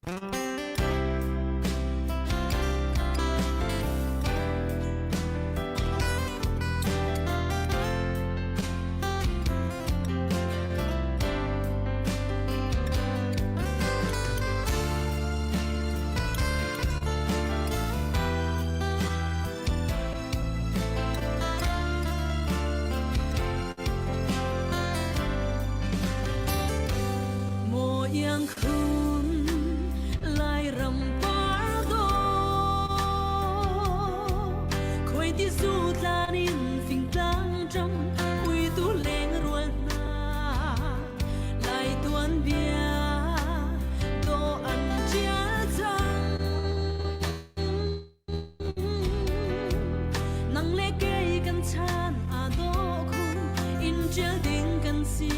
Maw iang khun Lairam par dawh Khoi ti zu tlan in fingtlang ṭam Uitu leng rual hna Lai tuan bia dawh an ṭial cang. Nang le kei kan chan aa dawh khun in ṭial ding kan si.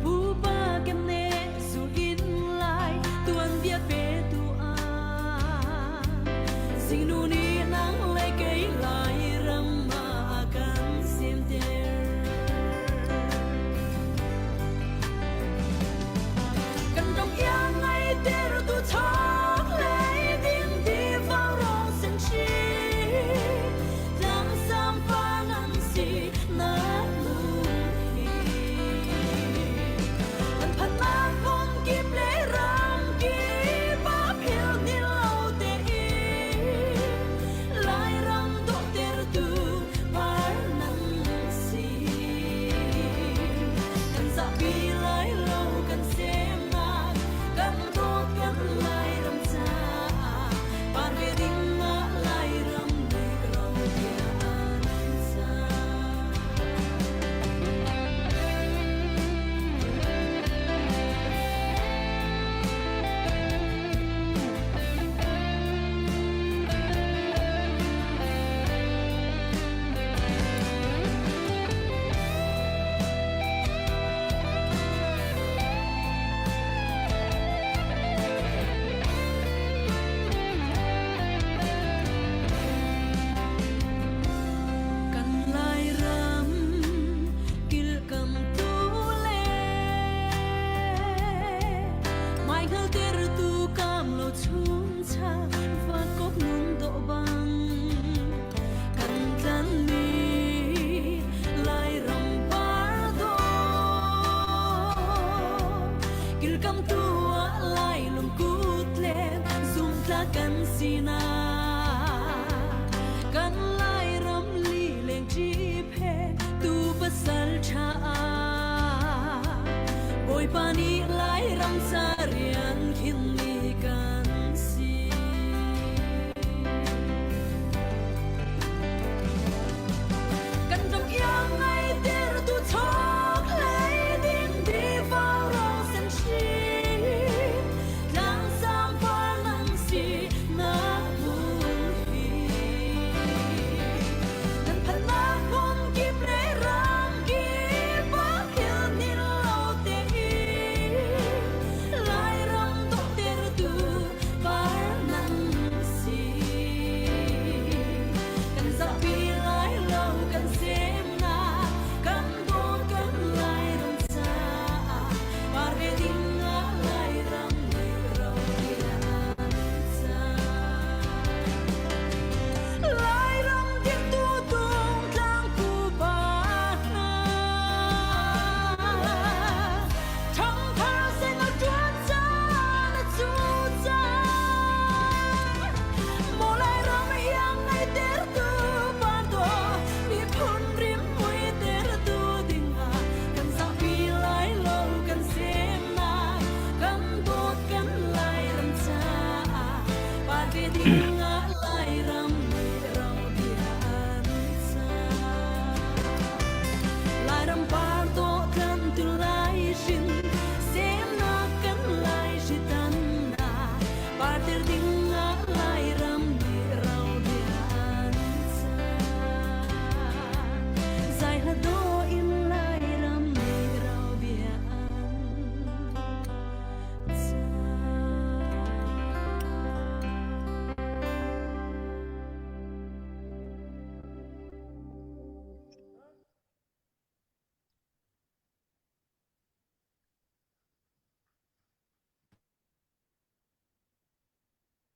Pupa kan ne sul in lai tuanbia petu ah. Zingnu nih nang le kei lai ram ah a kan semter. Kan dong iang ngai ter tu thok lei ding ti vau rong sen chi tlang sam pa ngan si na lung.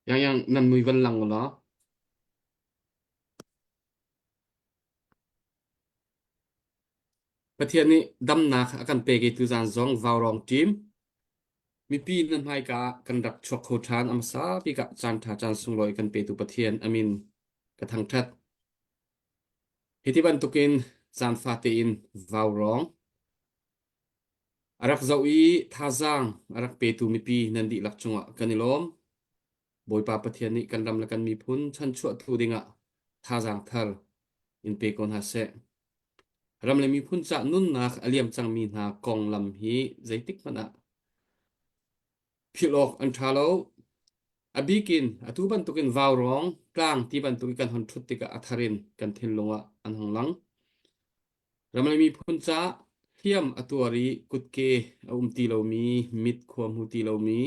Yang yang nan mui van lang ulaw. Pathian nih damnak a kan pek i tuzaan zong vaurawng ṭim. Mipi nan hmaika ah kan rak chuak kho ṭhan. A hmasa bik ah caanṭha caan sunglawi kan petu Pathian a min ka thangṭhat. Hiti bantukin caan fate in vaurawng a rak zoh i thazaang a rak petu mipi nan dihlak cungah kan i lawm. Bawipa Pathian nih kan ram le kan miphun chanchuahtu dingah thazaang thar in pe ko hna seh. Ram le miphun cah nunnak a liam cangmi hna konglam hi zeitik hmanh ah philh awk an ṭha lo. A bik in atu bantukin vaurawng tlang ti bantuk i kan hon ṭhut tikah a thar in kan thinlung ah an hung lang. Ram le miphun caah hliam a tuar i kutke a um ti lomi, mit khua hmu ti lomi,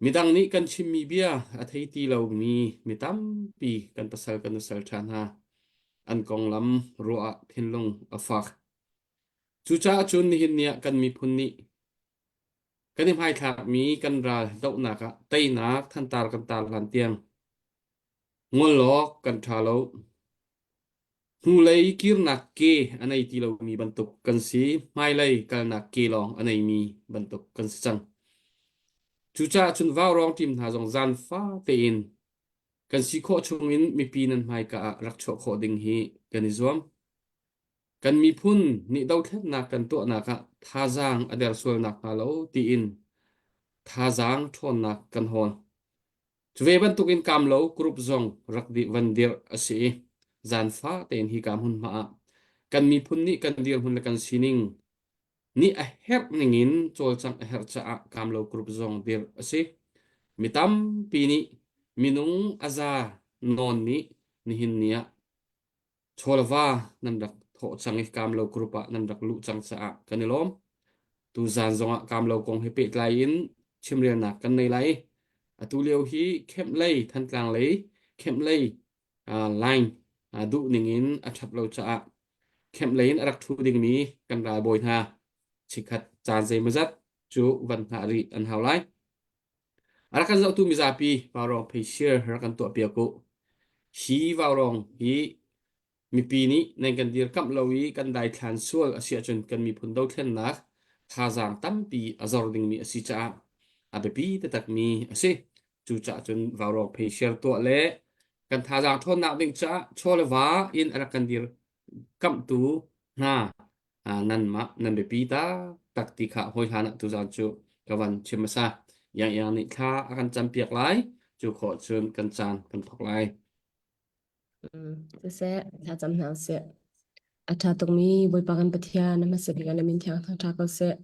midang nih kan chimmi bia a thei ti lomi mi tampi kan pasal kan nusal ṭha hna. An konglam ruah ah thinlung a fak. Cucaah cun nihin ni ah kan miphun nih kan i hmaithlakmi kan ral dohnak ah teinak thantar kan tar hlan tiang ngol awk kan ṭha lo. Hnulei kirnak ke a nei ti lomi bantuk kan si. Hmailei kalnak ke lawng a neimi bantuk kan si cang. Cucaah cun vaurawng ṭim hna zong zaanfa tein kan si khawh chungin mipi nan hmaika ah rak chuah khawh ding hi kan i zuam. Kan miphun nih dothlennak kan tuahnak ah thazaang a der sual nakhnga lo tiin thazaang ṭhawnnak kan hawl. Cu ve bantukin Kamlo group zong rak di van dirh a si i zaanfa tein hika hmunhma ah kan miphun nih kan dirhmun le kan sining nih a herh ningin cawlcangh a herh caah Kamlo group zong dirh a si. Mi tampi nih minung a za nawn nih nihin ni ah chawlva nan rak thawh cang i Kamlo group ah nan rak luh cang caah kan i lawm. Tuzaan zongah Kamlo kong he pehtlai in chimrelnak kan nei lai. Atu lio hi Kemh lei, Thantlang lei, Kemh lei uh, line uh, duh ning in a ṭhat lo caah Kemh lei in a rak ṭhu dingmi kan ralbawi hna chikkhat caan zeimawzat cu van hngah rih an hau lai. A rak kan zohtu mizapi vaurawng phei-shir rak kan tuahpiak u. Hi vaurawng hi mipi nih nan kan dirkamh lo i kan daithlan sual a si ahcun kan miphun dothlennak thazaang tampi a zor dingmi a si caah a biapi taktakmi a si. Cucaah cun vaurawng phei-shir tuah le kan thazaang ṭhawnnak ding caah chaw le va in a rak kan dirkamhtu hna nanmah nan biapi taktak ti kha hawi hlan ah tuzaan cu ka van chim hmasa. Iang Iang nih thla a kan campiak lai. Cu khawh cun kan caan kan thawk lai. Siseh, thla cam hna usih. A ṭha tukmi Bawipa kan Pathian, na hmasa bik ah na min thiang thangṭha ko seh.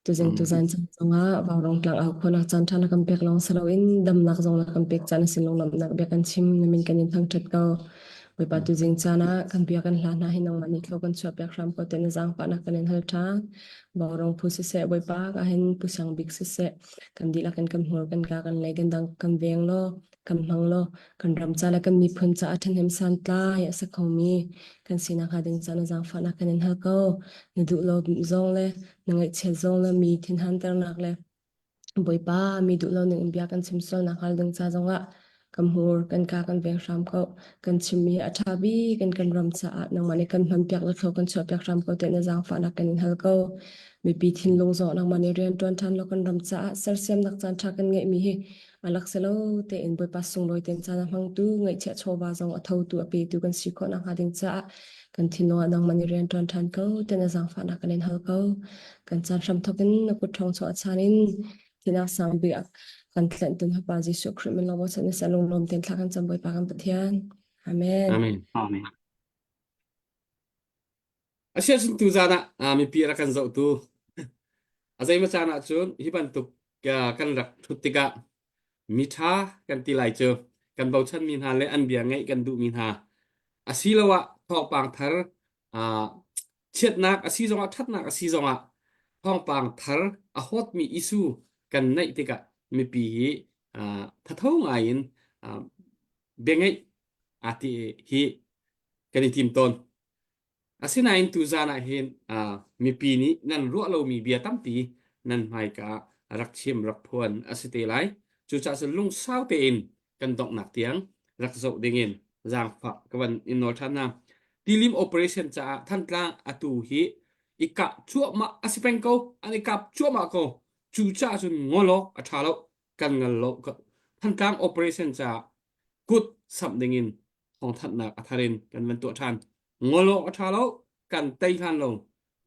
Tuzing tuzan caan zongah vaurawng tlang au khawhnak caan ṭha na kan pek lawng si loin damnak zong na kan pek caan a si lunglawmhnak bia kan chim, na min kan in thangṭhat ko. Bawipa tuzing caan ah kan bia kan hla hna hi nangmah nih thlaw kan chuahpiak hram ko tiah na zaangfahnak kan in hal ṭhan. Vaurawng phu siseh, Bawipa ka hin Pu Sang Bik siseh, kan dihlak in kan hmur kan ka kan lei kan dang kan veng law kan hmang law kan ram ca le kan miphun caah ṭhahnem santlai a si khomi kan sinak hnga ding caah na zaangfahnak kan in hal ko. Na duh lo zong le na ngaihchiat zong le mi thinhanternak le Bawipa mi duh lo ning in bia kan chim sualnak hnga ding ca zongah kan hmur kan ka kan veng hram ko. Kan chimmi a ṭha bik in kan ram caah nangmah nih kan hmanpiak le thlaw kan chuahpiak hram ko tiah na zaangfahnak kan in hal ko. Mipi thinlung zong nangmah nih rian ṭuan ṭhan law kan ram caah sersiamnak caan ṭha kan ngeihmi hi a lak selo tein Bawipa sunglawi tein caan a hmangtu ngaihchiah chawva zong a thotu a petu kan si khawh nakhnga ding caah kan thinlung ah nangmah nih rian ṭuan ṭhan ko tiah na zaangfahnak kan in hal ko. Kan caan hramthawk in na kut ṭhawng chuah chan in thinak sang bik ah kan tlenh tun Fapa Jesuh Khrih min lawng bochan in lunglawm tein thla kan cam Bawipa kan Pathian. Amen. Amen. Amen. Asiahcun tuzaan ah mipi rak kan zohtu a zeimaw caan ahcun hi bantuk kan rak ṭhut tikah miṭha kan ti lai cu kan bochanmi hna le an bia ngaih kan duhmi hna asiloah thawngpang thar chiatnak a si zongah ṭhatnak a si zongah thawngpang thar a hawtmi issue kan neih tikah mipi hi thatho ngai in bia ngaih aa ti hi kan i tim tawn. Asinain tuzaan ah hin mipi nih nan ruah lomi bia tampi nan hmaika ah rak chim rak phuan a si te lai. Cucaah cun lungsau tein kan donghnak tiang rak zoh dingin zaangfah ka van in nawl ṭhan hna. Tilim operation caah Thantlang atu hi i kah cuahmah a si peng ko. An i kap cuahmah ko. Cucaah cun ngol awk a ṭha lo. Kan ngal lo. Thantlang operation caah kut samh dingin thawngthanhnak a thar in kan van tuah ṭhan. Ngol awk a ṭha lo. Kan tei hlan lo.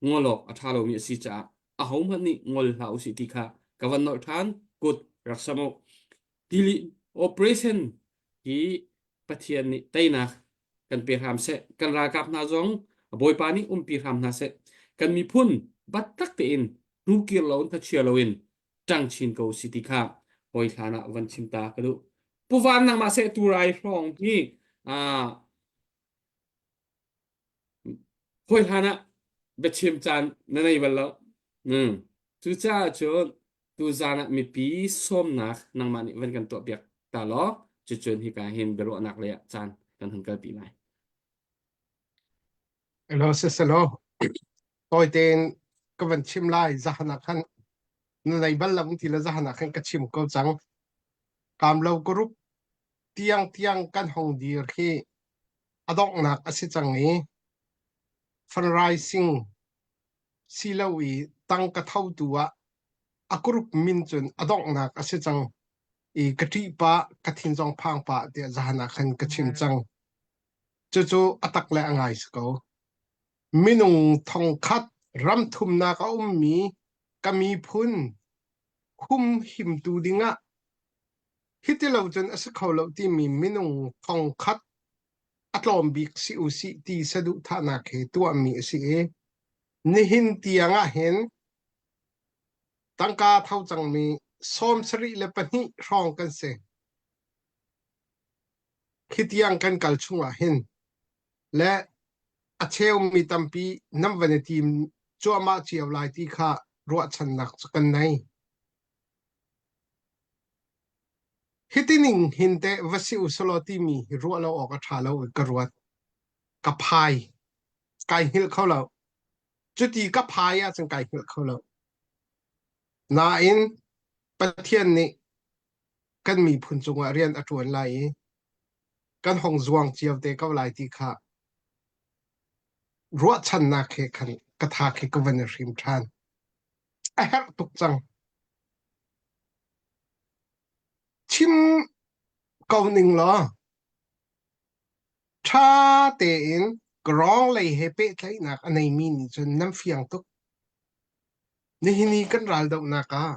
Ngol awk a ṭha lomi a si caah ahohmanh nih ngol hlah usih ti kha ka van nolh ṭhan. Kut rak sam u. Tili operation hi Pathian nih teinak kan pe hram seh. Kan ralkap hna zong Bawipa nih umpi hram hna seh. Kan miphun battak tein hnukir loin thachia loin ṭang chin ko si ti kha hawi hlan ah van chim ta ka duh. Pu Van nangmah seh turai hrawng hi ah hawi hlan ah biachim caan na nei bal lo. Mm. Cucaah cun tuzaan ah mipi sawmnak nangmah nih van kan tuahpiak ta law cucun hika hin biaruahnak lei ah caan kan hun kalpi lai. Hello, siselaw. Tawi tein ka van chim lai. Zahan ah khan na nei bal lo ti le zahan ah khan ka chim ko cang. Kaam lo group tiang tiang kan hong dir hi a donghnak a si cang i fundraising si lo i tangka thotu ah a group min cun a donghnak a si cang i ka ṭih pah ka thin zong phang pah tiah zahan ah khan ka chim cang. Cucu a tak le a ngai si ko. Minung thongkhat ram thumnak a ummi ka miphun humhimtu dingah hiti lo cun a si kho lo timi minung thongkhat a tlawm bik si u sih ti saduhthahnak he tuahmi a si i nihin tiang ah hin tangka tho cangmi 72 hrawng kan si. Khi tiang kan kal chungah hin le a cheumi tampi nan van i tim cuahmah cio lai ti kha ruahchannak cu kan nei. Hiti ning hin teh va si usalaw timi hi ruah lo awk a ṭha lo in ka ruat. Ka phai. Kai hngilh kho lo. Cuti ka phai ahcun kai hngilh kho lo. Nain Pathian nih kan miphun cungah rian a ṭuan lai i kan hong zuang cio te ko lai ti kha ruahchannak he khan ka tha khi ka van i hrim ṭhan. A herh tuk cang. Chim ko ning law ṭha tein Kawrong lei he pehtlaihnak a neimi nih cun nan fiang tuk. Nihin i kan raldohnak ah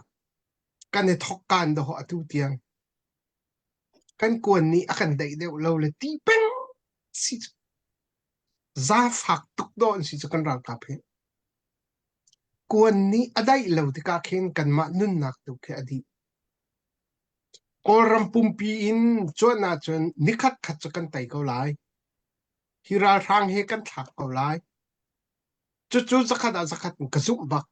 kan i thok kaan dawh atu tiang kan kuan nih a kan daih deuh lo le ti peng si cu zaafak tuk dawh an si cu kan ralkap hi. Kuan nih a daih lo tikah khin kanmah nunnak tu khi a dih. Kawlram pumpi in cuanh ahcun nikhat khat cu kan tei ko lai. Hi ralhrang hi kan thlak ko lai. Cucu zakhat ah zakhat in ka zumh bak.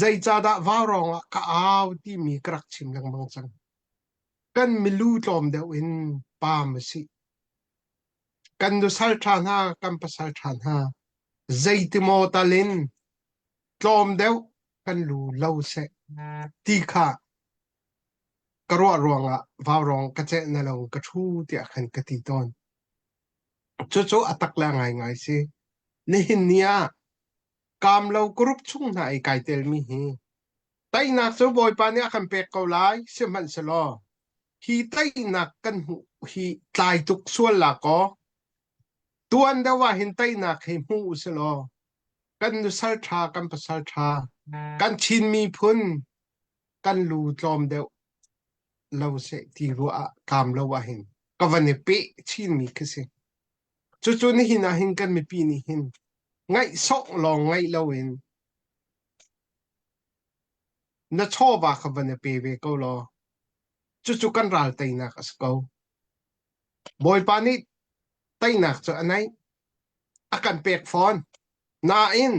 Zeicahdah vaurawng ah ka au timi ka rak chim lengmang cang. Kan milu tlawm deuh in paam a si. Kan nusal ṭha hna, kan pasal ṭha hna, zeitimaw tal in tlawm deuh kan lu lo seh ti kha ka ruah ruangah vaurawng ka celh na lo ka ṭhu tiah khan ka ti tawn. Cucu a tak le a ngaingai si. Nihin ni ah kaamlo group chung hna i kai telmi hi teinak cu Bawipa nih a kan pek ko lai sihmanhsehlaw hi teinak kan hmuh hi tlai tuk sual la kaw tuan deuh ah hin teinak hi hmu usilaw kan nusal ṭha kan pasal ṭha kan Chin miphun kan lu tlawm deuh lo seh ti ruah ah kaam lo ah hin ka van i peh chinmi khi si. Cucu nihin ah hin kan mipi nih hin ngaih sawh lawng ngaih loin na chawva kha van i pe ve ko law cucu kan ral teinak a si ko. Bawipa nih teinak cu a naih a kan pek fawn. Nain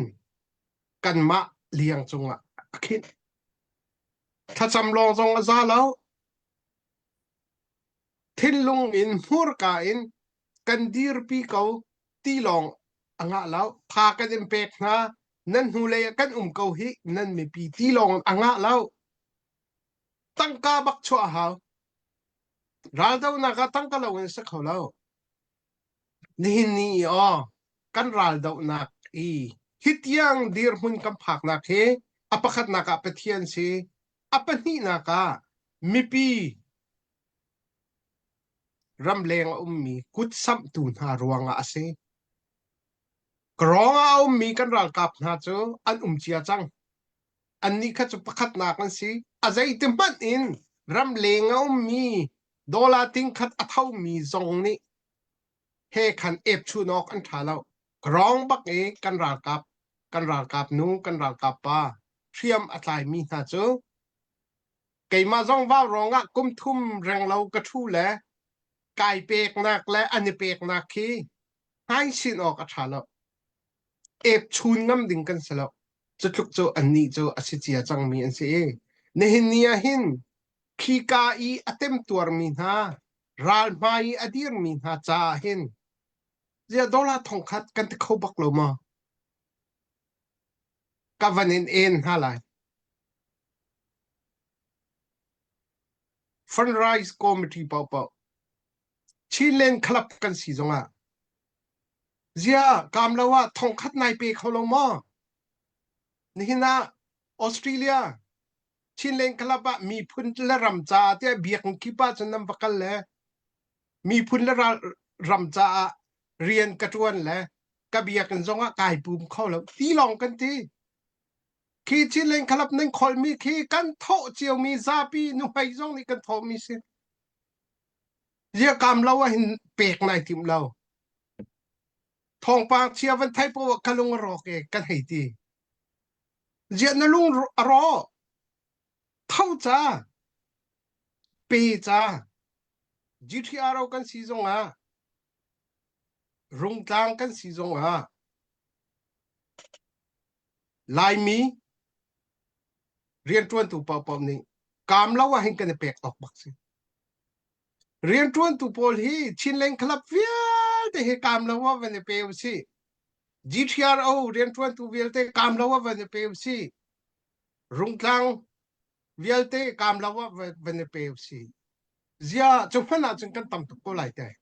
kanmah liang cungah a khinh. Thlacam lawng zong a za lo. Thinlung in hmurka in kan dirpi ko ti lawng a ngah lo. Tha kan in pek hna. Nan hnulei ah kan um ko hih nan mipi ti lawng a ngah lo. Tangka bak chuah a hau. Raldohnak ah tangka loin a si kho lo. Nihin ni i aw kan raldohnak i hitiang dirhmun kan phaknak hi a pakhatnak ah Pathian si, a pahnihnak ah mipi ramleng a ummi kutsamhtu hna ruangah a si. Krawng ah a ummi kan ralkap hna cu an um cia cang. Annih kha cu pakhatnak an si. A zeiti hmanh in ramleng a ummi dollar tingkhat a thomi zong nih he khan epchun awk an ṭha lo. Krawng bak i kan ralkap, kan ralkap nu, kan ralkap pa hriam a tlaimi hna cu keimah zong vaurawng ah kum thum renglo ka ṭhu le kai peknak le an i peknak khi hmai sin awk a ṭha lo. Epchun ngam ding kan si lo. Cutluk cu annih cu a si cia cangmi an si i nihin ni ah hin khika i a temtuarmi hna ral hmai i a dirmi hna caah hin ziah dollar thongkhat kan ti kho bak lo maw? Ka van in en hna lai. Fundraise committee paohpaoh Chinland Club kan si zongah ziah kaam lo ah thongkhat nai pe kho lo maw? Nihin ah Australia Chinland Club ah miphun le ram caah tiah biakinn kip ah cun nan va kal le miphun le ram caah rian ka ṭuan le ka biakinn zongah kai pum kho lo ti lawng kan ti. Khi Chinland Club nan kholmi khi kan thawh ciomi zapi nuhmei zong nih kan thawhmi si. Ziakam lo ah hin pek nai timh lo. Thawngpang chia van thai poah ka lung a rawk e kan hei ti. Ziah na lung a rawh? Tho ca, pe ca, GTRO kan si zongah, Rungtlang kan si zongah, Laimi rianṭuantu paohpaoh nih kaam lo ah hin kan i pek awk bak si. Rianṭuantu pawl hi Chinland Club vialte hi kaam lo ah van i pe usih. GTRO rianṭuantu vialte kaam lo ah van i pe usih. Rungtlang vialte kaam lo ah van i pe usih. Zia cu hmanh ahcun kan tam tuk ko lai te.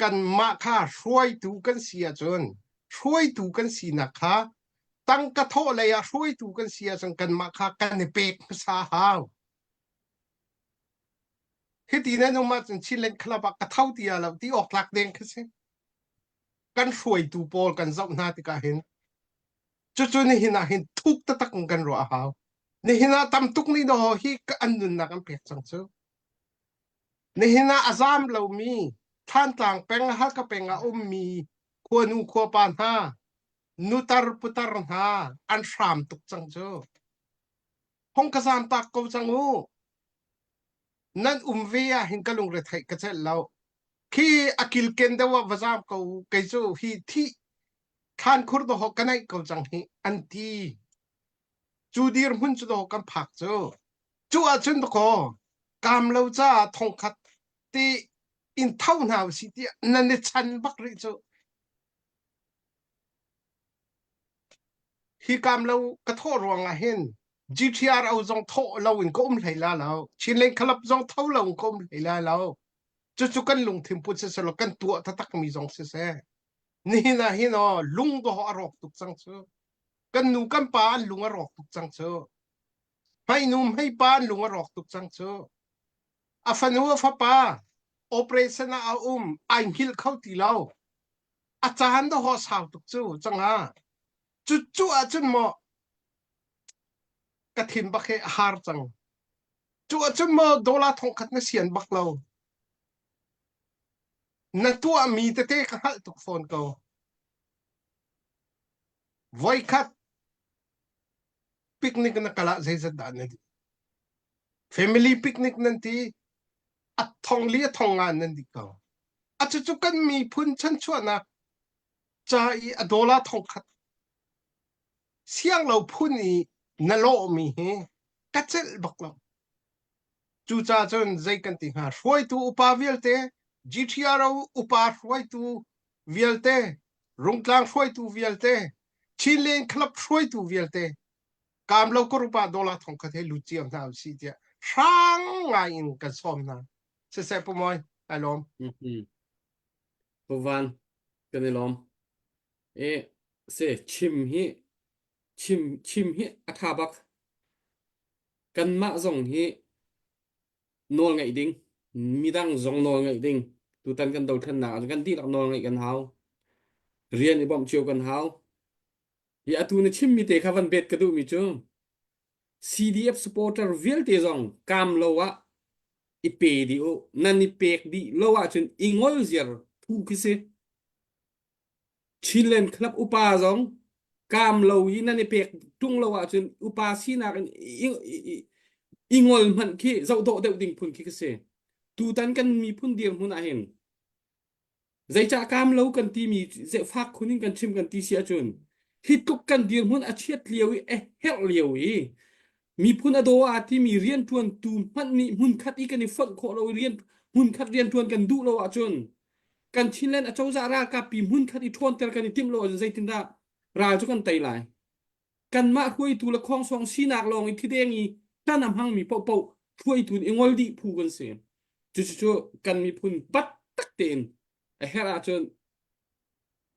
Kanmah kha hruaitu kan si ahcun hruaitu kan sinak kha tangka thawh lei ah hruaitu kan si ahcun kanmah kha kan i pek hmasa hau. Hiti nan um ahcun Chinland Club ah ka tho ti ah lo ti awk tlak deng khi si. Kan hruaitu pawl kan zoh hna tikah hin cucu nihin ah hin thuk taktak in kan ruah a hau. Nihin ah tam tuk nih dawh hi an nunnak an pek cang cu. Nihin ah a zaam lomi Thantlang peng, Halkha peng ah ummi khuanu khuapa hna, nutar putar hna an hram tuk cang cu. Hong ka zaam tak ko cang u. Nan um ve ah hin ka lungre theih ka celh lo. Khi a kilken deuh ah va zaam ko u. Kei cu hi thih thlan khur dawh ka naih ko cang hi an ti. Cu dirhmun cu dawh kan phak cu. Cu ahcun dakaw kaam lo caah thongkhat ti in tho hna usih tiah nan i chan bak rih cu. Hi kaam lo ka thawh ruangah hin GTRO zong thawh lo in ka um hlei la lo. Chinland Club zong tho lo in ka um hlei la lo. Cucu kan lungthin put siseh law kan tuah taktak mi zong siseh. Nihin ah hin aw lung dawh a rawk tuk cang cu. Kan nu kan pa an lung a rawk tuk cang cu. Hmeinu hmeipa an lung a rawk tuk cang cu. A fanu a fapa operation ah a um ai hngilh kho ti lo. A caan dawh sau tuk cu canga. Cu cu ahcun maw ka thin bak hi a har cang. Cu ahcun maw dollar thongkhat na sian bak lo. Na tuahmi tete ka hngalh tuk fawn ko. Voikhat picnic na kal ah zeizat dah na dih? Family picnic nan ti a thong li a thong nga nan dih ko. A cucu kan miphun chanchuahnak ca i a dollar thongkhat siang lo phun i na lawhmi hi ka celh bak lo. Cucaah cun zei kan ti hnga hruaitu upa vialte GTRO upa hruaitu vialte Rungtlang hruaitu vialte Chinland Club hruaitu vialte. Kaam lo group ah dollar thongkhat he lut cio hna usih tiah hrang ngai in kan sawm hna. Siseh Pu Mawi, kai lawm. Pu Van, kan i lawm. E, se chim hi chim chim hi a tha bak. Kanmah zong hi nawl ngaih ding, midang zong nawl ngaih ding. Tutan kan dothlennak ah kan dihlak nawl ngaih kan hau. Rian i bawmh cio kan hau. Hi atu na chimmi te kha van bet ka duhmi cu CDF supporter vialte zong kaam lo ah i pe dih u. Nan i pek dih lo ahcun i ngol ziar phu khi si. Chinland Club upa zong kaam lo i nan i pek ṭung lo ahcun upa sinak in i, i, i, i ngol hmanh khi zoh dawh deuh ding phun khi ka si. Tutan kan miphun dirhmun ahhin Zeicah kaam lo kan timi fak khun in kan chim kan ti si ahcun hi tluk kan dirhmun a chiat lio i a herh lio i miphun a daw aa timi rianṭuantu hmanh nih hmunkhat i kan i fonh khawh lo i rian hmunkhat rianṭuan kan duh lo ahcun kan Chinland acozah ralkap pi hmunkhat i ṭhawnter kan i timh lo ahcun zeitindah ral cu kan tei lai? Kanmah hruaitu le khongsawng sinak lawng i thideng i ṭan a hmangmi paohpaoh hruaitu in i ngol dih phu kan si. Cucu kan miphun bat tak tein a herh ahcun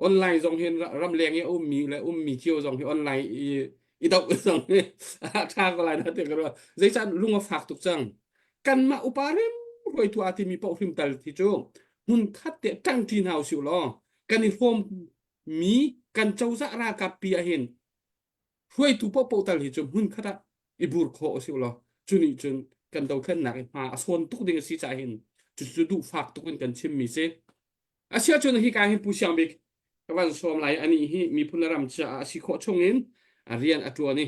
online zong hin ramleng i a ummi le ummi cio zong hi online i i doh zong hi a ṭha ko lai na ti ka ruah. Zeicah lung a fak tuk cang. Kanmah upa hrim hruaitu aa timi paoh hrim tal hi cu hmun khat te ṭangṭi hna usih law kan i hrawm mi kan cozah ralkap pi ahhin hruaitu paohpaoh tal hi cu hmun khat ah i bur khawh a si law cu nih cun kan dothlennak i hma a sawn tuk ding a si caah hin cucu duhfak tuk in kan chimmi si. Asiahcun hika hin Pu Siang Bik ka van sawm lai anih hi miphun le ram caah a si khawh chung in a rian a ṭuan i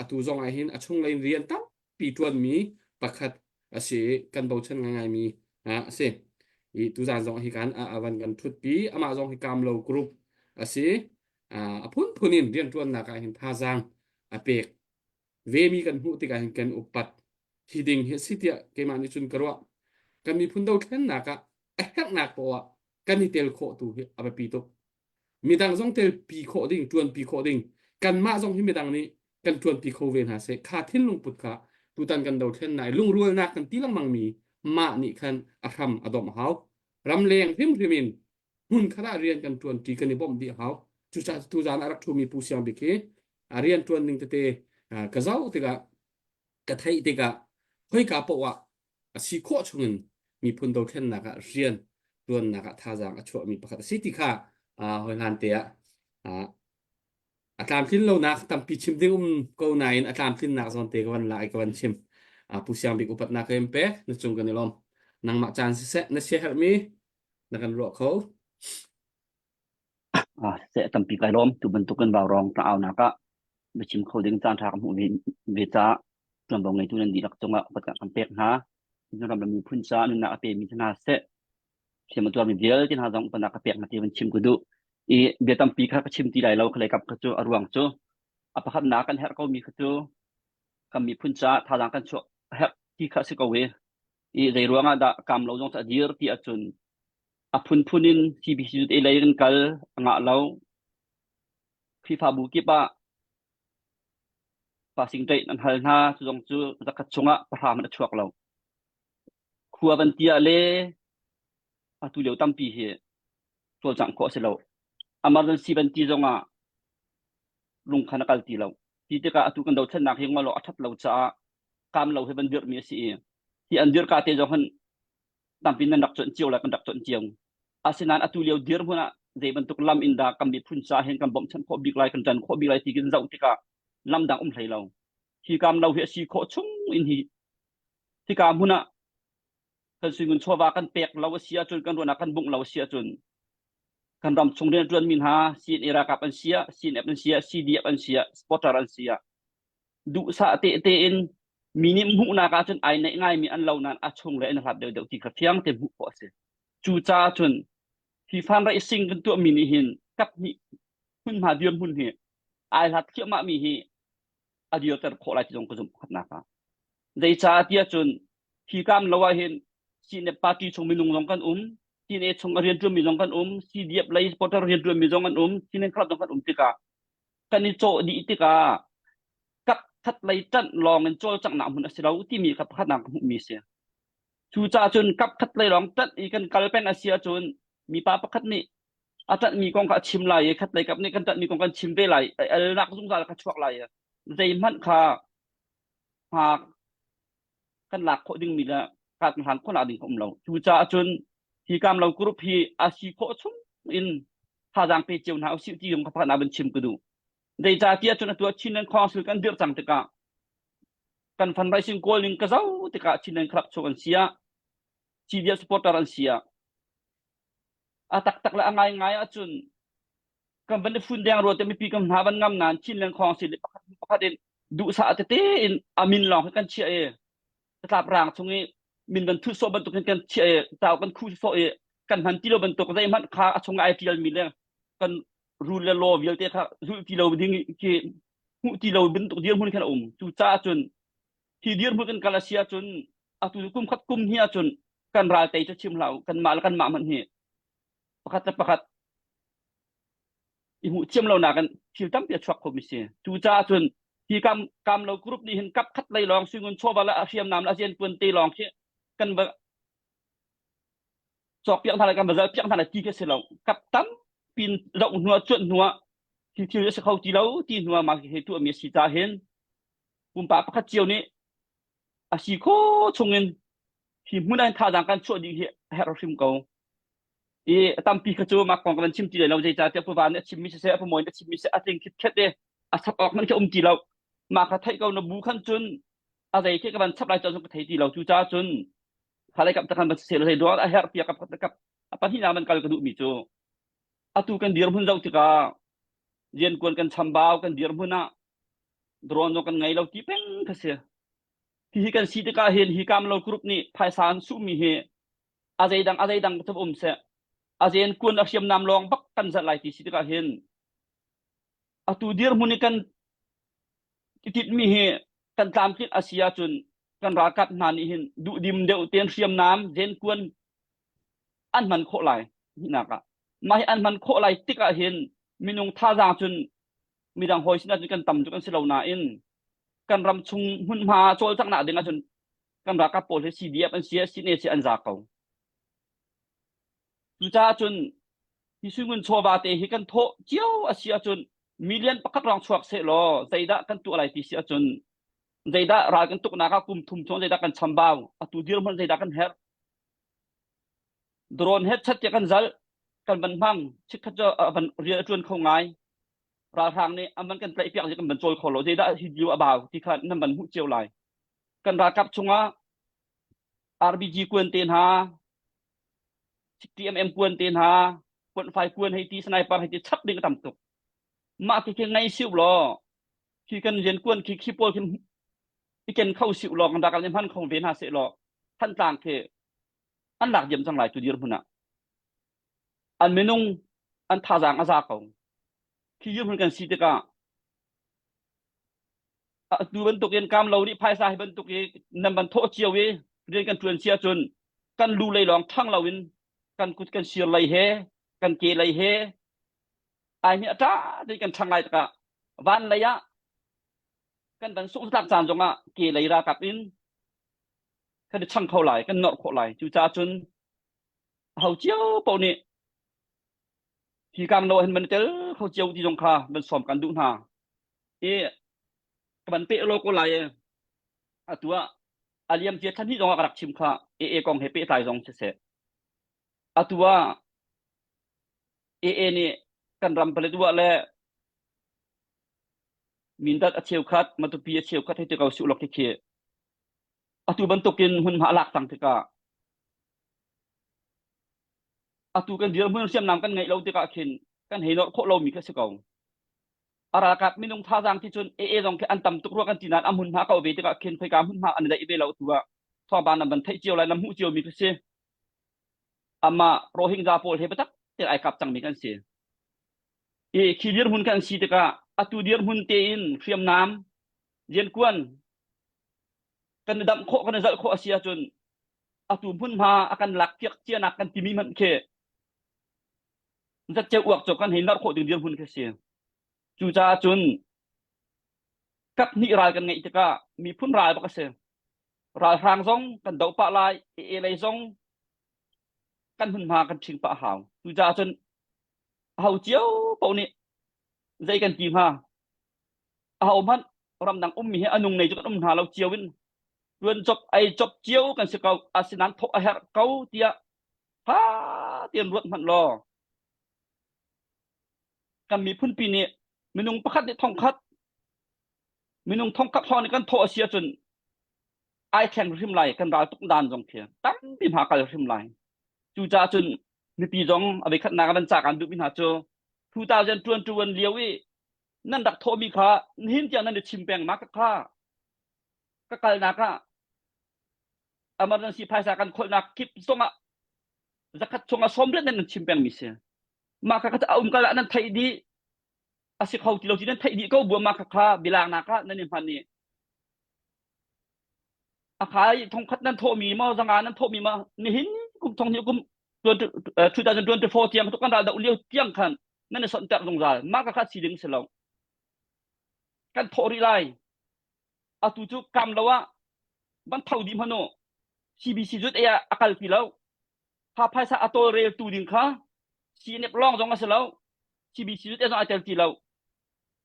atu zong ah hin a chunglei in rian tampi ṭuanmi pakhat a si i kan bochan ngaingaimi a si. I tuzaan zong hi kan a van kan ṭhutpi amah zong hi Kamlo group a si. A phunphun in rianṭuannak ah hin thazaang a pek vemi kan hmuh tikah hin kan upat hi ding hi a si tiah keimah nih cun ka ruah. Kan miphun dothlennak ah a herhnak poah ah kan i tel khawh tu hi a biapi tuk. Midang zong telpi khawh ding, ṭuanpi khawh ding, kanmah zong hi midang nih kan ṭuanpi kho ve hna seh. Kha thinlung put kha tutan kan dothlennak i lungrualnak kan ti lengmang mi mah nih khan a hram a domh a hau. Ramleng hrimhrim in hmun khat ah rian kan ṭuanṭi kan i bawmh dih a hau. Cucaah tuzaan ah rak ṭhumi Pu Siang Bik hi a rian ṭuan ning tete ka zoh tikah ka theih tikah khoika paoh ah a si khawh chungin miphun dothlennak ah rian ṭuannak ah thazaang a chuahmi pakhat a si ti kha hoi hlan te ah a tlamtlin lonak tampi chim ding um ko nain a tlamtlinnak zawn te ka van la i ka van chim. Pu Siang Bik upatnak ka in pek na cung kan i lawm. Nangmah caan siseh na siaherhmi na kan ruah kho. Ah, seh tampi kai lawm tu bantukin vaurawng tlangaunak ah biachim kho ding caan ṭha ka hmuh ve, ve caah ṭuanvo ngeitu nan dihlak cungah upat kan pek hna. Ram le miphun caah nunnak a pemi hna seh hliam a tuarmi vialte hna zong upatnak ka pek hna ti van chim ka duh. I bia tampi kha ka chim ti lai lo khalei kap kha cu a ruang cu a pakhatnak kan herh komi kha cu kan miphun caah thazaang kan chuah a herh ti kha a si ko i i zei ruangah dah kaam lo zong cu a dir ti ahcun a phunphun in CBC lei kan kal a ngah lo. Khrihfabu kip ah passing rate an hal hna cu zong cu zakhat chungah pahra hmanh a chuak lo. Khua van ti ah le atu lio tampi hi cawlcangh khawh a si lo. Emergency van ti zongah lungkhan a kal ti lo. Ti tikah atu kan dothlennak hi ngol a ṭhat lo caah kaam lo hi van dirhmi a si i hi an dirka te zong hin tampi nan rak cuanh cio le kan rak cuanh cio. Asinain atu lio dirhmun ah zei bantuk lam in dah kan miphun ca hin kan bawmhchanh khawh bik lai, kan ṭan khawh bik lai ti kan zoh tikah lam dang um hlei lo. Hi kaam lo hi a si khawh chung in hi hika hmun ah kan suingun chawva kan pek lo a si ahcun kan ruahnak kan bungh lo a si ahcun kan ram chung rianṭuanmi hna CNA ralkap an si ah CNF an si ah CDF an si ah supporter an si ah duhsah tehte in mi nih hmuhnak ahcun ai neih ngaimi an lo nain a chung le an hlat deuhdeuh ti kha fiang te hmuh khawh a si. Cucaah cun hi fanraih sing kan tuahmi nih hin kap hnih hmunhma dirhmun hi ai hlat thliahmah mi hi a dirter khawh lai ti zong ka zumh pakhatnak ah. Zeicah tiah cun hi kam lo ah hin CNF party chung minung zong kan um, CNA chung a rianṭuanmi zong kan um, CDF lei supporter rianṭuanmi zong an um, CNA club zong kan um tikah kan i cawh dih tikah kap khat lei ṭanh lawng in cawlcanghnak hmun a si lo timi kha pakhatnak ka hmuhmi a si. Cucaah cun kap khat lei lawng ṭanh i kan kal peng a si ahcun mipa pakhat nih a ṭanhmi kong kha a chim lai i khat lei kap nih kan ṭanhmi kong kan chim ve lai i alnak zungzal kha chuak lai i zeihmanh kha hma kan lak khawh dingmi le kan hlan khawhnak ding ka um lo. Cucaah cun hi kamlo group hi a si khawh chung in thazaang pe cio hna usih ti zong ka pakhat van chim ka duh. Zeicahtiah cun atu ah Chinland Council kan dirh cang tikah kan fundraising kawl ning ka zoh tikah Chinland Club chung an si ah CDF supporter an si ah a taktak le a ngaingai ahcun kan van i fun deng rua te mipi kan hna van ngam nain Chinland Council nih pakhat pakhat in duhsah tete in a min lawng hi kan chiah i catlap rang chung i min van thut sawh bantuk in kan chiah i cau kan khu sawh i kan hman ti lo bantuk zeihmanh kha a chung ai tial mi le kan rule le law vialte kha zulh ti lo ding khi hmuh ti lo bantuk dirhmun khan a um cu caah cun hi dirhmun kan kal a si ahcun atu kum khat kum hi ahcun kan ral tei cu chim hlah kan mah le kan mah hmanh hi pakhat le pakhat i hmuh thiam lo nak in thil tampi a chuak khomi si cu caah cun hi kam kam lo group nih hin kap khat lei lawng suingun chawva le a hriamnam le a rian tuan te lawng khi kan va cawk piak hna le kan va zal piak hna le ti khi si lo kap tam pin zoh hnu ah cuanh hnu ah hi thil a si kho ti lo ti hnu ah mah hi tuahmi a si ca hin pumpak pakhat cio nih a si kho chungin hi hmun ah thazaang kan chuah dih hi a herh hrim ko i tampi kha cu mah kong ka van chim ti lai lo zeicahtiah Pu Van nih a chimmi siseh Pu Mawi nih a chimmi siseh a tling khitkhet i a chap awk hmanh khi um ti lo mah kha theih ko na bu khan cun a zei khi ka van chap lai cun ka thei ti lo cucaah cun khalei kap takhan van siseh lo zei duak a herh tiah kap kap a pahnihnak man kal ka duhmi cu atu kan dirhmun zoh tikah riankuan kan chambau kan dirhmun ah drone zong kan ngei lo ti peng kha si hihi kan si tikah hin hi kam lo group nih phaisa an suhmi hi a zeidang a zeidang cu um seh a zen kun a hriamnam lawng bak kan zalh lai ti si tikah hin atu dirhmun i kan titmi hi kan tlamtlinh a si ahcun kan ralkap hna nih hin duhdim deuh tein hriamnam zenkuan an hman khawh lai hinak ah mah hi an hman khawh lai tikah hin minung thazaang cun midang hawi sinah cun kan tam cu kan si lo nain kan ram chung hmunhma cawlcanghnak ding ahcun kan ralkap pawl hi CDF an si CNA si an za ko. Cucaah cun hi suingun chawva te hi kan thawh cio a si ahcun million pakhat rang chuak seh law zeidah kan tuah lai ti si ahcun zeidah ral kan tuknak ah kum thum chung zeidah kan chambau atu dirhmun zeidah kan herh drone het chat tiah kan zal kan van hmang chikkhat cu a van rian a tuan kho ngai ralhrang nih an van kan tlaih piak kan van cawl kho lo zeidah hi lio a bau ti kha nan van hmuh cio lai kan ralkap chungah RBG kuan te hna TMM kuan te hna kuanfai kuan hei ti sniper hei ti chap ding a tam tuk mah khi khi ngai siu law khi kan rian kuan khi khi pawl khi i ken kho siu law kan ralkap nih hman kho ve hna seh law Thantlang khi an lak diam cang lai tu dirhmun ah an minung an thazaang a za ko khi dirhmun kan si tikah atu bantukin kam lo nih phaisa hi bantuk i nan ban thawh cio i rian kan ṭuan sia cun kan lu lei lawng ṭhang loin kan kut kan sir lei he kan ke lei he ai mi a ṭa te kan ṭhang lai tikah van lei ah kan van sungh tlak caan zongah ke lei ralkap in kan i chang kho lai kan norh khawh lai cucaah cun ho cio paoh nih hi kam lo hin man tel kho cio ti zong kha van sawm kan duh hna i ka van peh lo ko lai i atu ah a liam cia thlan hnih zong ah ka rak chim kha AA kong he pehtlai zong siseh atu ah AA nih kan ram Paletwa le Mindat a cheukhat Matupi a cheukhat hei ti ko si ulok khi atu bantukin hmunhma a lak cang tikah atu kan dirhmun hriamnam kan ngeih lo tikah khin kan hei nor khawh lomi kha si ko a ralkap minung thazaang ti cun AA zong khi an tam tuk rua kan ti nain a hmunhma ko ve tikah khin khoika hmunhma an daih ve lo tu ah thawngpang nan van theih cio lai nan hmuh cio mi khi si amah Rohingya pawl he biatak te ai kap cangmi kan si i khi dirhmun kan si tikah atu dirhmun tein hriamnam riankuan kan i damh khawh kan i zalh khawh a si ahcun atu hmunhma a kan lak piak cianak kan timi hmanh khi zatceu uak cu kan hei narh khawh ding dirhmun khi si. Cucaah cun Kap hnih ral kan ngeih tikah miphun ral bak a si. Ralhrang zong kan doh pah lai, AA lei zong kan hmunhma kan ṭhing pah a hau. Cucaah cun aho cio paoh nih zei kan ti hnga? Aho hmanh ramdang ummi hi a nung nei cu kan um hna lo cio in tuan cop ei cop cio kan si ko asinain thawh a herh ko tiah ṭha tein ruat hmanh law kan miphunpi nih minung pakhat nih thongkhat minung thongkhat hrawng nih kan thawh a si ahcun ai thleng hrim lai kan ral tuk dan zong khi tampi hma kal hrim lai cucaah cun mipi zong a veikhatnak ah van ca kan duhmi hna cu 2021 lio i nan rak thawhmi kha nihin tiang nan i chim peng ma ka kha ka kalnak ah emergency phaisa kan kholhnak kip zongah zakhat chungah sawmriat nan chim pengmi si mah kha a um kal ah nan theih dih a si kho ti lo ti nan theih dih ko bu mah kha kha bilangnak ah nan i hman i a khai thongkhat nan thawhmi maw zanga nan thawhmi ma nihin kum thong ni kum 2024 tiang kan ral do lio tiang khan nan i sonhter zungzal mah kha kha si ding si lo kan thawh rih lai atu cu kam lo ah van tho dih hmanu CBC zut e a kal ti lo kha phaisa a tawlrel tu ding kha CNF lawng zong a si lo CBC zut e zong ai tel ti lo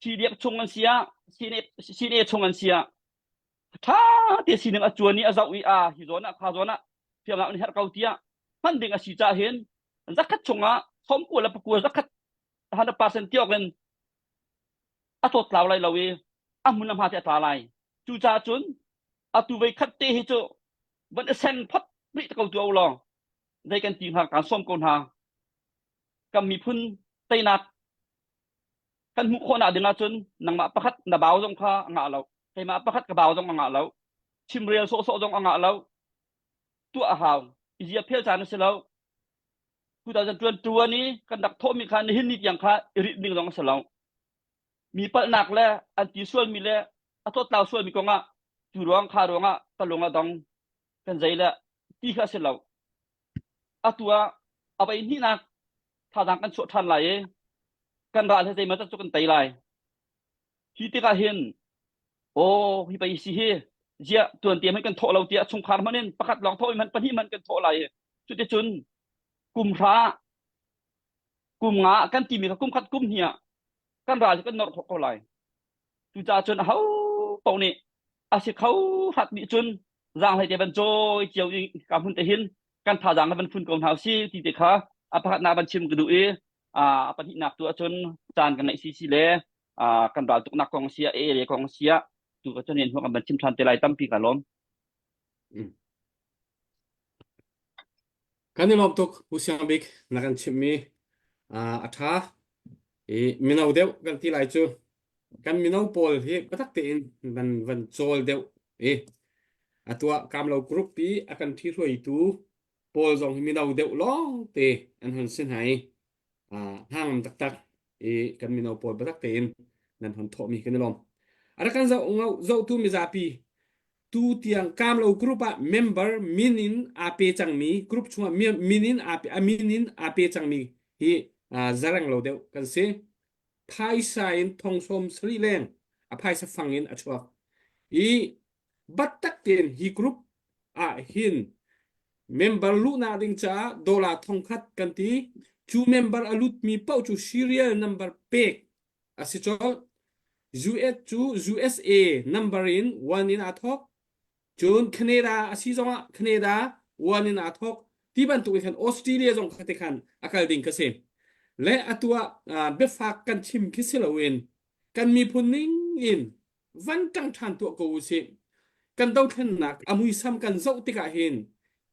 CDF chung an sia CNF CNA chung an sia tha te sining a cuan i a zoh i a hi zawn ah kha zawn ah fiang an herh ko tiah hman ding a si ca hin zakhat chungah 90 le pakua zakhat 100% tiok in a tlawt tlau lai lo i a hmun a hma te a tla lai cucaah cun atu vei khat te hi cu van i seng phot rih te ko tu law zei kan ti hnga kaan sawm ko hna kan miphun teinak kan hmuh khawhnak ding ahcun nangmah pakhat na bau zong kha a ngah lo keimah pakhat ka bau zong a ngah lo chimrel sawhsawh zong a ngah lo tuah a hau i zia phel caan a si lo 2021 i kan rak thawhmi kha nihin ni tiang kha i rinh ding zong a si lo mi palhnak le an ti sualmi le a tlawttlau sualmi kongah cu ruang kha ruangah ka lung a dong kan zei le ti kha a si lo atu ah a voi hnihnak thazaang kan chuah ṭhan lai i kan ral he zeimaw zat cu kan tei lai hi tikah hin aw hi pei si hi ziah tuan te hmanh kan thawh lo tiah chungkhar hmanh in pakhat lawng thawh hmanh pahnih hmanh kan thawh lai i cuticun kum hra kum nga kan timi kha kum khat kum hnih ah kan ral hi kan norh khawh ko lai cucaah cun aho paoh nih a si kho hrat nih cun zaanghlei te van cawi cio i ka hmun te hin kan thazaang van phun ko hna usih ti te kha a pakhatnak van chim ka duh i a pahnihnak tu ahcun caan kan ngeih si si le kan ral tuknak kong si ah area kong si ah tu ka cun in kan van chim ṭhan te lai tampi ka lawm. Kan i lawm tuk Pu Siang Bik na kan chimhmi a ṭha i mino deuh kan ti lai cu kan mino pawl hi biatak tein van van cawl deuh i atu ah Kamlo group i a kan ṭhihruaitu pawl zong hi mino deuh lawng te an hon si hna i hnangam taktak i kan mino pawl biatak tein nan hon thawhmi kan i lawm. A rak kan zoh zohtu mizapi tu tiang Kamlo group ah member min in aa pe cangmi group chungah min in aa pe a min in aa pe cangmi hi zareng lo deuh kan si. Phaisa in thong sawm sarih leng a phaisa fang in a chuak. I battak tein hi group ah hin member luhnak ding caah dollar thongkhat kan ti. Cu member a lutmi paoh cu serial number pek a si colh. US cu USA number in one in aa thawk. Cun Canada a si zongah Canada one in aa thawk. Ti bantuk in khan Australia zong kha te khan a kal ding ka si. Le atu ah biafak kan chim khi si loin kan miphun ning in van ṭang ṭhan tuah ko usih. Kan dothlennak a muisam kan zoh tikah hin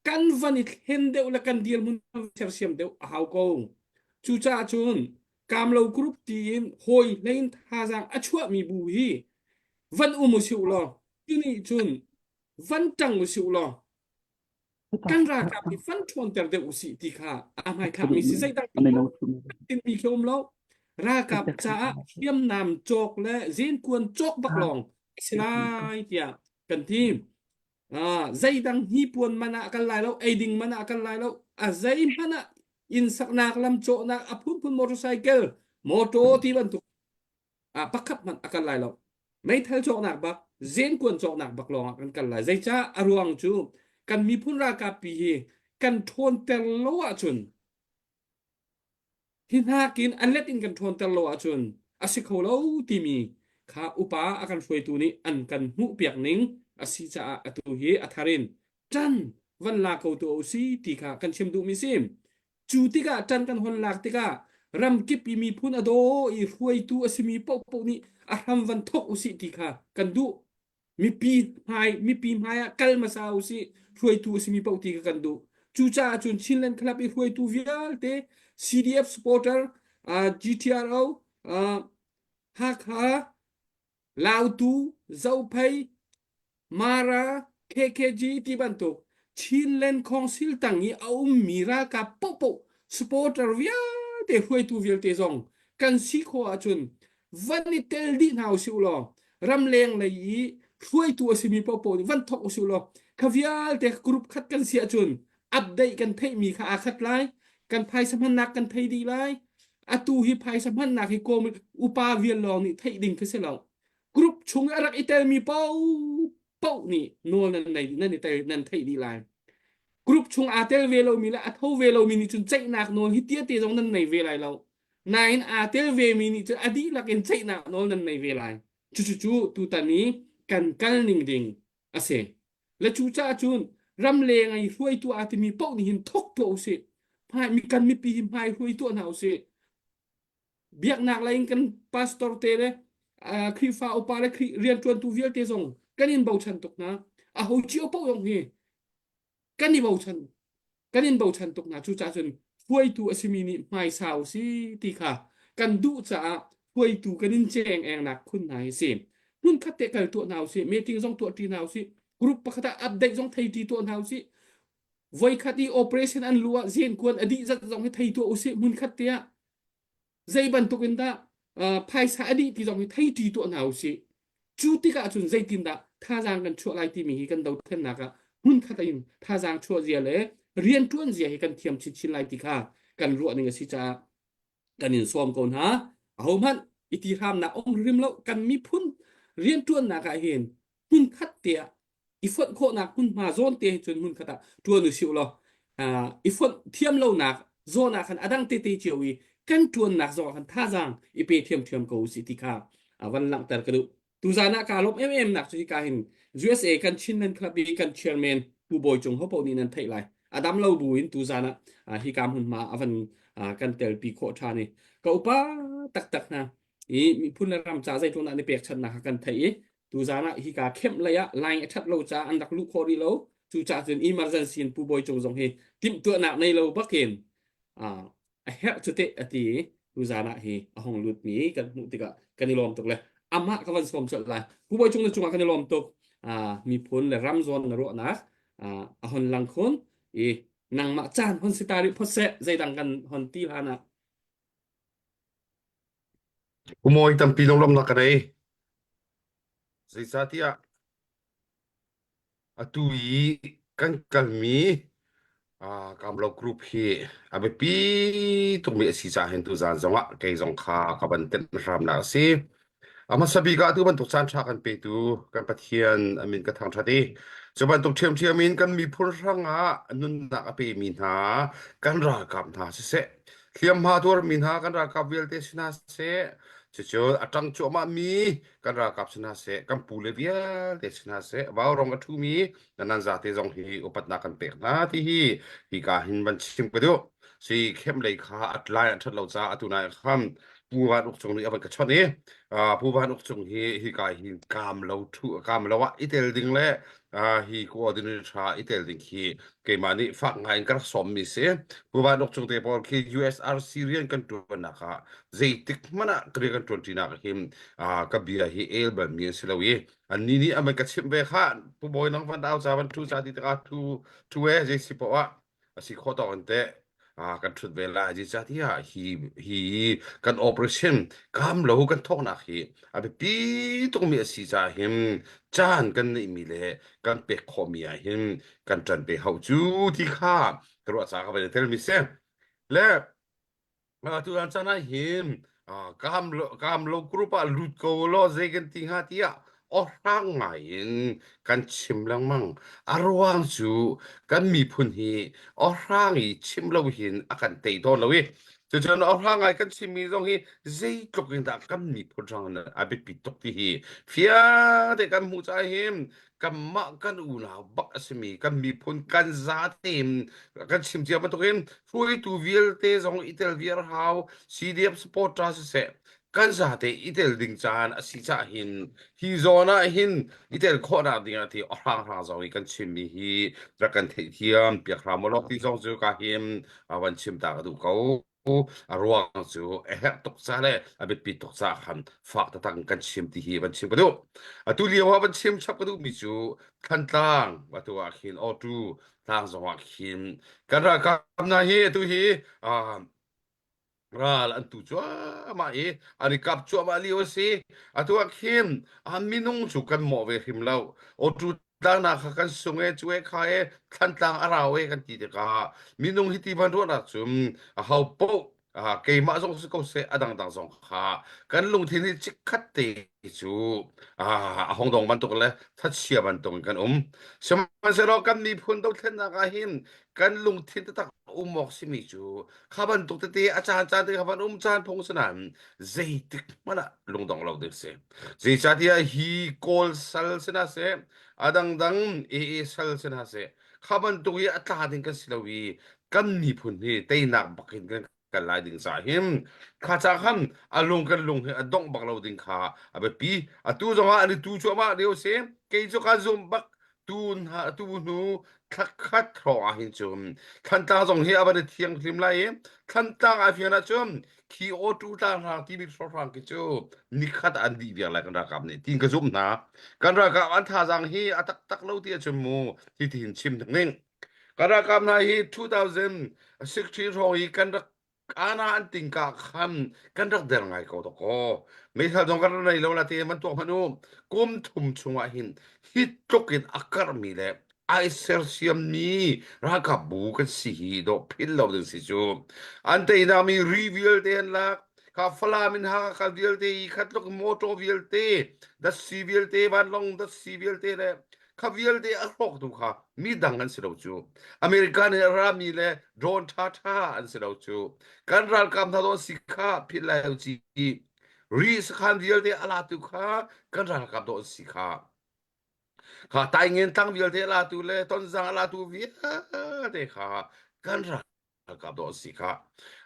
kan van i thlen deuh le kan dirhmun sersiam deuh a hau ko. Cucaah cun Kamlo Group tiin hawi hlei in thazaang a chuahmi bu hi van um usih law tuni cun van ṭang usih law kan ralkap hi van ṭhawnter deuh usih ti kha a hmaithlakmi si zeidang tinmi khi um lo ralkap caah hriamnam cawk le zenkuan cawk bak lawng a si lai tiah kan ti zeidang hnipuan man ah kal lai lo eiding man ah kal lai lo a zeihmanh ah inn saknak lam cawhnak a phunphun motorcycle motor ti bantuk pakhat hmanh a kal lai lo. Meithal cawknak bak, zenkuan cawknak bak lawngah kan kal lai. Zeicah a ruang cu kan miphun ralkap pi hi kan ṭhawnter lo ahcun Hi nakin a let in kan ṭhawnter lo ahcun a si kho lo timi kha upa a kan hruaitu nih an kan hmuhpiak ning a si caah atu hi a thar in ṭan van la ko tuah u si ti kha kan chim duhmi si. Cu tikah ṭan kan hon lak tikah ramkip i miphun a daw i hruaitu a simi paohpaoh nih a hram van thawk u sih ti kha kan duh. Mipi hmai mipi hmai ah kal hmasa usih hruaitu a simi paoh ti kha kan duh. Cucaah cun Chinland Club i hruaitu vialte CDF supporter uh, GTRO uh, Hakha Lautu Zophei Mara KKG ti bantuk Chinland Council tang i a ummi ralkap paohpaoh supporter vialte hruaitu vialte zong kan si khawh ahcun van i tel dih hna usih law ramleng lei i hruaitu a simi paohpaoh nih van thawk usih law kha vialte group khat kan si ahcun update kan theihmi kha aa khat lai kan phaisa hmannak kan thei dih lai atu hi phaisa hmannak hi kawm upa vial lawng nih theih ding khi si lo group chung i a rak i telmi paoh paoh nih nawl nan nei nan i tel nan theih dih lai group chung aa tel ve lomi le a tho ve lomi nih cun ceihnak nawl hi tia te zong nan nei ve lai lo nain aa tel vemi nih cun a dihlak in ceihnak nawl nan nei ve lai. Cucu tutan i kan kal ning ding a si. Le cucaah cun ramleng i hruaitu aa timi paoh nih hin thawk tuah usih. Hmai kan mipi hi hmai hruai tuah hna usih. Biaknak lei in kan pastor te le Khrihfa upa le Khrih rianṭuantu vialte zong kan in bochan tuk hna. Aho cio paoh zong hi kan i bochan kan in bochan tuk hna cucaah cun hruaitu a simi nih hmaisa u si ti kha kan duh caah hruaitu kan in cheng engnak khun hna hi si hmun khat te kal tuah hna u si meeting zong tuah ṭi hna u si group pakhat ah update zong thei ṭi tuah hna u si voikhat i operation an lu ah zen kuan a dih zat zong hi thei tuah u si hmun khat te ah zei bantuk in dah phaisa a dih ti zong hi thei ṭi tuah hna u sih. Cu tikah cun zeitindah thazaang kan chuah lai timi hi kan dothlennak ah hmunkhat in thazaang chuah zia le rianṭuan zia hi kan thiam chinchin lai ti kha kan ruah ning a si caah kan in sawm ko hna. Ahohmanh i ti hramnak um hrim lo kan miphun rianṭuannak ah hin hmunkhat te ah i fonh khawhnak hmunhma zawn te cun hmunkhat ah ṭuan u sih law i fonh thiam lonak zawn ah khan a dang tete cio i kan ṭuannak zong ah khan thazaang i pe thiamthiam ko usih ti kha van langhter ka duh. Tuzan ah kaa lawmh emem nak cu hika hin USA kan Chinland Club i kan chairman Pu Bawi Cung Hopo nih nan theih lai. A dam lo bu in tuzan ah hika hmunhma a van kan telpi khawh ṭhan i ka upa taktak hna i miphun le ram ca zeitluk dah an i pekchanhnak kha kan theih i Tuzaan ah hika kemh lei ah line a ṭhat lo caah an rak luh khawh rih lo. Cucaah cun emergency in Pu Bawi Cung zong hi timhtuahnak nei lo bakin a herh cu teh a ti i tuzaan ah hi a hung lutmi kan hmuh tikah kan i lawm tuk le amah ka van sawm colh lai. Pu Bawi Cung na cungah kan i lawm tuk. Miphun le ram zawn na ruahnak a hon lang khun i nangmah caan hon si ta rih phot seh zeidang kan hon ti hlan ah. Umawi tampi lunglawmhnak ka nei. Zeicahtiah atu i kan kalmi ah Kamlo Group hi a biapi tukmi a si caah hin tuzaan zongah kei zong kha ka van tenh hramnak a si. A hmasa bik ah atu bantuk caan ṭha kan petu kan Pathian a min ka thangṭhat i cu bantuk ṭhiamṭhiam in kan miphun hrangah nunnak a pemi hna kan ralkap hna siseh hliamhma tuarmi hna kan ralkap vialte si hna seh cucu a ṭang cuahmahmi kan ralkap si hna seh kan pule vialte si hna seh vaurawng a ṭhumi nan zate zong hi upatnak kan pek hna ti hi hika hin van chim ka duh si khem lei kha a tlai a ṭhat lo caah atu nai khan Pu Van Uk Cung nih a van ka chawnh i Pu Van Uk Cung hi hika hin kaam lo ṭhu kaam lo ah i tel ding le hi coordinator ṭha i tel ding khi keimah nih fak ngai in ka rak sawmmi si. Pu Van Uk Cung te pawl khi USRC rian kan ṭuannak ah zeitik hmanh ah rian kan ṭuanṭinak hin ka bia hi el balmi an si lo i annih nih an van ka chimh ve kha Pu Bawi nang van au ca van ṭhu ca ti tikah ṭhu ṭhu e zei si poah ah a si khawh tawk in teh kan ṭhut ve lai zeicahtiah hi hi kan operation kam lo kan thawknak hi a biapi tukmi a si caah hin caan kan neihmi le kan pek khawhmi ah hin kan ṭan pe hau cu ti kha ka ruah caah ka van i telmi si le. Tutan chan ah hin kaam lo kaam lo group ah lut ko law zei kan ti hnga tiah awhrang ngai in kan chim lengmang. A ruang cu kan miphun hi awhrang i chim lo hin a kan tei dawn lo i cucun awhrang ngai kan chimmi zong hi zeitluk in dah kan miphun hrang a biapi tuk ti hi fiang te kan hmuh caah hin kanmah kan unau bak a simi kan miphun kan zate in kan chim cia bantukin hruaitu vialte zong i tel viar hau CDF supporter siseh kan zate i tel ding caan a si cah hin hi zawn ah hin i tel khawhnak ding ah ti hrang hrang zong i kan chimmi hi rak kan theihthiam piak hram law ti zong cu ka him van chim ta ka duh ko. A ruang cu a herh tuk ca le a biapi tuk ca khan fak taktak in kan chim ti hi van chim ka duh. Atu lio ah van chim chap ka duhmi cu Thantlang atu ah khin Awtu tlang zong ah khin kan ralkap hna hi atu hi uh, ral an tu cuahmah i an i kap cuahmah lio a si. Atu ah khin an minung cu kan mawh ve hrim lo. Awtu tlangnak kha kan sung e cu e kha e thlantlang a rau e kan ti tikah minung hi ti van ruahnak cun a ho poh keimah zong si ko seh a dangdang zong kha kan lungthin hi chikkhat te cu a hong dong bantuk le thachia bantuk in kan um sihmanhsehlaw kan miphun dothlennak ah hin kan lungthin taktak um awk simi cu kha bantuk tete a caan caan te kha van um caan phung sinain zeitik hmanh ah lungdong lo ding si zeicahtiah hi kawl sal si hna seh a dangdang AA sal si hna seh kha bantuk hi a tla ding kan si lo i kan miphun hi teinak bak in kan kan lai ding ca hin kha ca khan a lung kan lung hi a dongh bak lo ding kha a biapi atu zongah an i tu cuahmah lio si kei cu ka zum bak tu hna tu hnu thlakhat hrawng ah hin cun Thlantlang zong hi a van i thianghlim lai i Thlantlang ai fian ahcun khi awtu tlanghrang timi hrawkhrang khi cu nikhat an dih viar lai kan ralkap nih tiin ka zumh hna kan ralkap an thazaang hi a taktak lo ti ahcun mu hi tihin chim ning kan ralkap hna hi 2016 hrawng i kan rak Ana an tingka khan kan rak der ngai ko dawkaw. Meithal zong kan rak nei lo la te man tuak hmanh u. Kum thum chungah hin hi tluk in a karhmi le ai sersiammi ralkap bu kan si hi dawh phil lo ding si cu. An teinak mi ri vialte an lak. Kha Falam in Hakha vialte i khat tluk motor vialte, datsi vialte, vanlawng datsi vialte le kha vialte a hrawktu kha mi dang an si lo cu America nih a rami le drone ṭha ṭha an si lo cu kan ralkap hna dawh si kha philh lai lo ci ri sakhan vialte a latu kha kan ralkap dawh an si kha kha taingen tlang vialte a latu le tonzang a latu vialte kha kan ral ralkap dawh an si kha.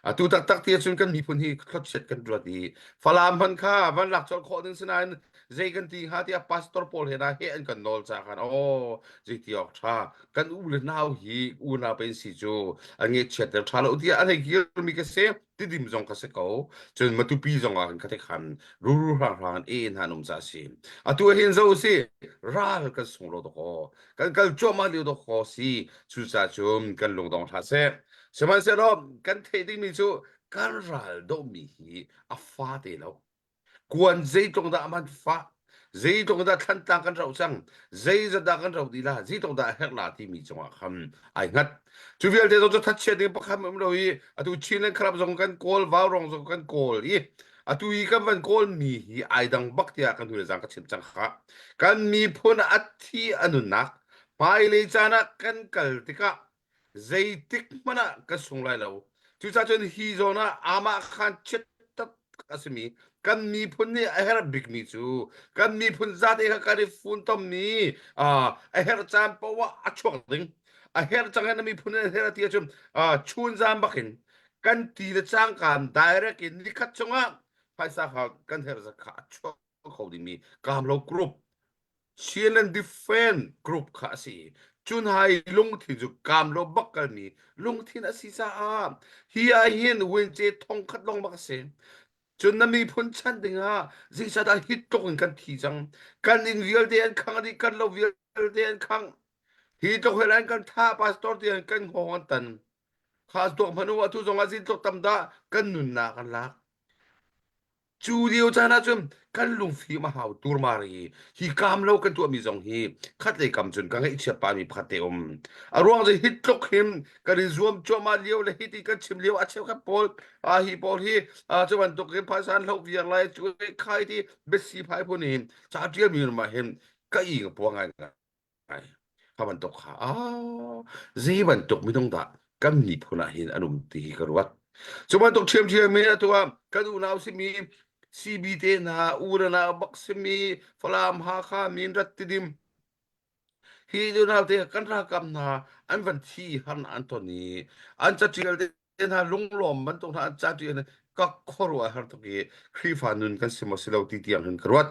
Atu taktak ti ahcun kan miphun hi thlawchiat kan ruat i Falam hman kha van lak colh khawh ding sinain zei kan ti hnga tiah pastor pawl he na he an kan nawl ca khan aw zei ti awk tha kan u le nau hi unau pen si cu an ngeihchiat ter tha lo tiah an hei kirmi ka si tidim zong ka si ko cun matupi zong ah khan kha khan ruru hrang hrang e hna num ca si atu hin zo si ral kan sung lo dakaw kan kal cuahmah lio dawh kaw si cucaah cun kan lungdong hlah seh sihmanhsehlaw kan theih dingmi cu kan ral dohmi hi a fate lo kuan zeitluk dah man fah zeitluk dah thlantlang kan roh cang zeizat dah kan roh dih la zeitluk dah a herh la timi cungah khan ai hngat cu vialte zong cu thatchia ding pakhat um lo i atu Chinland Club zong kan kawl Vaurong zong kan kawl i atu i kan van kawl mi hi ai dang bak tiah kan hnu le zang ka chim cang kha kan miphun a thi a nunnak hmailei caan ah kan kal tikah zeitik hmanh ah kan sung lai lo cucaah cun hi zawn ah amah khan chiat taktak a simi kan miphun nih a herh bikmi cu kan miphun zate kha kan i funtommi a herh caan poah a chuak ding a herh cang in miphun an herh ti ahcun chun zan bakin kan ti le cangkaan direct in nikhat chungah phaisa kha kan herh zat kha a chuak kho dingmi Kamlo group Chin Defense Group kha a si. Cun hai lungthin cu Kamlo bak kalmi lungthin a si caah hi ah hin wince thongkhat lawng bak a si. Cun na miphun chan dingah zeicahdah hi tluk in kan thi cang. Kan inn vialte an khang dih, kan lo vialte an khang. Hi tluk hel an kan thah pastor tiang kan hngawng an tan. Kha tuak hmanh u atu zong ah zeitluk tam dah kan nunnak an lak. Cu lio caan ahcun kan lungfim a hau turmar i hi kaam lo kan tuahmi zong hi khatlei kam cun ka ngaihchiat pahmi pakhat te um. A ruang cu hi tluk hin kan i zuam cuahmah lio le hiti kan chim lio a cheukhat pawl ah hi pawl hi ah cu bantuk in phaisa an hloh viar lai cu khai ti biasi phai phun hin ca ṭialmi mah hin ka i ka puang ngai ngai. Kha bantuk kha ah zei bantuk minung dah kan miphun ah hin an um ti hi ka ruat. Cu bantuk ṭhiamṭhiam in atu ah kan unau simi CB te hna, u le nau bak simi Falam, Hakha, Mindat, Tidim hi unau te kan ralkap hna an van thi har an ton i an caṭial te hna lunglawm bantuk hna an ca ṭial ka khuaruah har tuk i Khrihfa nun kan si maw si lo ti tiang hin ka ruat.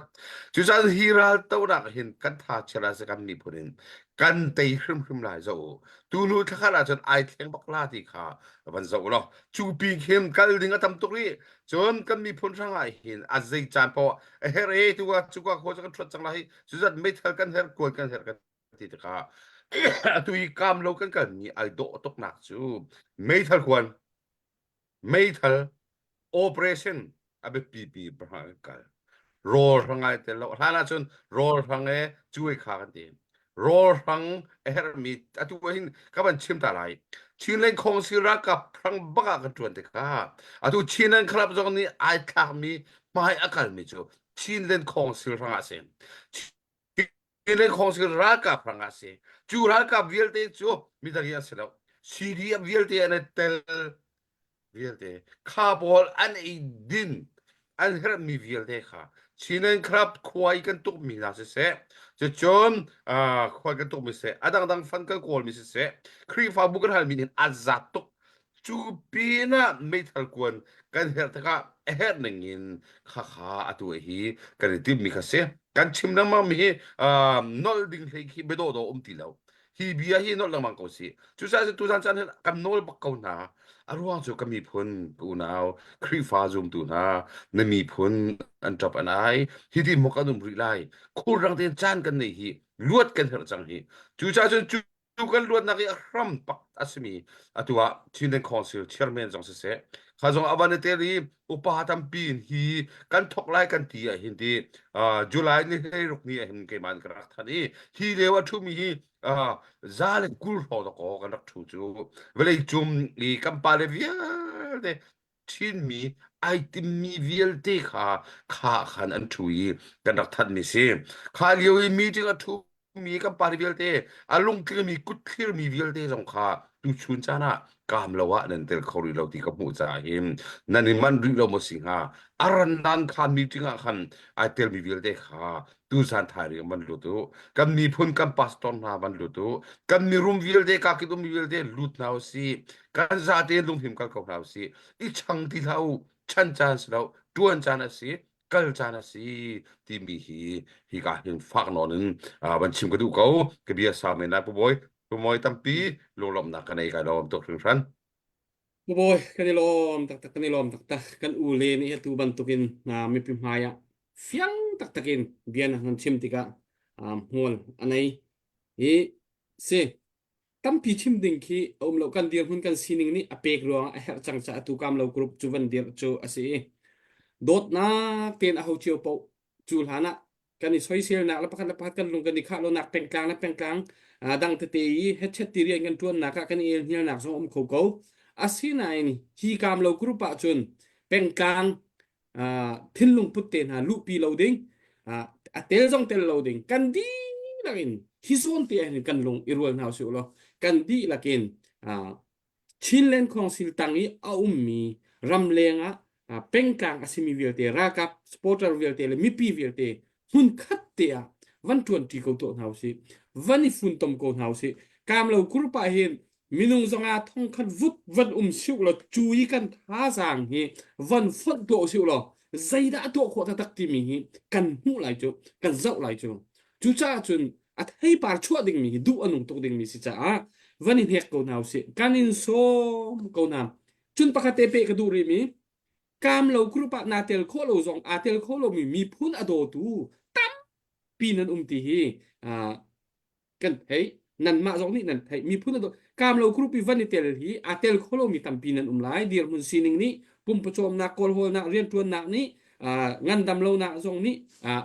Cucaah hi ral tonak hin kan tha chia lai si kan miphun in kan tei hrimhrim lai zo u. Tu hnu thlakhat ahcun ai thleng bak la ti kha van zoh law cu pi khin kal ding a tam tuk rih. Cun kan miphun hrangah hin a zei caan poah a her e tu ka cu ka khaw kan ṭhuat cang lai cuzat meithal kan her kuan kan her kan ti tikah atu i kaam lo kan kalmi ai dawh tuknak cu meithal kuan meithal operation a biapi pi kan kal rawl hrang ai tel lo hlan ahcun rawl hrang e cuai kha kan ti rawl hrang a herhmi atu hin ka van chim ta lai Chinland Council ralkap hrang bak ah kan ṭuan tikah atu Chinland Club zong nih ai thlakmi hmai a kalmi cu Chinland Council hrang ah si Chinland Council ralkap hrang ah si. Cu ralkap vialte cu midang hi an si lo. CDF vialte an i tel vialte. Kha pawl an ei din an herhmi vialte kha Chinland Club khuai kan tukmi hna siseh, cucun khuai kan tukmi siseh, a dangdang fan kan kawlmi siseh, Khrihfabu kan halmi nih a zat tuk. Cu pinah meithal kuan kan herh tikah a herh ning in khakha atu hi kan i timmi kha si. Kan chim lengmang mi hi nolh ding hlei khi biadawh dawh um ti lo. Hi bia hi nolh lengmang ko si. Cucaah tuzan caan hin kan nawl bak ko hna. A ruang cu ka miphun, ka unau, Khrihfa zumtu hna, na miphun an ṭap an ai. Hi ti maw kan um rih lai. Khulrang tein caan kan nei hi luat kan herh cang hi. Cucaah cun cu kan luatnak i a hram pak a simi atu ah Chinland Council chairman zong siseh kha zong a van i tel i upa tampi in hi kan thok lai kan ti ah hin ti July ni 16 ni ah hin keimah in ka rak than i hi lio a ṭhumi hi za le 20 hrawng dakaw kan rak ṭhu cu vawlei cung i kan pale vialte Chinmi ai timmi vialte kha kha khan an ṭhu i kan rak thanmi si. Kha lio i meeting a ṭhu mi kan party vialte a lungtlingmi kutthlir mi vialte zong kha tuchun caan ah kaam lo ah nan tel kho rih lo ti ka hmuh caah hin nan i manh rih lo maw si hnga a ran nan kha meeting ah khan ai telmi vialte kha tuzan thai van lut u kan miphun kan pastor hna van lut u kan mirum vialte ka kit um vialte lut hna u si kan zate lunghim kal ko hna u si i chang ti hlah u chan caan si lo tuan caan a si kal caan a si timi hi hi ka hin fak nawn in van chim ka duh ko ka bia sa men lai pu bawi pu mawi tampi lunglawmhnak ka nei kai lawm tuk hringhran Pu Bawi, kan i lawm taktak, kan i lawm taktak. Kan u le nih atu bantukin na mipi hmai ah fiang taktak in bia na kan chim tikah hmual a nei. Hi si tampi chim ding khi a um lo kan dirhmun kan sining nih a pek ruangah a herh cang caah atu kam lo group cu van dirh cu a si i dawtnak tein a ho cio paoh cu hlan ah kan i soiselnak le pakhat le pakhat kan lung kan i khah lonak pengtlang le pengtlang dang tete i hetchet ti rian kan ṭuannak ah kan i elhnialnak zong um kho ko. Asinain hi kaam lo group ah cun pengtlang thinlung put te hna luhpi lo ding a tel zong tel lo ding kan dihlak in hi zawn te ah hin kan lung i rual hna usih law kan dihlak in Chinland Council tang i a ummi ramleng ah pengtlang a simi vialte ralkap supporter vialte le mipi vialte hmunkhat te ah van ṭuanṭi ko tuah hna usih van i funtom ko hna usih kaamlo group ah hin minung zong ah thongkhat vut van um siu law cu i kan thazaang hi van fonh tuah usih law zeidah a tuah khawh taktak timi hi kan hmuh lai cu kan zoh lai cu cucaah cun a theipar chuah dingmi hi duh a nung tuk dingmi si caah van i hnek ko hna usih kan in sawm ko hna cun pakhat te peh ka duh rihmi kaam lo group ah naa tel khawh lo zong aa tel kho lomi miphun a dawtu tampi nan um ti hi kan theih nanmah zong nih nan theih miphun a daw kaam lo group i van i tel hi aa tel kho lomi tampi nan um lai dirhmun sining nih pumpawcawmnak kawlhawlnak rianṭuannak nih. Ngandam lonak zong nih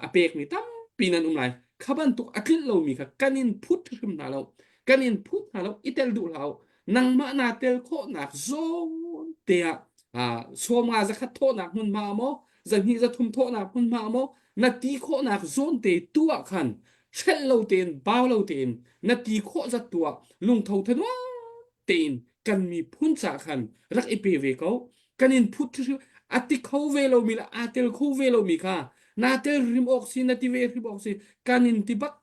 a pekmi tampi nan um lai. Kha bantuk a tlinh lomi kha kan in phut hrim hna lo. Kan in phut hna lo, i tel duh hlah u. Nangmah naa tel khawhnak zawn te ah sawmnga zakhat thawhnak hmunhma maw, zahnih zathum thawhnak hmunhma maw, na ti khawhnak zawn te tu ah khan hrelh lo tein bau lo tein na ti khawh zat tu ah lungtho thanuam tein kan miphun ca khan rak i pe ve ko. Kan in phut a ti kho ve lomi le aa tel kho ve lomi kha naa tel hrim awk si na ti ve hrim awk si kan in ti bak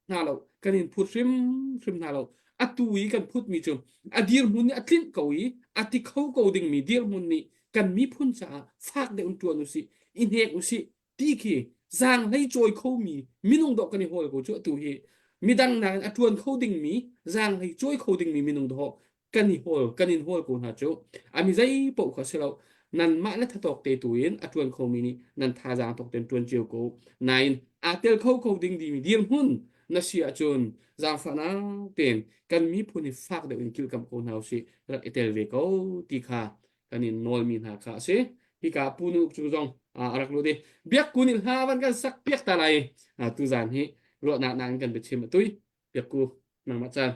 hna lo kan in phut hrimhrim hna lo. Atu i kan phutmi cu a dirhmun nih a tlinh ko i a ti kho ko dingmi dirhmun nih kan miphun caah fak deuh in ṭuan usih i hnek usih ti khi zaanghlei cawi khomi minung dawh kan i hawl ko cu. Atu hi midang nakin a ṭuan kho dingmi zaanghlei cawi kho dingmi minung dawh kan i hawl kan in hawl ko hna cu. A mi zei paoh kha si lo, nanmah le thatawk te tu in a ṭuan khomi nih nan thazaang tawk tein ṭuan cio ko nain aa tel kho kho ding dimi dirhmun na si ahcun zaangfahnak tein kan miphun hi fak deuh in kilkamh ko hna usih, rak i tel ve ko ti kha kan in nawlmi hna kha a si. Hika pu nu cu zong a rak lut i biak ku nih hla van kan sak piak ta lai. Tuzan hi ruahnak nain kan biachim atui biak ku nangmah caan.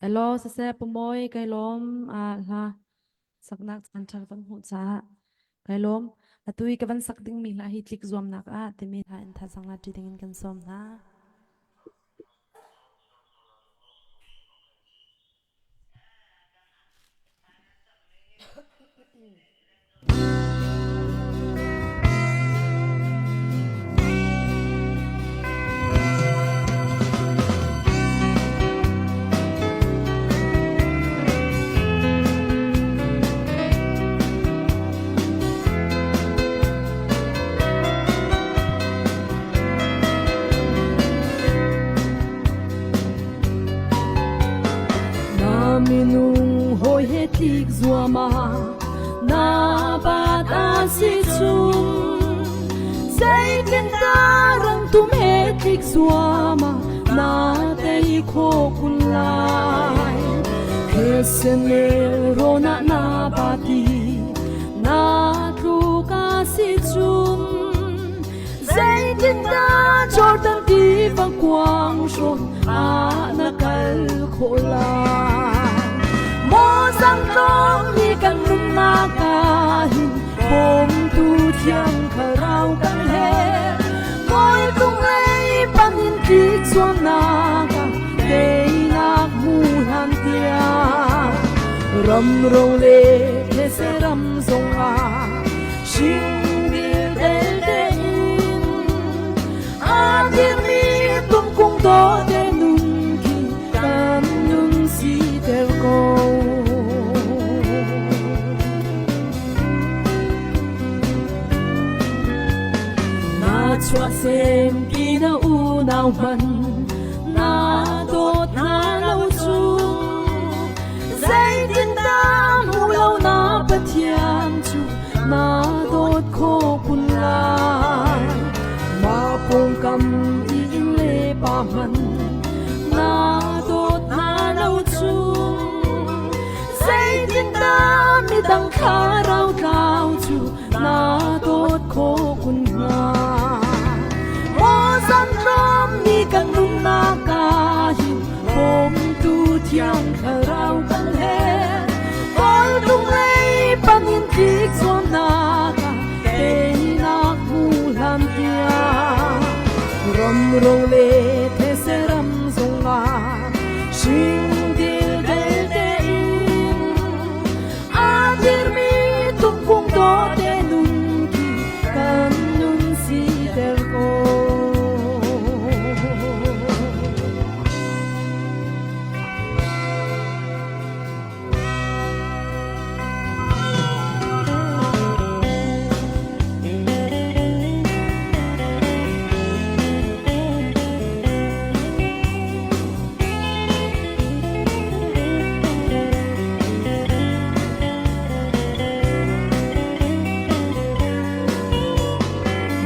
Hello, siseh Pumawi kai lawm hla saknak caan ṭha kan hmuh caah kai lawm. Atu i ka van sak dingmi hla hi tlik zuamnak ah timi hla in thazaang la ṭi dingin kan sawm hna. Na minung hawi he tlik zuam ah na bat a si chung zeitindah rangtum he tlik zuam ah na tei kho kun lai thesene rona na bati na tluk a si chung Zeitindah Jordan tiva kuang hrawn ah na kal khawh lai? Maw zangtlawm mi kan nunnak ah hin bawmtu thiang thlarau kan herh. Kawi lei pan in tlik zuamnak ah teinak hmu hlan tiang ram ro le these ram zongah Hringdil delte in a dirmi tumkung dawte nun khi kan nun siter ko. Na chuahsem pi na unau hmanh na dawt hna lo cu zeitindah hmu lo na Pathian cu na dawt khawh kun lai? Mah pawngkam i inn le pa hmanh na dawt hna lo cu zeitindah midang thlarau tlau cu na dawt khawh kun hnga? Maw zan mi kan nunnak ah hin bawmtu thiang thlarau kan herh. Kawltung lei pan in tlik zuamnak ah teinak hmu hlan tiang ram ro le these ram zongah hringdil delte in a dirmi tumkung dawte nun khi kan nun siter ko.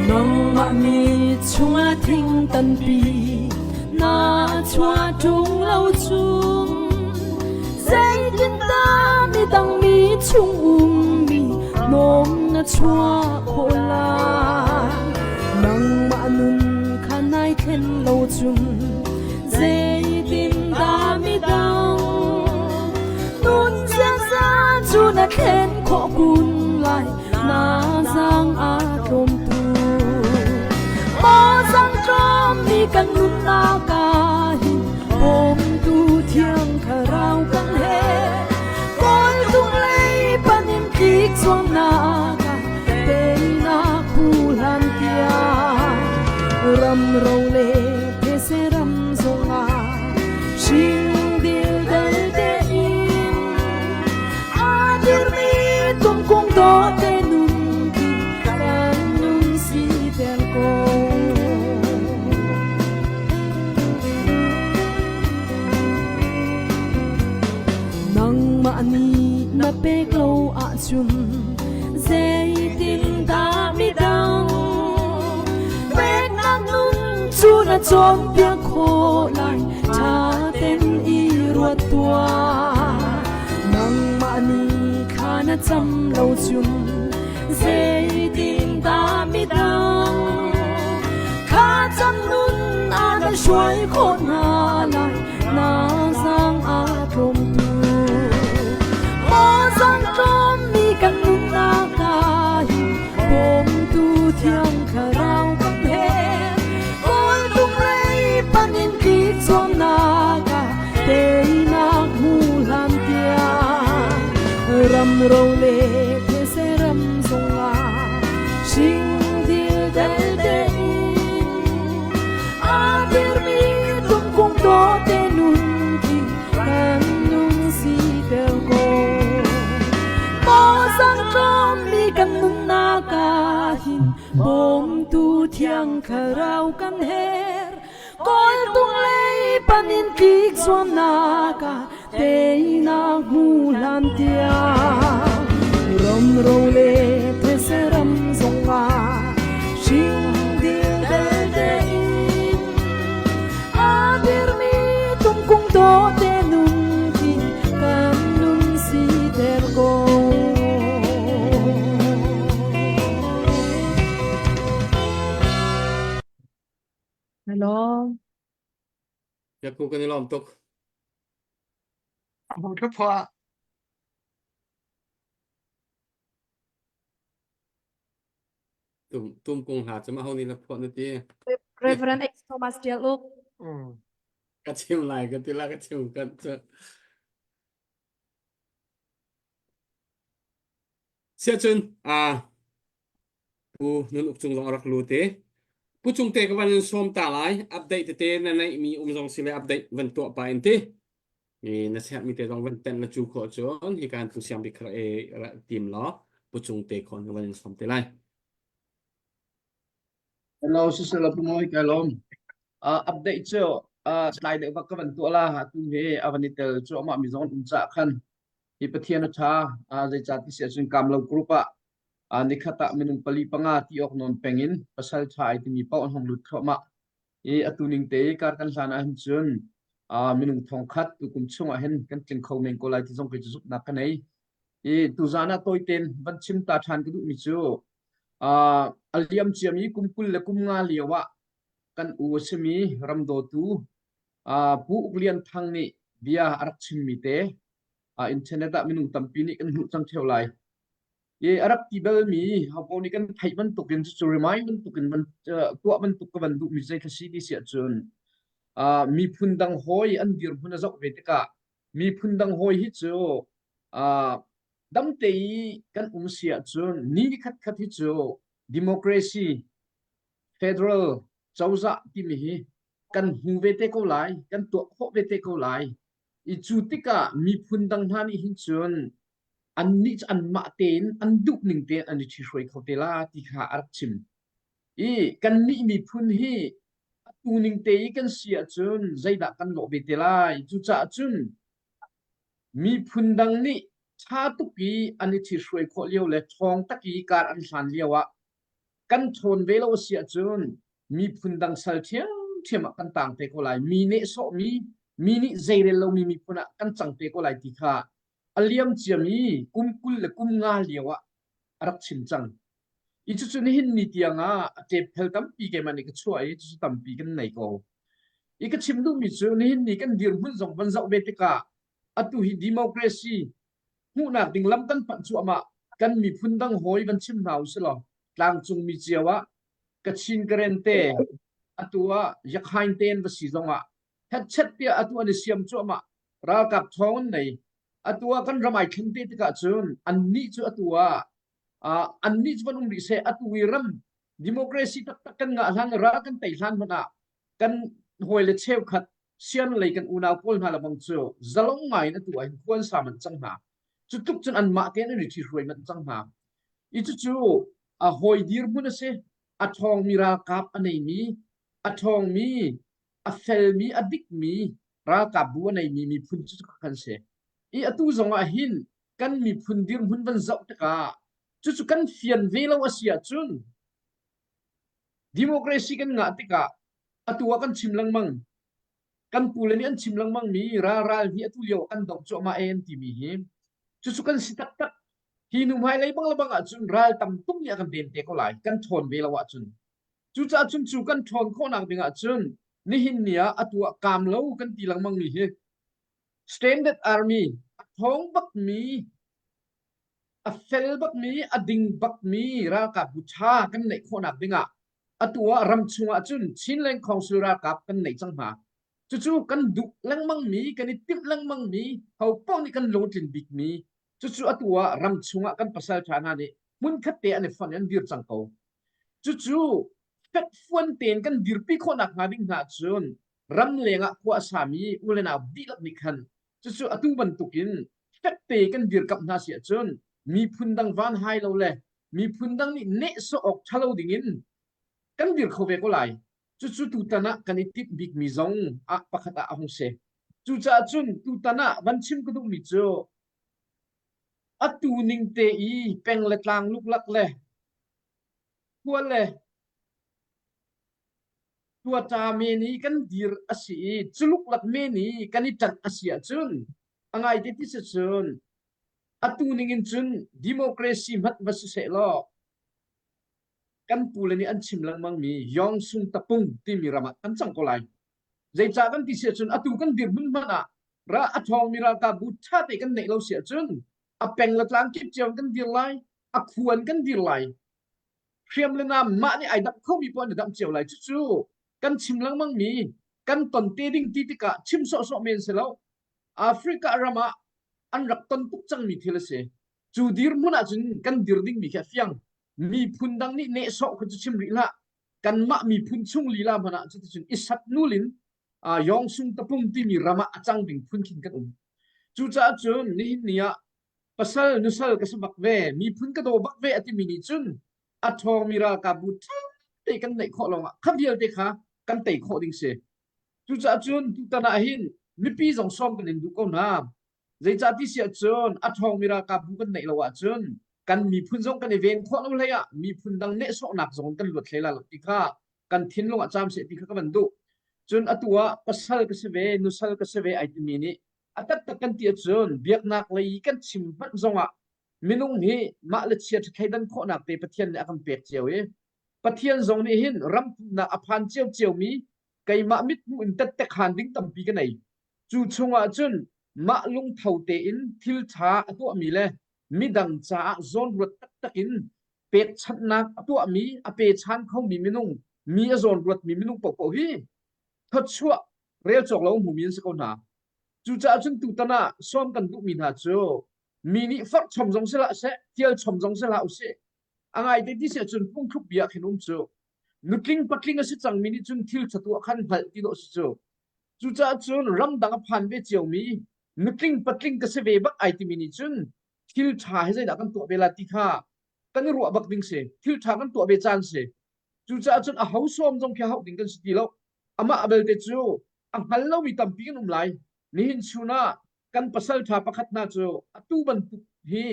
Nangmah mi chungah thing tanpi na chuah ṭung lo chung. chung ummi nawm na chuah khawh lai. Nangmah nun kha nai thlen lo cun zeitindah midang nun ziaza cu na thlen khawh kun lai na zaang aa tlawm tu. Maw zang tlawmmi kan nunnak ah hin bawmtu thiang thlarau kan he kawltung lei panin tlik zuamnak ah teinak phu hlan tiang ram ro le these ram zongah hring dil del te in aa dirmi tumkung dawte nun khi kan nun si ter ko. Nangmah nih na pek lo ahcun zeitindah midang peknak nun cu na cawnpiak khawh lai ṭha ten i ruat tuah. Nangmah nih thla na cam lo cun zeitindah midang kha cam nun ah na hruai khawh hna lai na zaang aa tlawm tu maw zaang tlawmmi kan nunnak ah hin bawmtu thiang thlarau kan he kawltung lei panin tlik zuamnak ah teinak hmu hlan tiang ram ro le these ram zongah hring dil del te in aa dirmi tumkung dawte nun khi kan nun si tel ko. Maw zang tlawmmi kan nunnak ah hin bawmtu thiang thlarau kan her. Kawltung lei panin tlik zuamnak ah teinak hmu hlan tiang ram ro le these ram zongah hring dil del te in aa dirmi tumkung dawte nun khi kan nun si ter ko. Hello. Yaku kan i lawm tuk. Ka Tum tum kung hla cu ma ho nih na phuah na ti. Reverend X Thomas Tial Uk. Mm. Ka chim lai ka ti la ka chim kan cu. Siahcun a Pu Nun Uk Cung zong a rak lut i Pu Cung te ka van in sawm ta lai update tete na neihmi um zong si le update van tuah pa in ti i na sermi te zong van tenh na cu khawh cun hi kan tu siang bik kha e tim law Pu Cung te khon ka van in sawm te lai. Hello, Sisela Pumoy ka lom. Uh, update cu uh, tlai deuh bak ka van tuah la tu he avan i tel cu amah mi zong um ca khan hi Pathian a tha uh, zeicah ti si ahcun kamlo group ah uh, nikhat ah minung pali panga ti awk nawn peng in pasal tha ai timi paoh an hong lut thluahmah i atu ning te kar kan hlan ah hin cun uh, minung thong khat tu kum chung ah hin kan tling kho men ko lai ti zong kei cu zumhnak ka nei i tuzan ah tawitein van chim ta ṭhan ka duhmi cu uh, a liam ciami kum 20 le kum nga lio ah kan u a simi ramdawtu uh, Pu Uk Lian Thang nih bia a rak chimmi te uh, internet ah minung tampi nih kan hmuh cang ṭheo lai. I a rak ti balmi hopo nih kan theih bantukin cucu remind bantukin van uh, tuah bantuk ka van duhmi zei kha si ti si ahcun uh, miphun dang hawi an dirhmun a zoh ve tikah miphun dang hawi hi cu uh, damte i kan um si ahcun ni khat khat hi cu democracy federal cozah timi hi kan hmu ve te ko lai kan tuah khawh ve te ko lai i cu tikah miphun dang hna nih hin cun annih cu anmah tein an duh ning tein an i ṭhihruai kho te la ti kha a rak chim i kannih miphun hi atu ning te i kan si ahcun zeidah kan lawh ve te lai cucaah cun miphun dang nih ṭha tuk i an i ṭhihruai khawh lio le ṭhawng tak i kar an hlan lio ah kan ṭhawn ve lo a si ahcun miphun dang sal ṭhiamṭhiam ah kan tang te ko lai mi nehsawhmi mi nih zeirel lomi miphun ah kan cang te ko lai ti kha. A liam ciami kum 20 le kum nga lio ah a rak chim cang. I cucu nihin ni tiang ah a ṭepphel tampi keimah nih ka chuah i cucu tampi kan nei ko. I ka chim duhmi cu nihin ni kan dirhmun zong van zoh ve tikah atu hi democracy hmuhnak ding lam kan panh cuahmah kan miphun dang hawi van chim hna usih law tlangcungmi cio ah Kachin Karen te atu ah Yakhain te an va si zong ah hetchet tiah atu an i siam cuahmah ralkap ṭhawng an nei atu ah kan ram ai thlen te tikah cun annih cu atu ah uh, annih cu van um rih seh atu i ram democracy taktak kan ngah hlan ral kan tei hlan hmanh ah kan hawile cheukhat sian lei kan unau pawl hna lebang cu zalong ngai in atu ah hin khuan sa man cang hna cu tluk cun anmah tein an i ṭhihruai manh cang hna i cucu a hawi dirhmun a si a ṭhawngmi ralkap a neimi a ṭhawngmi a felmi a dikmi ralkapbu a neimi miphun cu kan si i atu zong ah hin kan miphun dirhmun van zoh tikah cucu kan fian ve lo a si ahcun democracy kan ngah tikah atu ah kan chim lengmang kan pule nih an chim lengmang mi ral ral hi atu lio kan doh cuahmah e an timi hi cucu kan si taktak hi nu hmailei bang le bang ahcun ral tam tuk nih a kan den te ko lai kan ṭhawn ve lo ahcun cucaah cun cu kan ṭhawn khawhnak ding ahcun nihin ni ah atu ah kaam lo kan ti lengmang mi hi standard army a ṭhawng bakmi a fel bakmi a ding bakmi ralkapbu ṭha kan neih khawhnak ding ah atu ah ram chungah cun Chinland Council ralkap kan neih cang hna. Cucu kan duh lengmangmi, kan i timh lengmangmi, ho paoh nih kan lungtlin bikmi, cucu atu ah ram chungah kan pasal ṭha hna nih hmunkhat te an i fonh i an dir cang ko. Cucu fekfuan tein kan dirpi khawhnak hnga ding hna cun ramleng ah khua a sami u le nau dihlak nih khan cucu atu bantukin fekte kan dirkamh hna si ahcun miphun dang van hai lo le miphun dang nih nehsawh awk ṭhalo dingin kan dir kho ve ko lai. Cucu tutan ah kan i timh bikmi zong ah pakhat ah a hung si. Cucaah cun tutan ah van chim ka duhmi cu atu ning te i peng le tlang luklak le khua le tuaṭa men i kan dir a si i cu luklak men i kan i ṭanh a si ahcun a ngaite ti si cun atu ning in cun democracy hmanh va si seh law kan pule nih an chim lengmang mi Yong Sung Tapung timi ram ah kan cang ko lai. Zeicah kan ti si ahcun atu kan dirhmun hmanh ah ra a ṭhawngmi ralkapbu ṭha te kan neih lo si ahcun a peng le tlang kip cio in kan dir lai, a khuan kan dir lai. Hriam le nam mah nih ai damh khomi poah an i damh cio lai. Cucu kan chim lengmang mi kan ton te ding ti tikah chim sawhsawh men si lo. Africa ram ah an rak ton tuk cangmi thil a si. Cu dirhmun ahcun kan dir dingmi khi a fiang. Miphun dang nih nehsawh kha cu chim rih hlah. Kanmah miphun chung lila hmanh ah cuticun i sat nul in uh, Yong Sung Tapung timi ram ah a cang ding phun khin kan um. Cucaah cun nihin ni ah pasal nusal ka si bak ve, miphun ka daw bak ve a timi nih cun a ṭhawngmi ralkapbu ṭha te kan neih khawh lawngah kha vialte kha kan tei khawh ding si. Cucaah cun tutan ah hin mipi zong sawm kan in duh ko hna. Zeicah ti si ahcun a ṭhawngmi ralkapbu kan neih lo ahcun kan miphun zong kan i ven khawh lo hlei ah miphun dang nehsawhnak zong kan luat hlei la lo ti kha kan thinlung ah caam seh ti kha ka van duh. Cun atu ah pasal ka si ve, nusal ka si ve ai timi nih a taktak kan ti ahcun biaknak lei i kan chim hmanh zongah minung hi mah le chia thleidan khawhnak te Pathian nih a kan pek cio i Pathian zong nih hin ram thumnak a phan ciocio mi keimah mithmuh in tettek han ding tampi ka nei. Cu chungah cun mah lungtho tein thil ṭha a tuahmi le midang caah zawnruat taktak in pekchanhnak a tuahmi, a pechan khomi minung, mi a zawnruatmi minung paohpaoh hi thawchuah rel cawk lo hmumi an si ko hna. Cucaah cun tutan ah sawm kan duhmi hna cu mi nih forh chom zong si hlah seh, tial chom zong si hlah usih. A ngaite ti si ahcun phungthluk bia khin um cu. Nutling patling a si cangmi nih cun thil ṭha tuah khan hngalh ti dawh si cu. Cucaah cun ramdang a phan ve ciomi nutling patling ka si ve bak ai timi nih cun thil ṭha hi zeidah kan tuah ve la ti kha kan i ruah bak ding si. Thil ṭha kan tuah ve caan si. Cucaah cun a ho sawm zong khi hauh ding kan si ti lo. Amah belte cu a hngal lomi tampi kan um lai. Nihin chun ah kan pasal ṭha pakhat hna cu atu bantuk hi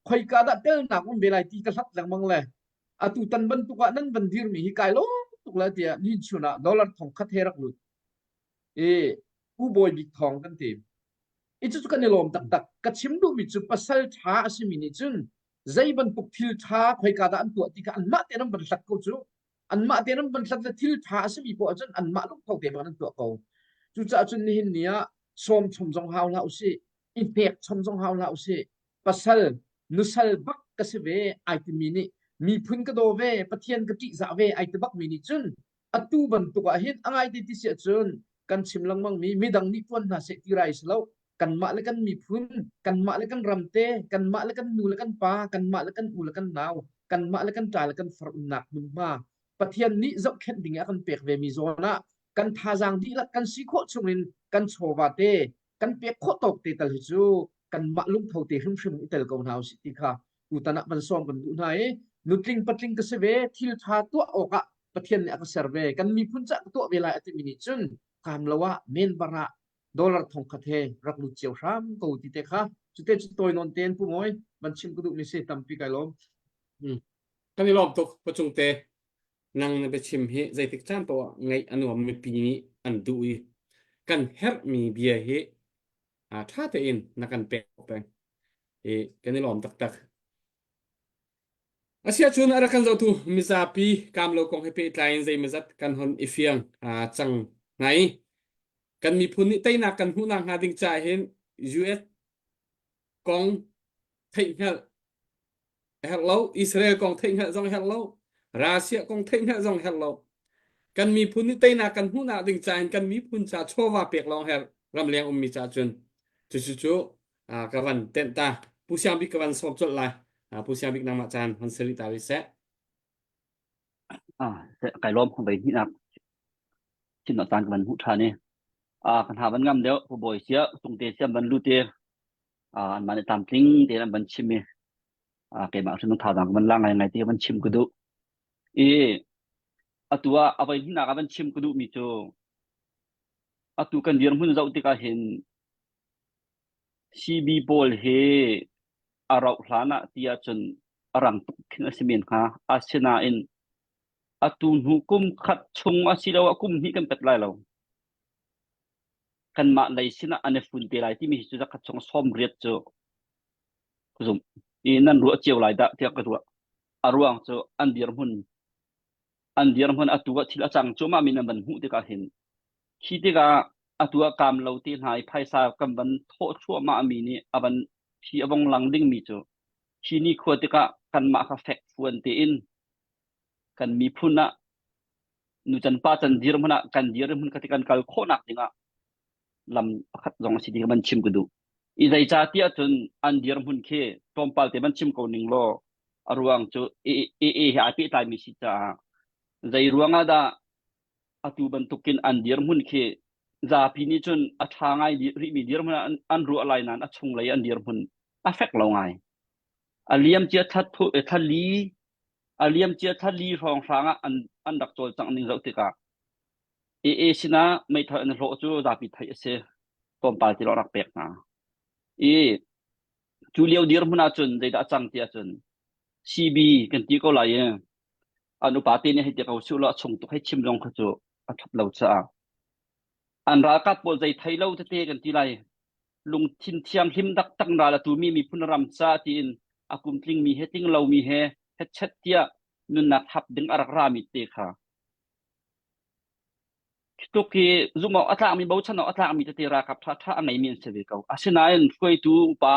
khoika dah telnak um ve lai ti ka hlat lengmang le atu tan bantuk ah nan van dirmi hi kai lawm tuk la tiah nihin chun ah dollar thong khat he rak lut i U Bawi Bik Thawng kan ti. I cucu kan i lawm taktak. Ka chim duhmi cu pasal ṭha a simi nih cun zei bantuk thil ṭha khoika dah an tuah ti kha anmah tein an van hlat ko cu. Anmah tein an van hlat le thil ṭha a simi poah cun anmah lungtho te bang an tuah ko. Cucaah cun nihin ni ah sawm chom zong hau hlah usih, i hnek chom zong hau hlah usih. Pasal, nusal bak ka si ve ai timi nih miphun ka daw ve, Pathian ka ṭihzah ve ai ti bakmi nih cun atu bantuk ah hin a ngaite ti si ahcun kan chim lengmang mi midang nih tuan hna seh ti rai si lo kanmah le kan miphun kanmah le kan ram te kanmah le kan nu le kan pa kanmah le kan u le kan nau kanmah le kan ṭa le kan far umnak hmunhma Pathian nih zohkhenh ding a kan pek ve mi zawn ah kan thazaang dihlak kan si khawh chungin kan chawva te kan pek khawh tawk te tal hi cu kanmah lungtho te hrimhrim i tel ko hna usih ti kha tutan ah van sawm kan duh hna i nutling patling ka si ve thil ṭha tuah awkah Pathian nih a ka ser ve kan miphun cah ka tuah ve lai a timi nih cun kaam lo ah member ah dollar thongkhat he rak lut cio hram ko ti te kha cute cu tawi nawn tein pu mawi van chim ka duh mi si tampi kai lawm. Kan i lawm tuk pacung te nang na biachim hi zeitik caan paoh ah ngaih a nuam mipi nih an duh i kan herhmi bia hi ṭha tein na kan pek peng i kan i lawm taktak. Asiahcun a rak kan zohtu mizapi kaamlo kong he pehtlai in zeimawzat kan hon i fiang cang hnga i kan miphun nih teinak kan hmuhnak hnga ding caah hin US kong theihhngalh a herh lo, Israel kong theihhngalh zong a herh lo, Russia kong theihhngalh zong a herh lo. Kan miphun nih teinak kan hmuhnak ding caah hin kan miphun ca chawva pek lawng herh ramleng ummi caah cun cucu cu ka van tenh ta. Pu Siang Bik ka van sawm colh lai. Pu Siang Bik nangmah caan hon seri ta rih seh. Ah, kai lawm hong bei hnih nak chin caan ka van hmuh ṭhan i ah kan ha van ngam deuh pu bawi sia sungte siam van lu te ah an mah nih tlamtling tein an van chim i ah keimah hrim thazaang ka van la ngai ngai ti van chim ka duh i atu ah a voi hnihnak ah van chim ka duh mi cu atu kan dirhmun zoh tikah hin CB pawl hi a rauh hlan ah ti ahcun a rang tuk khin a si men hnga. Asinain atu hnu kum khat chung asiloah kum hnih kan pet lai lo. Kanmah lei sinah an i fun te lai timi hi cu zakhat chung 80 cu ka zumh. I nan ruah cio lai dah tiah ka ruah. A ruang cu an dirhmun an dirhmun atu ah thil a cang cuahmah mi nan van hmuh tikah hin khi tikah atu ah kaam lo te hna i phaisa kan van thawh thluahmah mi nih a van thi a vong lang ding mi cu hi ni khua tikah kanmah kha fek fuan tein kan miphun ah nucan pa can dirhmun ah kan dirhmun kha ti kan kal khawhnak dingah lam pakhat zong a si ti kha van chim ka duh. I zeica tiah cun an dirhmun khi tlawmpal te van chim ko ning law a ruang cu AA he ai pehtlai mi si caah zei ruang ah dah atu bantukin an dirhmun khi zapi nih cun a ṭha ngai rihmi dirhmun ah an ruah lai nain a chunglei an dirhmun a fek lo ngai. A liam cia thla a liam cia thla li hrawnghrang ah an an rak cawlcangh ning zoh tikah AA sinah meithal an hlawh cu zapi theih a si. Tlawmpal ti lawng rak pek hna. I cu lio dirhmun ahcun zeidah a cang ti ahcun CB kan ti ko lai i an upa te nih hei ti ko su law a chung tuk hei chim zong kha cu a ṭhat lo caah an ralkap pawl zei thei lo tete kan ti lai lungthin thianghlim taktak ral a tumi miphun ram ca tiin a kum tlingmi he tling lomi he hetchet tiah nunnak thap ding a rak rami te kha tuk hi zumh awk a tlakmi bochan awk a tlakmi tete ralkap ṭhaṭha a ngeimi an si ve ko asinain hruaitu upa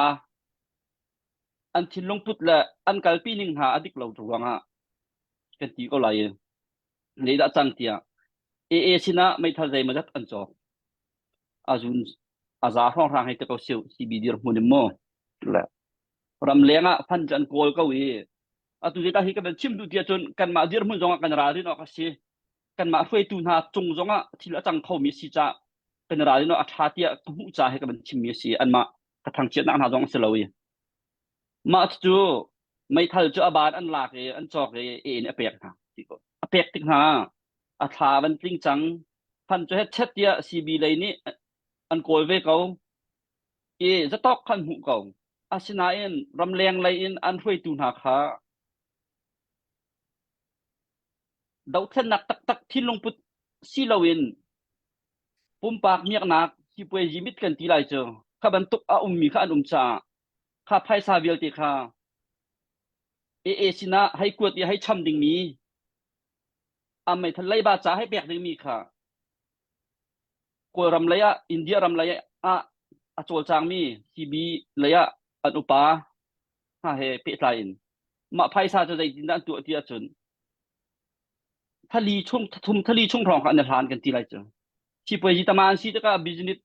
an thinlung put le an kalpi ning hna a dik lo ruangah kan ti ko lai i zeidah cang tiah AA sinah meithal zeimawzat an cawk azun aza hrawnghrang hei te ko siu CB dirhmun in mu le ramleng ah fund cu an kawl ko i atu zeta hi kan chim duh ti ahcun kanmah dirhmun zongah kan ralrin awk a si kanmah hruaitu hna cung zongah thil a cang khomi si ca kan ralrin awk a ṭha tiah ka hmuh ca he ka van chimmi a si anmah ka thangchiatnak hna zong a si lo i mah cu meithal cu a ban an lak i an cawk i in a pek hna a pek tik hna a thla van tling cang phan cu hetchet tiah CB lei nih an kawl ve ko i zatawk khan hmuh ko asinain ramleng lei in an hruaitu hna kha dothlennak taktak thinlung put si loin pumpak miaknak sipuazi mit kan ti lai cu. Kha bantuk a ummi kha an um caah kha phaisa vialte kha AA sinah hei kuat i hei cham dingmi a meithal leiba ca hei pek dingmi kha Kawlram lei ah India ram lei ah a cawlcangmi CB lei ah an upa hna he pehtlai in mah phaisa cu zeitindah an tuah ti ahcun thali chung thum thali chung hrawng kha an i hlan kan ti lai cu. Sipuazi tama an si tikah business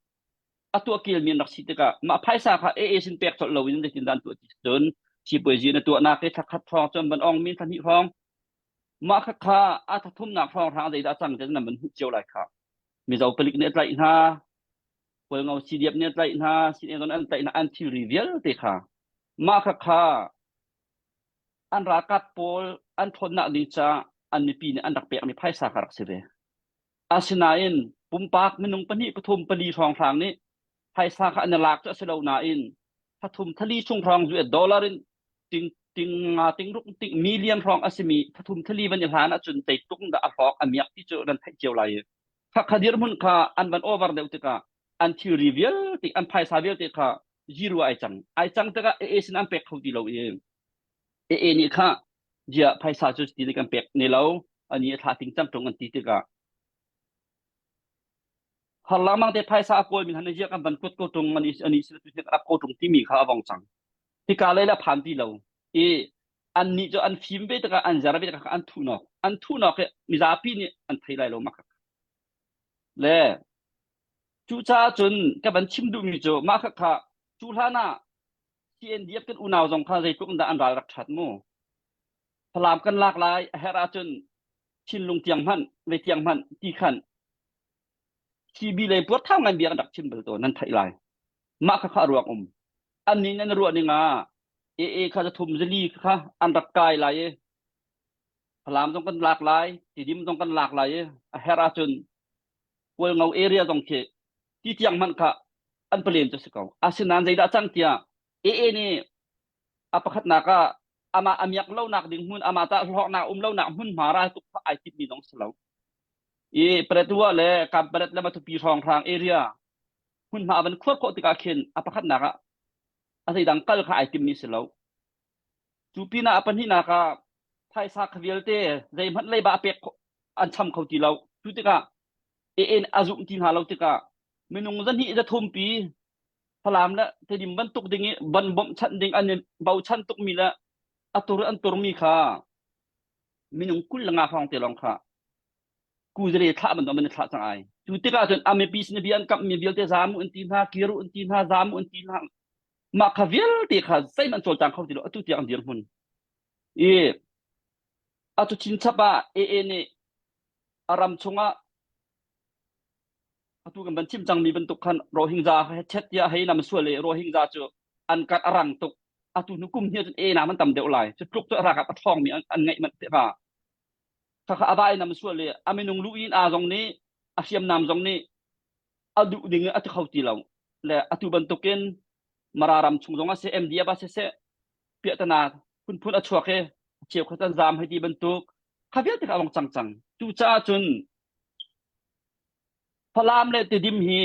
a tuah kelmi an rak si tikah mah phaisa kha AA sin pek colh loin zeitindah an tuah ti cun sipuazi na tuahnak hi thlakhat hrawng cun van ong min thlahnih hrawng mah kha kha a thathumnak hrawng hrang zeidah cang ti nan van hmuh cio lai kha Mizo palik nih a tlaih hna Hualngo CDF nih a tlaih hna CNA an tlaih hna an thilri vialte kha mah kha kha an ralkap pawl an ṭhawnnak ding caah an mipi nih an rak pekmi phaisa kha rak si ve. Asinain pumpak minung pahnih pathum pali hrawnghrang nih phaisa kha an i lak cu a si lo nain thathum thali chung hrawng US dollar in ting ting nga ting ruk ting million hrawng a simi thathum thali van i hlan ahcun zeitluk dah a hlawk a miak ti cu nan theih cio lai i kha kha dirhmun kha an van over deuh tikah an thilri vialte an phaisa vialte kha zero ai cang ai cang tikah AA sin an pek kho ti lo i AA nih kha zia phaisa cu ti kan pek ne lo ani a thla ting cang tung an ti tikah har lengmang te phaisa a kawl mi han zia kan van kut ko tung ani ani sin tu hin rak ko tung timi kha a vong cang hika lei la phan ti lo i an nih cu an fim ve tikah an zer ve tikah an thu nok an thu nok i mizapi nih an thei lai lo mak le cucaah cun ka van chim duhmi cu mah kha kha cu hlan ah CNDF kan unau zong kha zeitluk in dah an ral rak ṭhat mu. Falam kan lak lai a herh ahcun thinlung tiang hmanh ve tiang hmanh ti khan CB lei puarthau ngai bia kan rak chim bal tawn nan theih lai. Mah kha kha a ruang um. An nih nan ruah ning ah AA kha zathum zali kha an rak kai lai i Falam zong kan lak lai, Tidim zong kan lak lai i a herh ahcun Hualngo area zong khi ti tiang hmanh kha an palen cu si ko. Asinain zeidah cang tiah AA nih a pakhatnak ah amah a miak lonak ding hmun amah ta hlawknak um lonak hmunhma ral tuk kha ai timmi zong si lo. I Paletwa le Kampalet le Matupi hrawnghrang area hmunhma a van khuar khawh tikah khin a pakhatnak ah a zeidang kal kha ai timmi si lo. Cu pinah a pahnihnak ah phaisa kha vialte zeihmanh leiba a pek an cham kho ti lo. Cu tikah en a zumh ti hna lo tikah minung zahnih zathum pi Falam le Tedim bantuk ding i ban bawmhchanh ding an i bochan tukmi le a tur an turmi kha minung 25 hrawng te lawng kha kuzale thlah bantuk an thlah cang ai. Cu tikah cun a mipi sin bia an kamhmi vialte zam u an ti hna, kir u an ti hna, zam u an ti hna. Mah kha vialte kha zeihmanh an cawlcang kho ti lo atu tiang an dirhmun. I atu chinchap ah AA nih a ram chungah atu kan van chim cangmi bantuk khan Rohingya he chet tiah hei nam sual i Rohingya cu an kat a rang tuk atu hnu kum hi cun e nam an tam deuh lai cu tluk cu ralkap a ṭhawngmi an, an ngeih manh te kha khakha a vai nam sual i a minung lu in a zong nih a hriamnam zong nih a duh ding a ti kho ti lo le atu bantukin Mara ram chung zong a si MDF a si seh piahtana phunphun a chuak i cheukhat an zaam hei ti bantuk kha vialte kha a vong cang cang cucaah cun Falam le Tidim hi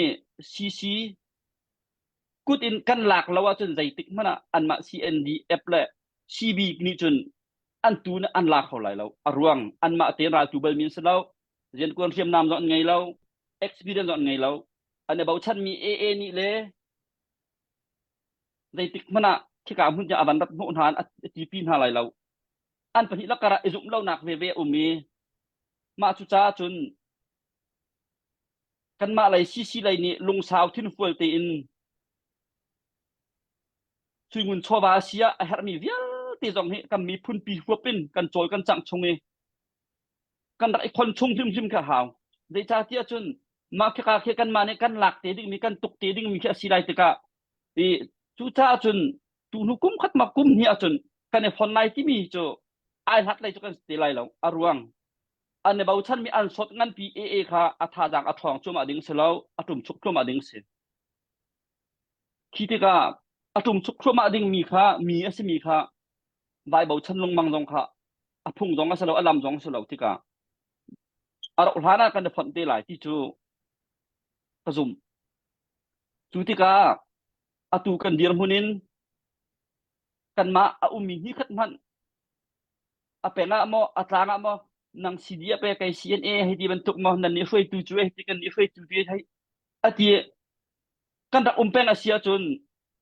CC kut in kan lak lo ahcun zeitik hmanh ah anmah CNDF le CB nih cun an tu an la kho lai lo a ruang anmah tein raltu balmi an si lo riankuan hriamnam zong an ngei lo experience zong an ngei lo an i bochanmi AA nih le zeitik hmanh ah khika hmun tiang a van rat hnawh hna a tipi hna lai lo an pahnih lakar ah i zumh lonak veve a um i mah cucaah cun kanmah lei CC lei nih lungsau thinfual tein suingun chawva a si ah a herhmi vialte zong hi kan miphun pi huap in kan cawl kan cangh chung i kan rak i khon chung hrimhrim kha hau zeicahtiah cun mah khika khi kanmah nih kan lak te dingmi kan tuk te dingmi khi a si lai tikah i cucaah cun tu hnu kum khat ma kum hnih ahcun kan i fon lai timi cu ai hlat lei cu kan si te lai lo a ruang an i bochanmi an sot nganpi AA kha a thazaang a ṭhawng cuahmah ding si lo a ṭumchuk thluahmah ding si khi tikah a ṭumchuk thluahmah dingmi kha mi a simi kha vai bochan lungmang zong kha a phung zong a si lo a lam zong a si lo tikah a rauh hlan ah kan i fonh te lai ti cu ka zumh. Cu tikah. Atu kan dirhmun in kanmah a ummi hni khat hmanh a peng ah maw a tlang ah maw nang CDF e kei CNA hei ti bantuk maw nan nih hruaitu cu hei ti kan nih hruaitu ti hei ati kan rak um peng a si ahcun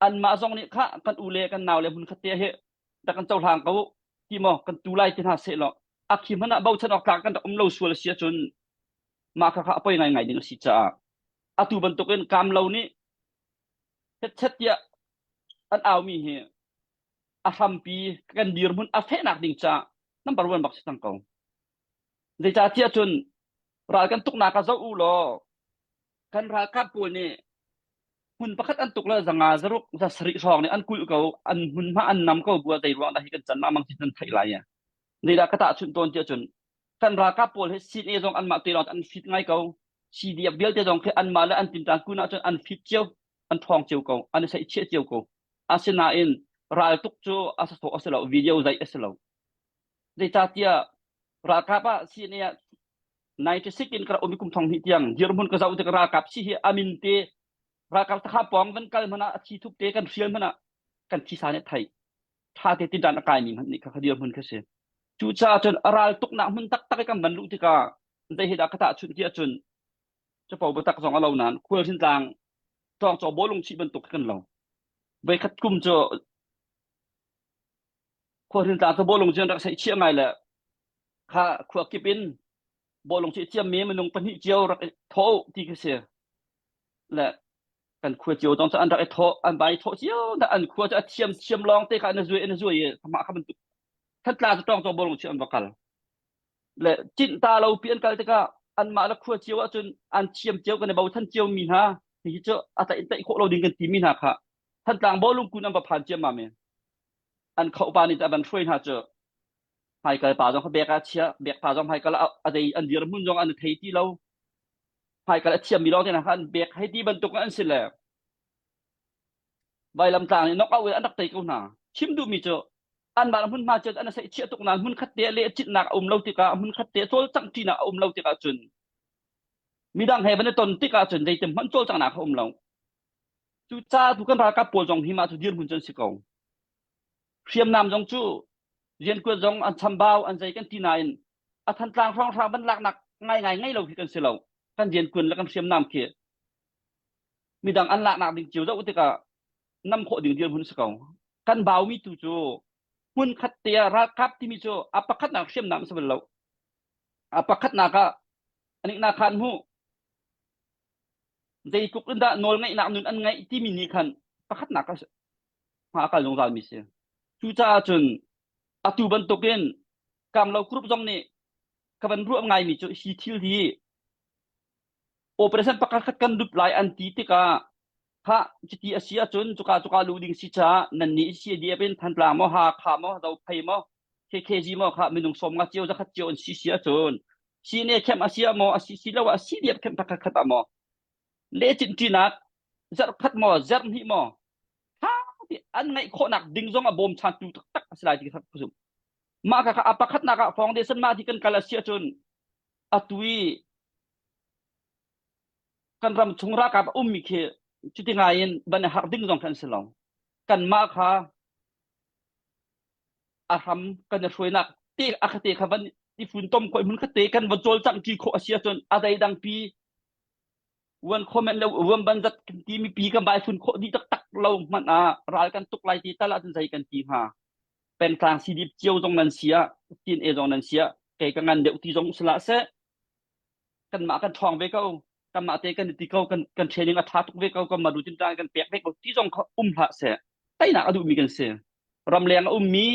anmah zong nih kha kan u le kan nau le hmun khat te hi rak kan cohlang ko ti maw kan tu lai ti hna seh law a khi hmanh ah bochan awk tlak kan rak um lo sual a si ahcun mah kha kha a poi ngaingai ding a si caah atu bantukin kam lo nih hetchet tiah an aumi hi a hrampi kan dirhmun a fehnak ding caah number one bak si cang ko. Zeicahtiah cun ral kan tuknak ah zoh u law kan ralkap pawl nih hmun pakhat an tuk le zanga zaruk za sarih hrawng nih an kulh ko an hmunhma an nam ko bua zei ruang dah hi kan can ma mang ti nan theih lai ya. Zeidah ka tahchunh tawn tiah cun kan ralkap pawl hi CNA zong anmah te lawng an fit ngai ko. CDF vialte zong khi anmah le an tinṭan kun ahcun an fit cio an ṭhawng cio ko an i saihchiah cio ko asinain raltuk cu a sasawh a si lo video zaih a si lo zeicahtiah ralkap ah CNA ah 96 in ka rak um i kum thong hnih tiang dirhmun ka zoh tik ralkap si hi amin te ralkap takha pawng van kal hmanh ah a thi thup te kan hrial hmanh ah kan thisa nih thai tha te tinṭan a kaimi hmanh nih kha dirhmun kha si cucaah cun a ral tuknak hmun taktak i kan van luh tikah zei hi dah ka tahchunh ti ahcun capo biatak zong a lo nain khualhrin tlang ṭawngcaw bawlung chih bantuk kan lo. Voikhat kum cu khualhrin tlang cu bawlung cu an rak saih chiah ngai le kha khua kip in bawlung chih ciammi minung pahnih cio rak i thawh ti khi si. Le kan khua cio zong cu an rak i thawh an vai thawh cio dah an khua cu a thiam thiam lawng te kha an zuai an zuai i mah kha bantuk Thantlang cu ṭawngcaw bawlung chih an va kal. Le cinta lo pi an kal tikah anmah le khua cio ahcun an thiam cio kan i bochan cio mi hna hihi cu a tlaih tlaih khawh lo ding kan ti mi hna kha Thantlang bawlung kun an va phan ciammam i an khopa nih a van hruai hna cu hmaikal pa zong kha bek ah chia bek pa zong hmaikal a dei an dirhmun zong an thei ti lo hmaikal a thiam mi lawng te hna kha an bek hei ti bantuk an si le Vailam tlang nih knockout in an rak tei ko hna. Chim duhmi cu anmah hmunhma cu an saih chiah tuk nain hmunkhat te le citnak a um lo tikah hmunkhat te cawlcangh ṭinak a um lo tikah cun midang he van i ton tikah cun zeitin hmanh cawlcanghnak a um lo. Cucaah tu kan ralkap pawl zong hi mah cu dirhmun cu an si ko. Hriamnam zong cu riankuat zong an chambau an zei kan ti nain a Thantlang hrawnghrang van laknak ngaingai ngei lo khi kan si lo. Kan riankuan le kan hriamnam khi midang an laknak ding cio zoh tikah nam khawh ding dirhmun si ko. Kan baumi tu cu hmun khat te ah ralkap timi cu a pakhatnak hriamnam a si bal lo. A pakhatnak ah aniknak khan hmu zeitluk in dah nawlngeihnak nun an ngeih timi nih khan pakhatnak ah hma a kal zungzal mi si. Cucaah cun atu bantukin Kamlo group zong nih ka van ruah ngaimi cu hi thil hi operation pakhat khat kan lut lai an ti tikah kha cuti a si ahcun cuka cuka lu ding si caah nan nih CDF in Thantlang maw Hakha maw Zophei maw KKG maw kha minung sawm nga cio zakhat cio an si si ahcun CNA camp a si ah maw a si si lo ah CDF camp pakhat khat ah maw le cinṭinak zarh khat maw zarh hnih maw tha ti an ngaih khawhnak ding zong a bawmchantu taktak a si lai ti kha ka zumh mah kha a pakhatnak ah foundation mah ti kan kal a si ahcun atu i kan ram chung ralkap a ummi khi cuti ngai in van i harh ding zong kan si lo kanmah kha a hram kan i hruainak te a khate kha van i funtom khawh hmun khate kan va cawlcangh ṭi khawh a si ahcun a dei dangpi uan comment le uan ban zat kan ti mipi kan vai fun khawh dih taktak lo hmanh ah ral kan tuk lai ti tal ahcun zei kan ti hnga pengtlang CDF cio zong nan sia CNA zong nan sia kei ka ngan deuh ti zong sila seh kanmah kan ṭhawng ve ko kanmah te kan ti ko kan kan training a ṭha tuk ve ko kan manu tin kan pek ve ko ti zong kha um hlah seh teinak a duhmi kan si ramleng a ummi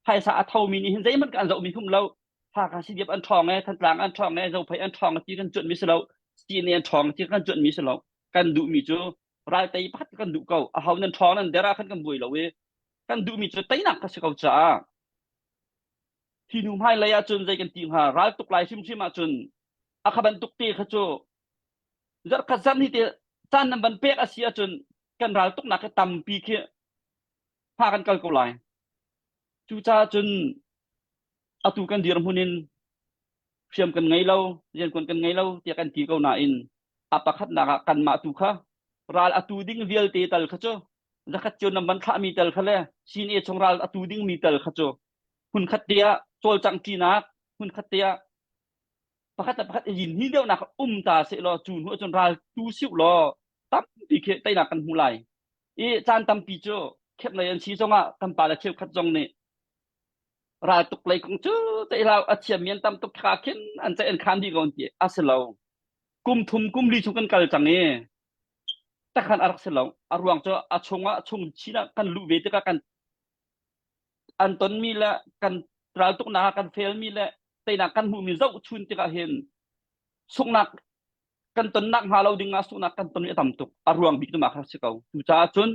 phaisa a thomi nih hin zeihmanh kan zohmi hum lo Hakha CDF an ṭhawng e Thantlang an ṭhawng e Zophei an ṭhawng ti kan cuanhmi si lo CNA an ṭhawng ti kan cuanhmi si lo kan duhmi cu raltei pakhat kan duh ko a ho nan ṭhawng nan der ah khan kan buai lo i kan duhmi cu teinak ka si ko caah hi hnu hmailei ahcun zei kan ti hnga ral tuk lai hrimhrim ahcun a kha bantuk te kha cu zarhkhat zarh ni te caan nan van pek a si ahcun kan ral tuknak hi tampi khi hma kan kal ko lai cucaah cun atu kan dirhmun in hriam kan ngei lo riankuan kan ngei lo tiah kan ti ko nain a pakhatnak ah kanmah tu kha ral atu ding vialte tal kha cu Zakhat cio nam van thlahmi tel kha le CNA chung ral a tu dingmi tel kha cu hmunkhat te ah cawlcangh ṭinak hmunkhat te ah pakhat le pakhat i yin hi deuhnak um ta seh law cu hnu ahcun ral tu siu law tampi khi teinak kan hmu lai. I caan tampi cu khep lei an si zongah kan pa le cheukhat zong nih ral tuk lei kong cu ceihlau a thiammi an tam tuk kha khin an ceih an khan dih ko an ti a si lo. Kum thum kum li chung kan kal cang i takhan a rak si lo. A ruang cu a chungah chung chin ah kan luh ve tikah kan an tonmi le kan raltuknak ah kan felmi le teinak kan hmuhmi zoh chun tikah hin sunghnak kan tonnak hnga lo ding ah sunghnak kan ton i a tam tuk. A ruang bik cu mah kha si ko. Cucaah cun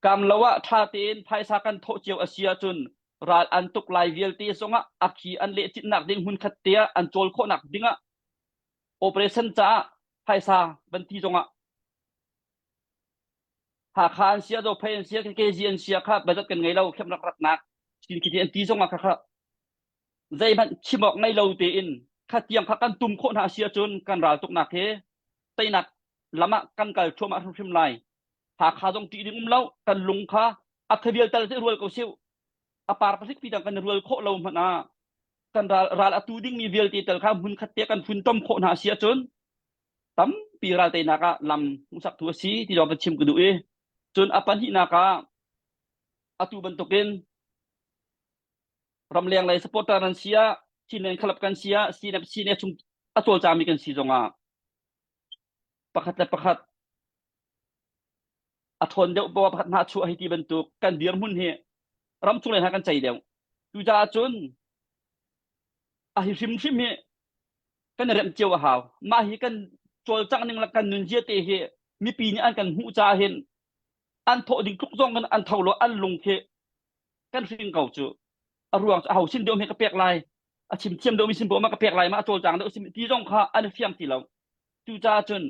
kam lo ah ṭha tein phaisa kan thawh cio a si ahcun ral an tuk lai vialte zongah a khi an lehcitnak ding hmunkhat te ah an cawl khawhnak dingah operation caah phaisa van ti zongah Hakha an sia Zophei an sia KKG an sia kha budget kan ngei lo khem rak raknak sin khi an ti zongah kha kha zeihmanh chim awk ngei lo tein kha tiang kha kan tum khawh hna si ahcun kan ral tuknak he teinak lam ah kan kal thluahmah hrimhrim lai. Hakha zong ṭih ding um lo kan lung kha a khavial tal te rual ko siu a par pahrik pi dang kan rual khawh lo hmanh ah kan ral ral atu dingmi vialte tel kha hmun khat te kan funtom khawh hna si ahcun tampi ral teinak ah lam hmuhsak tu a si ti zong kan chim ka duh i cun a pahnihnak ah atu bantukin ramleng lei supporter nan si ah Chinland club kan si ah CNF CNF chung a cawlcangmi kan si zongah pakhat le pakhat a ṭhawn deuh poah pakhat hna chuah hei ti bantuk kan dirhmun hi ramchung lei hna kan cei deuh. Cucaah cun a hi hrimhrim hi kan i remh cio a hau. Mah hi kan cawlcangh ning le kan nunzia te hi mipi nih an kan hmuh caah hin an thawh ding tluk zong in an tho lo an lung khi kan hring ko cu. A ruang cu aho sin deuh hi ka pek lai a chim thiam deuh mi sin poah ma ka pek lai ma a cawlcang deuh sim ti zong kha an i fiang ti lo. Cucaah cun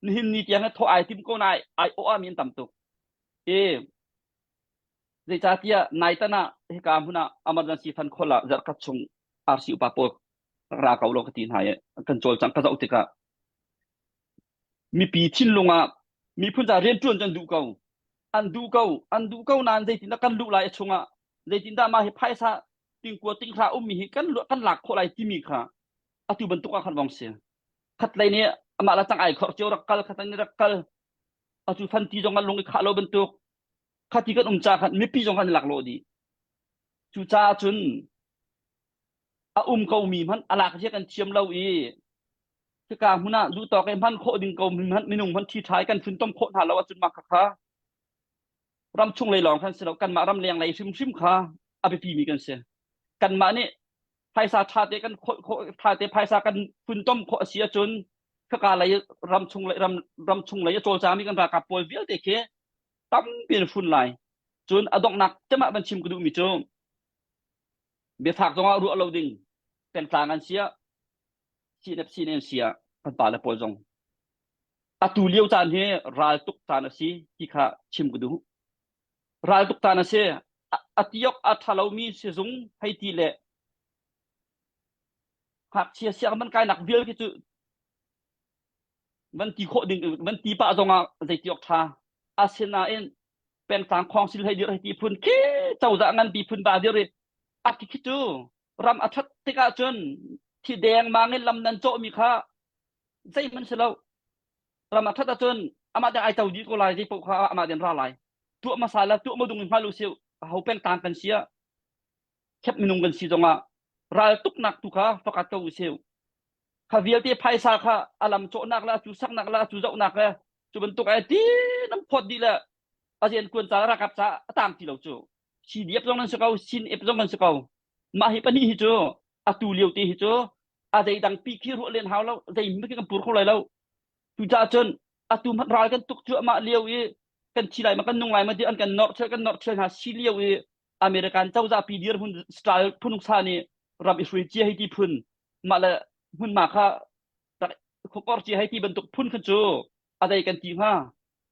nihin ni tiang hi thawh ai tim ko nai ai awh mi an tam tuk. E zeicahtiah naitan ah hika hmun ah emergency fund khol ah zarhkhat chung RC upa pawl ra ko lo ka ti hna i kan cawlcang ka zoh tikah mipi thinlung ah miphun ca rianṭuan cu an duh ko an duh ko an duh ko nain zeitindah kan luh lai a chungah zeitindah mah hi phaisa tingkua tinghra ummi hi kan kan lak khawh lai timi kha atu bantuk ah khan vong si khatlei nih amah la cang ai khor cio rak kal khatlei nih rak kal atu fanti zong an lung i khah lo bantuk khati kan um ca khan mipi zong kan lak lo dih cucaah cun a um ko mi hmanh a lak zia kan thiam lo i hika hmun ah duh tawk i hman khawh ding ko mi hmanh minung hmanh thi ṭha i kan funtom khawh hna lo ahcun mah khakha ramchung lei lawng khan si lo kanmah ramleng lei hrimhrim kha a biapi mi kan si kanmah nih phaisa ṭha te kan khawh khawh ṭha te phaisa kan funtom khawh a si ahcun khaka lei ramchung lei ram ramchung lei a cawlcangmi kan ralkap pawl vialte khi tampi an fun lai cun a donghnak cem ah van chim ka duhmi cu biafak zongah ruah lo ding pengtlang an si ah CNFC an si ah kan pa le pawl zong atu lio caan hi ral tuk caan a si ti kha chim ka duh ral tuk caan a si a tiok a ṭha lomi sizung hei ti le ngakchia siang man kainak vial khi cu van ti khawh ding van ti pah zongah zei ti awk ṭha asinain pengtlang khawngsil hei dir hei ti phun khi cozah nganpi phun ba dir i a khi khi cu ram a ṭhat tikah cun thi dengmang in lam nan cawhmi kha zeihmanh si lo ram a ṭhat ahcun amah deng ai to dih ko lai zei paoh kha amah den ra lai tuah hmasa la tuah modung in hngal u sih ho pengtlang kan si ah khep minung kan si zongah ral tuknak tu kha fakat ko u sih kha vialte phaisa kha a lam cawhnak le a cu saknak le a cu zohnak le cu bantuk ai ti nan phawt dih le a rian kuan ca ralkap ca a tang ti lo cu CDF zong nan si ko CNF zong kan si ko mah hi pahnih hi cu atu lio te hi cu a zei dang pi khi ruah len hau lo zei khi kan pur kho lai lo cucaah cun atu hmanh ral kan tuk cuahmah lio i kan thi lai ma kan nung lai ma ti an kan nor thel kan nor thel hna si lio i American cozah pi dirhmun style phunung sa nih ram i hrui cia hi ti phun mah le hmunhma kha khuakor cia hei ti bantuk phun kha cu a dei kan ti hnga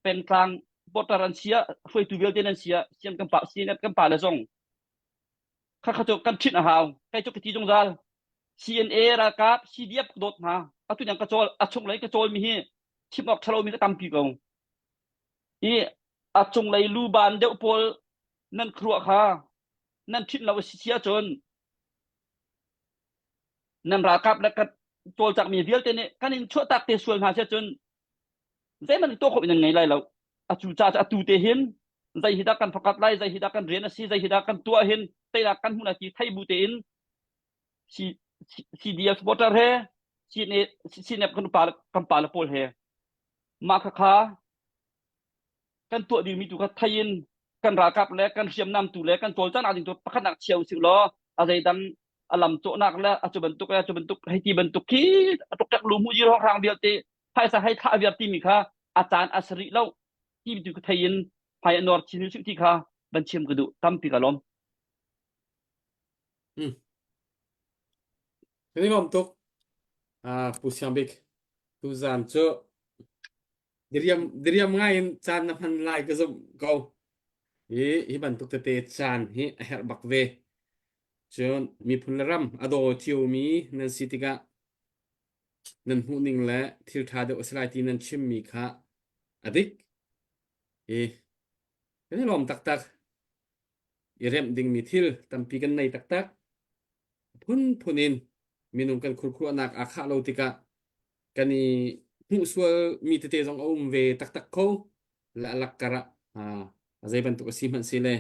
pengtlang border an sia hruaitu vialte nan sia siam kan pa CNF kan pa le zong kha kha cu kan ṭhinh a hau kai cu ka ti zungzal CNA ralkap CDF dawt hna atu yang ka cawl a chung lei ka cawl mi hi chim awk ṭhalo mi ka tampi ko i. A cunglei luban deuh pawl nan khuaruah kha nan ṭhit lo a si si ahcun nan ralkap le kan cawlcangmi vialte nih kan in chuahtak te sual hna si ahcun zeihmanh tuah khawh in nan ngei lai lo. A cu ca cu atu te hin zei hi dah kan fakat lai, zei hi dah kan rian a si, zei hi dah kan tuah hin teinak kan hmuh lai ti thei bu tein CDF supporter he CNA CNF kan pa kan pa le pawl he mah khakha kan tuah dingmi tu kha thei in kan ralkap le kan hriamnam tu le kan cawlcanghnak ding tu pakhatnak chia usih law a zeidang a lam cawhnak le a cu bantuk le a cu bantuk hei ti bantuk khi a tuk lu mu jir hrang vialte phaisa hei thlah viar timi kha a caan a si rih lo ti tu ka thei in phai a nuar chin ti kha van chim ka duh tampi ka lawm. Hmm. Kan i lawm tuk. Uh, Pu Siang Bik, tuzaan cu diriam diriam ngai in caan na hman lai ka zumh ko. Hi hi bantuk tete caan hi a herh bak ve. Cun miphun le ram a daw ciomi nan si tikah nan hmuhning le thil ṭha deuh a si lai ti nan chimmi kha a dik. Hi kan i lawm taktak. I remh dingmi thil tampi kan nei taktak. Phunphun in minung kan khurkhuahnak aa khah lo tikah kan i hmuh sual mi tete zong a um ve taktak kho. Le a lakkar ah a zei bantuk a si hmanh si le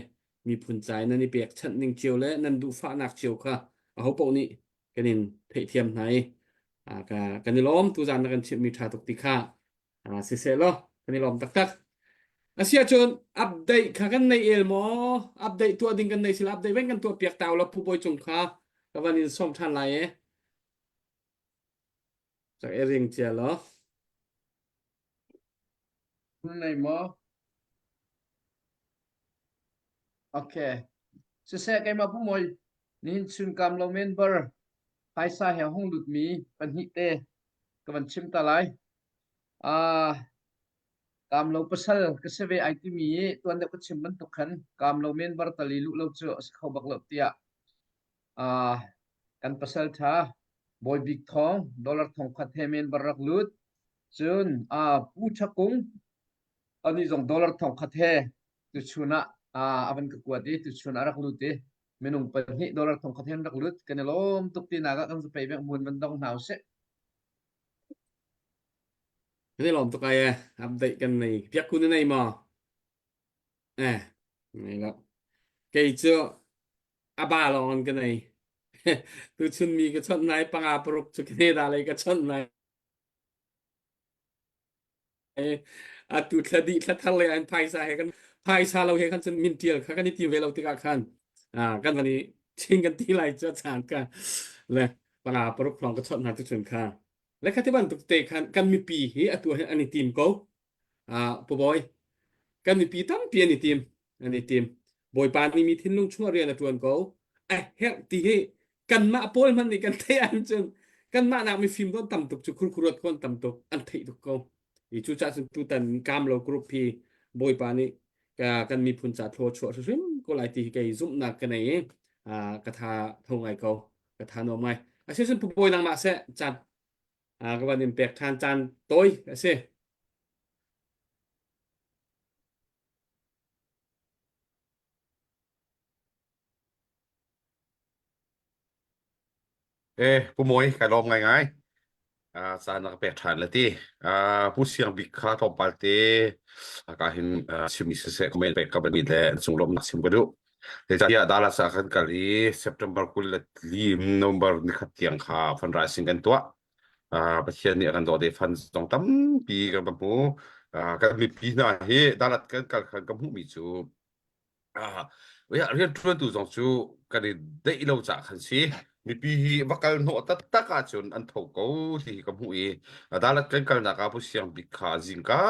miphun ca in nan i pekchanh ning cio le nan duhfahnak cio kha aho paoh nih kan in theihthiam hna i ka kan i lawm tuzaan na kan chimhmi ṭha tuk ti kha siseh law kan i lawm taktak. Asiahcun update kha kan nei el maw? Update tuah ding kan nei sila update ven kan tuah piak tau la phu bawi cung kha ka van in sawm ṭhan lai e. Cak e ring cia law. Nei maw? Okay. Siseh keimah pu mawi nihin chun kam lo member phaisa he hung lutmi pahnih te ka van chim ta lai. Ah Kamlo pasal ka si ve ai timi i tuan deuh ka chim bantuk khan kamlo member tal i luh lo cu a si kho bak lo tiah ah kan pasal ṭha Bawi Bik Thawng dollar thongkhat he member rak lut. Cun ah Pu Ṭha Kung anih zong dollar thongkhat he tuchun ah ah a van ka kuat i tuchun ah rak lut i minung pahnih dollar thongkhat he an rak lut. Kan i lawm tuk tinak ah kan zapei vek mun van dong hna usih. Kan i lawm tuk ai e. Update kan nei. Piak kun na nei maw? Eh, nei lo. Kei cu a ba lawng in ka nei. Tuchun mi ka chawnh nai panga paruk cu Canada lei ka chawnh nai. Atu thla dih thla thar lei an phaisa he kan phaisa lo he khan cun min tial kha kan i tim ve lo tikah khan ah kan van i ching kan ti lai cu a caan ka le panga paruk lawng ka chawnh hna tuchun kha Le kha ti bantuk te khan kan mipi hi atu hin an i tim ko. Ah Pu Bawi, kan mipi tampi an i tim. An i tim. Bawipa nih mi thinlung chungah rian a ṭuan ko. A herh ti hi kanmah pawl hmanh nih kan theih ahcun kanmah nak mifim don tam tuk cu khurkhuruat kon tam tuk an theih tuk ko. I cucaah cun tutan Kamlo group hi Bawipa nih kan miphun ca thlaw chuah hrimhrim ko lai ti hi kei zumhnak ka nei i ka tha tho ngai ko. Ka tha nuam ngai. Asicun Pu Bawi nangmah seh caan ka van in pek ṭhan caan tawi a si. Eh, Pu Mawi, kai lawm ngaingai. Ah, caan na ka pek ṭhan le ti. Ah, Pu Siang Bik kha tlawmpal te ka hin chimmi siseh comment pek ka van le cunglawmnak chim ka duh. Zeicahtiah Dallas ah kan kal i September 24 November nikhat tiang kha fundraising kan tuah. Ah, Pathian nih a kan dawt i fund zong tampi kan va hmu. Ah, kan mipi hna hi Dallas kan kal khan ka hmuhmi cu Ah, rianṭuantu zong cu kan i deih lo caah khan si. Mipi hi va kal hnawh taktak ahcun an tho ko ti hi ka hmuh i dalat kan kalnak ah Pu Siang Bik kha zingka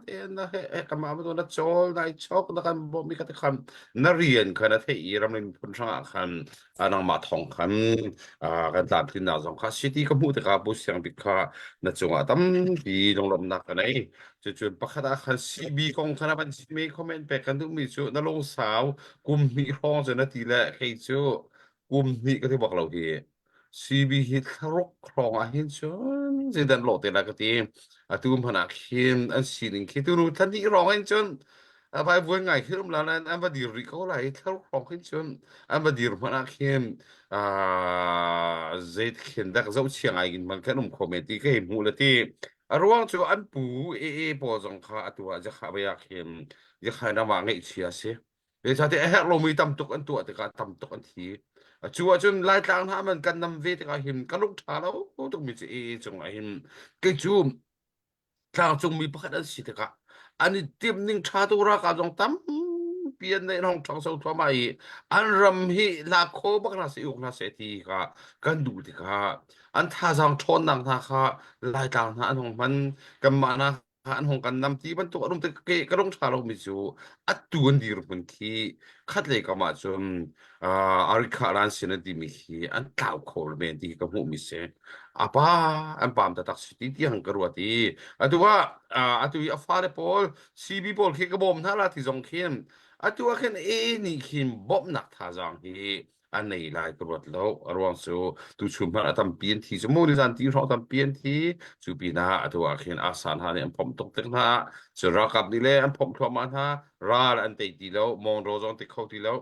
tein na he he kamah ma na cawl na i chok na kan bawmh i ka ti khan na rian kha na theih i ramri miphun hrangah khan ah, nangmah thawng khan ah, kan tlamtlinnak zong kha city ka hmuh tikah Pu Siang Bik kha na cungah tampi lunglawmhnak ka nei. Cucun pakhat ah khan CB kong khan a van chim i comment pek kan duhmi cu na lungsau kum hnih hrawng cu na ti le kei cu kum hnih ka ti bak lo hi. CB hi thlaruk hrawng ah hin cun zeidan lawh te la ka ti. Atu hmanh ah khin an sining khi tunu thla hnih hrawng hin cun. A vaivuan ngai khi um la nain an va dir rih ko lai i thlaruk hrawng khin cun an va dir hmanh ah khin ah zei khin dak zohchia ngai in man kan um kho men ti ka hei hmuh le ti. A ruang cu an pu AA pawl zong kha atu ah Jakha bay ah khin Jakha ram ah ngaihchia a si. Zeicahtiah a herh lomi tam tuk an tuah tikah tam tuk an thi. Cu ahcun Laitlang hna man kan nam ve tikah hin ka lung ṭha lo tukmi cu AA cungah hin kei cu tlangcungmi pakhat an si tikah an i timh ning ṭha tuk ralkap zong tampi an neih hong ṭhangso thluahmah i an ram hi lak kho bak hna seh uk hna seh ti kha kan duh tikah an thazaang ṭhawnnak hna kha Laitlang hna an hong hman kanmah hna kha an hong kan nam ti bantuk an um tik ke ka lung ṭha lomi cu atu an dirhmun khi khatlei kam ah cun Arikha ran sin an timi khi an tlau kho men ti ka hmuhmi si. A pa an pam taktak si ti tiang ka ruat i atu ah atu i a fale pawl CB pawl khi ka bawm hna la ti zong khin atu ah khin A nih khin bawmhnak thazaang hi a nei lai ka ruat lo. A ruang cu tuchun hmanh a tampi an thi cu mu nizan ti hrawng tampi an thi cu pinah atu ah khin asa hna nih an phomh tuk tik hna cu ralkap nih le an phomh thluahmah hna ral an tei ti lo mawngro zong ti kho ti lo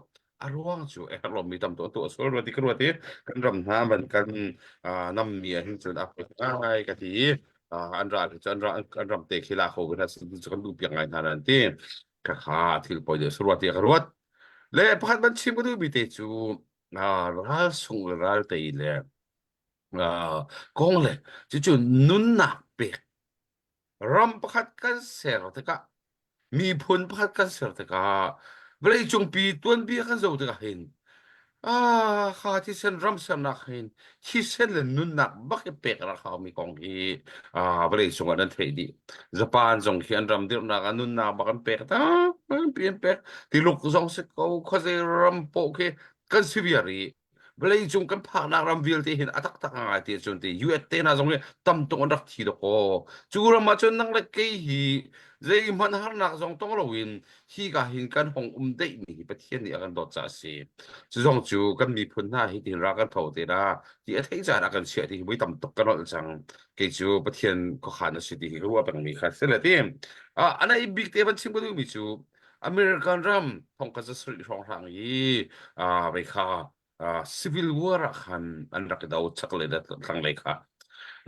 a ruang cu a herh lomi tam tuk tuah sual rua ti ka ruat i kan ram hna van kan nammi ah hin cun a poi ngai ka ti an ral hi cu an an ram te khi la kho ve hna cu kan duh piak ngai hna nan ti ka kha thil poi deuh ruat ti ka ruat le pakhat ban chim ka duhmi te cu ral sung le ral tei le kong le cucu nunnak pek Ram pakhat kan ser tikah miphun pakhat kan ser tikah vawleicungpi tuanbia kan zoh tikah hin ah kha thisen ram sernak hin thisen le nunnak bak hi pek rak haumi kong hi ah vawleicung ah nan theih dih. Japan zong khi an ram dirhnak ah nunnak bak an pek tampi an pek. Tiluk zong si ko khuazei ram poh khi kan si viar i vawleicung kan phaknak ram vialte hin a taktak ngai ti cun ti US te hna zong hi tam tuk an rak thi dakaw cu ram ah cun nang le kei hi zeihmanh harnak zong tong loin hi ka hin kan hong um deih mi hi Pathian nih a kan dawt caah a si cu zong cu kan miphun hna hi tin ra kan tho te la ti a theih caan a kan chiah ti hi voi tam tuk kan holh cang kei cu Pathian khuakhan a si ti hi ka ruah peng mi kha si le ti a nai bik te van chim ka duh mi cu American ram thongkhat za sarih hrawnghrang i vei kha civil war ah khan an rak i do chaklei le thlanglei kha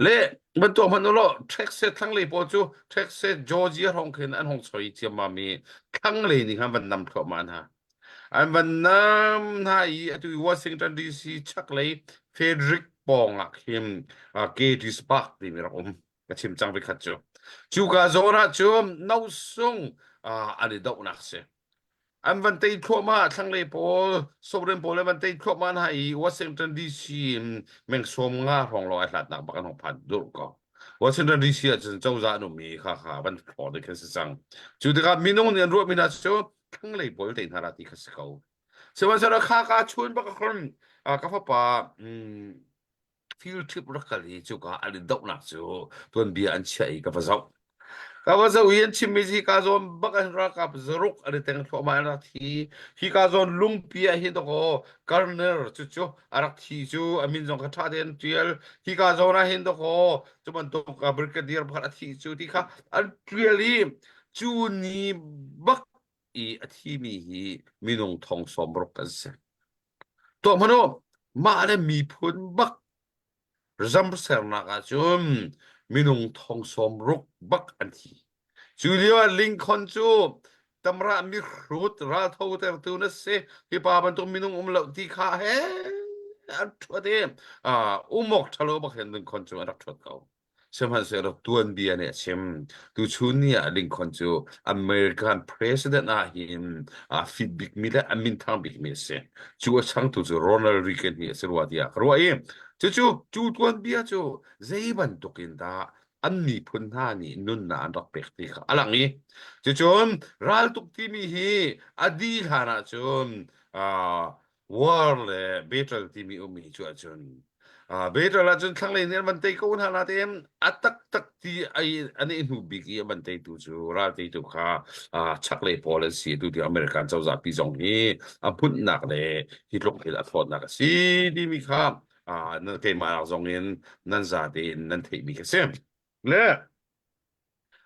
le bantuk hmanh ulaw Texas thlanglei pawl cu Texas Georgia hrawng khin an hong choi ciammam i thlanglei nih khan van nam thluahmah hna an van nam hna i atu i Washington DC chaklei Frederick pawng ah khin Gettysburg timi rak um ka chim cang vikhat cu cuka zawn ah cun nosung an i dohnak si an van tei thluahmah thlanglei pawl sovereign pawl an van tei thluahmah hna i Washington DC in meng sawm nga hrawng lawng ai hlatnak bak an hong phan dur ko Washington DC ah cun cozah an um i kha kha van thlawr ding khan si cang cu tikah minung nih an ruahmi hna cu thlanglei pawl te hna ra ti kha si ko sihmanhsehlaw kha ka chun bak a ka fapa field trip rak kal i cuka an i dohnak cu tuanbia an chiah i ka va zoh. Ka va zoh i an chimmi hi ka zawn bak an ralkap zaruk an i teng thluahmah an rak thi. Hi ka zawn lungpi ah hin dakaw Colonel cucu a rak thi cu a min zong kha ṭha tein an ṭial. Hi ka zawn ah hin dakaw cu bantuk brigadier pakhat a thi cu ti kha an ṭial i cu ni bak i a thimi hi minung thong sawm ruk an si. Tuah hmanh u, mah le miphun bak zamsernak ahcun minung thong sawm ruk bak an thi. Cu lio ah Lincoln cu tamrah mihrut raltho tertu na si. Hi pa bantuk minung um lo ti kha he an ṭhuat i uh, umawk ṭhalo bak hin Lincoln cu an rak ṭhuat ko. Sihmanhsehlaw tuanbia nih a chim. Tuchun ni ah Lincoln cu American president ah hin aa fit bikmi le a minthang bikmi a si. Cu a changtu cu Ronald Reagan hi a si rua tiah ka ruah i cucu cu tuanbia cu zei bantuk in dah an miphun hna nih nunnak an rak pek ti kha a lang i cucun raltuk timi hi a dih hlan ahcun uh, war le battle timi ummi cu ahcun uh, battle ahcun thlanglei nih an van tei ko hna natein a taktak ti ai an i hnu bik i a van teitu cu ral teitu kha uh, chaklei pawl an si tu ti American cozah pi zong hi a hmunhnak le hi tluk hin a thawtnak a si timi kha uh, nan keimah zong in nan za tein nan theihmi kha si le.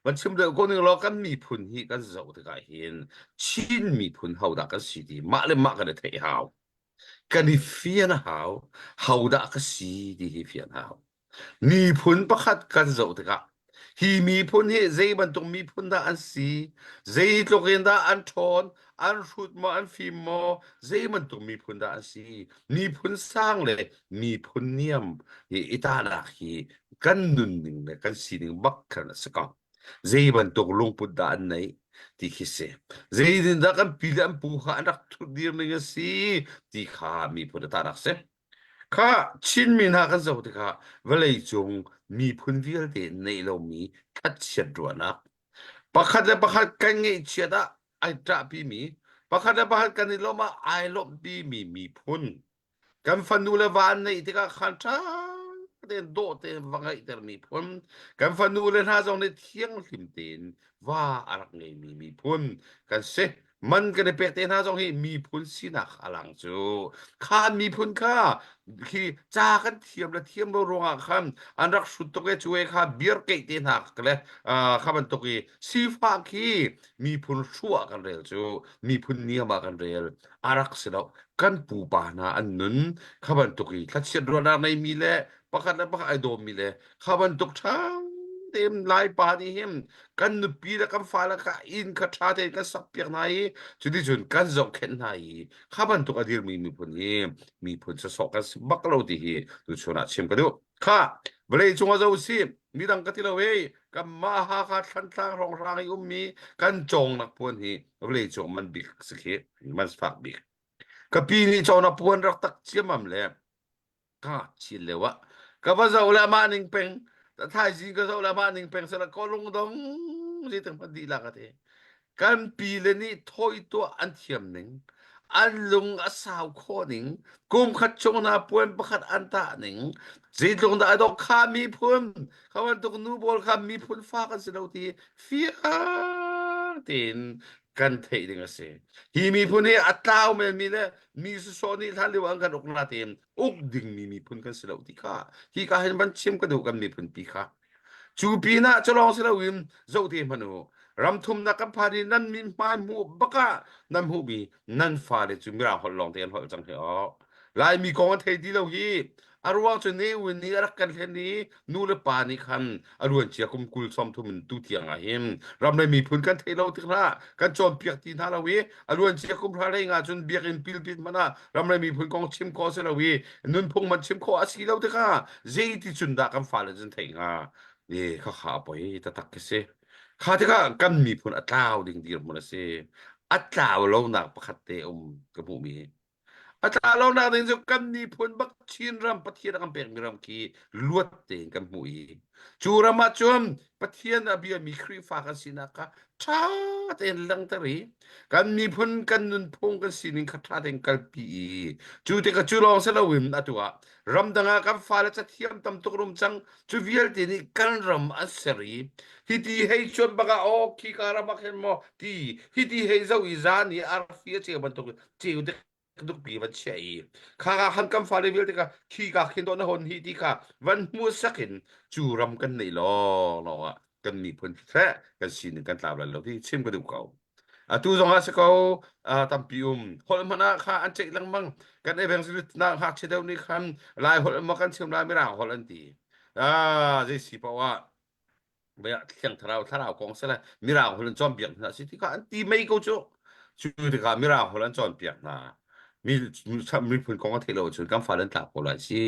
Van chim deuh ko ning law kan miphun hi kan zoh tikah hin Chin miphun hodah kan si ti mah le mah kan i theih hau. Kan i fian a hau. Hodah ka si ti hi fian hau. Miphun pakhat kan zoh tikah hi miphun hi zei bantuk miphun dah an si, zeitluk in dah an ṭhawn, an hrut maw, an fim maw, zei bantuk miphun dah an si, miphun sang le miphun niam i i tahnak hi kan nunning le kan sining bak khan a si ko. Zei bantuk lungput dah an neih ti khi si. Zeitindah kan pi le an pu kha an rak thutdir ning a si ti kha miphun a tahnak si. Kha Chinmi hna kan zoh tikah vawleicung miphun vialte neih lomi thatchiat ruahnak, pakhat le pakhat kan ngeihchiat ah ai ṭahpimi, pakhat le pakhat kan i lawmh ah ai lawmhpimi miphun kan fanu le va an neih tikah khan ṭha tein dawh tein va ngeihter miphun, kan fanu le hna zong nih thianghlim tein va a rak ngeimi miphun kan si. Man kan i pek te hna zong hi miphun sinak a lang cu. Kha miphun kha khi ca kan thiam le thiam lo ruangah khan an rak hrut tuk e cu e kha beer keih te hna le kha bantuk i sifah khi miphun hruah kan rel cu miphun niam ah kan rel a rak si lo kan pupa hna an nun kha bantuk i thlachiat ruahnak neimi le pakhat le pakhat ai dawmi le kha bantuk ṭha tein Laipa nih hin kan nupi le kan fale kha inn kha ṭha tein kan sakpiak hna i cuticun kan zohkhenh hna i kha bantuk a dirmi miphun hi miphun sawsawh kan si bak lo ti hi tuchun ah chim ka duh. Kha vawlei cung a zo si midang ka ti lo ei kanmah Hakha Thlantlang hrawnghrang i ummi kan cawngnak puan hi vawlei cung man bik si khi man fak bik. Ka pi nih cawngnak puan rak tak ciammam le ka chin lio ah ka va zoh le amah ning peng thaizing ka zoh le amah ning peng sala ko lungdong zeitin hmanh dih lak ate kan pi le nih thawi tuah an thiam ning an lung a sau khawh ning kum khat chung na puan pakhat an tah ning zeitlung dah adok kha miphun kha bantuk nu pawl kha miphun fa kan si lo ti fiang tein kan theih ding a si hi miphun hi a tlau menmi le mi sawsawh nih hlan lio an kan uk na tein uk dingmi miphun kan si lo ti kha hi ka hin van chim ka duh kan miphun pi kha cu pinah culawng si loin zoh te hmanh u ram thumnak kan phan i nan min hmai hmuh bakah nan hmuhmi nan fale cu mirang holh lawng te an holh cang hi aw Laimi kong an thei ti lo hi a ruang cu Ne Win nih a rak kan hlen i nu le pa nih khan a luancia kum 20 sawmthum in tu tiang ah hin ram le miphun kan thei lo tik hna kan cawnpiak ti hna lo i a luancia kum hra hlei nga cun biakinn pilpit hmanh ah ram le miphun kong chim khawh a si lo i nunphung man chim khawh a si lo tikah zeiti cun dah kan fale cun theih hnga e kha kha a poi taktak khi si kha tikah kan miphun a tlau ding dirhmun a si a tlau lonak pakhat te um ka hmuhmi A tla lonak ding cu kan miphun bak Chin ram Pathian a kan pekmi ram khi luat tein kan hmuh i cu ram ah cun Pathian a biami Khrihfa kan sinak kha ṭha tein langhter i kan miphun kan nunphung kan sining kha ṭha tein kalpi i cu tikah cu lawng si loin atu ah ramdang ah kan fale cathiam tam tuk rum cang cu vialte nih kan ram an ser i hiti hei chuan bak ah aw khi ka ram ah khin maw ti hiti hei zoh i zan i arfi a ceu bantuk ceu dek dukpi van chiah i kha ka han kam fale vialte ka khi ka khin do na hon hi ti kha van hmu sakin cu ram kan nei lawng lawng ah kan miphun fe kan sining kan tlau lai lo ti chim ka duh ko atu zong ah si ko tampi um holh hmanh ah kha an ceih lengmang kan evangelist na ngakchia deuh nih khan lai holh ma kan chim lai mirang holh an ti ah zei si paoh ah thiang thlarau thlarau kong sele mirang holh an cawnpiak hna si ti kha an ti mei ko cu cu tikah mirang holh an cawnpiak hna mi miphun kong a theih lo cun kan fale an tlak ko lai si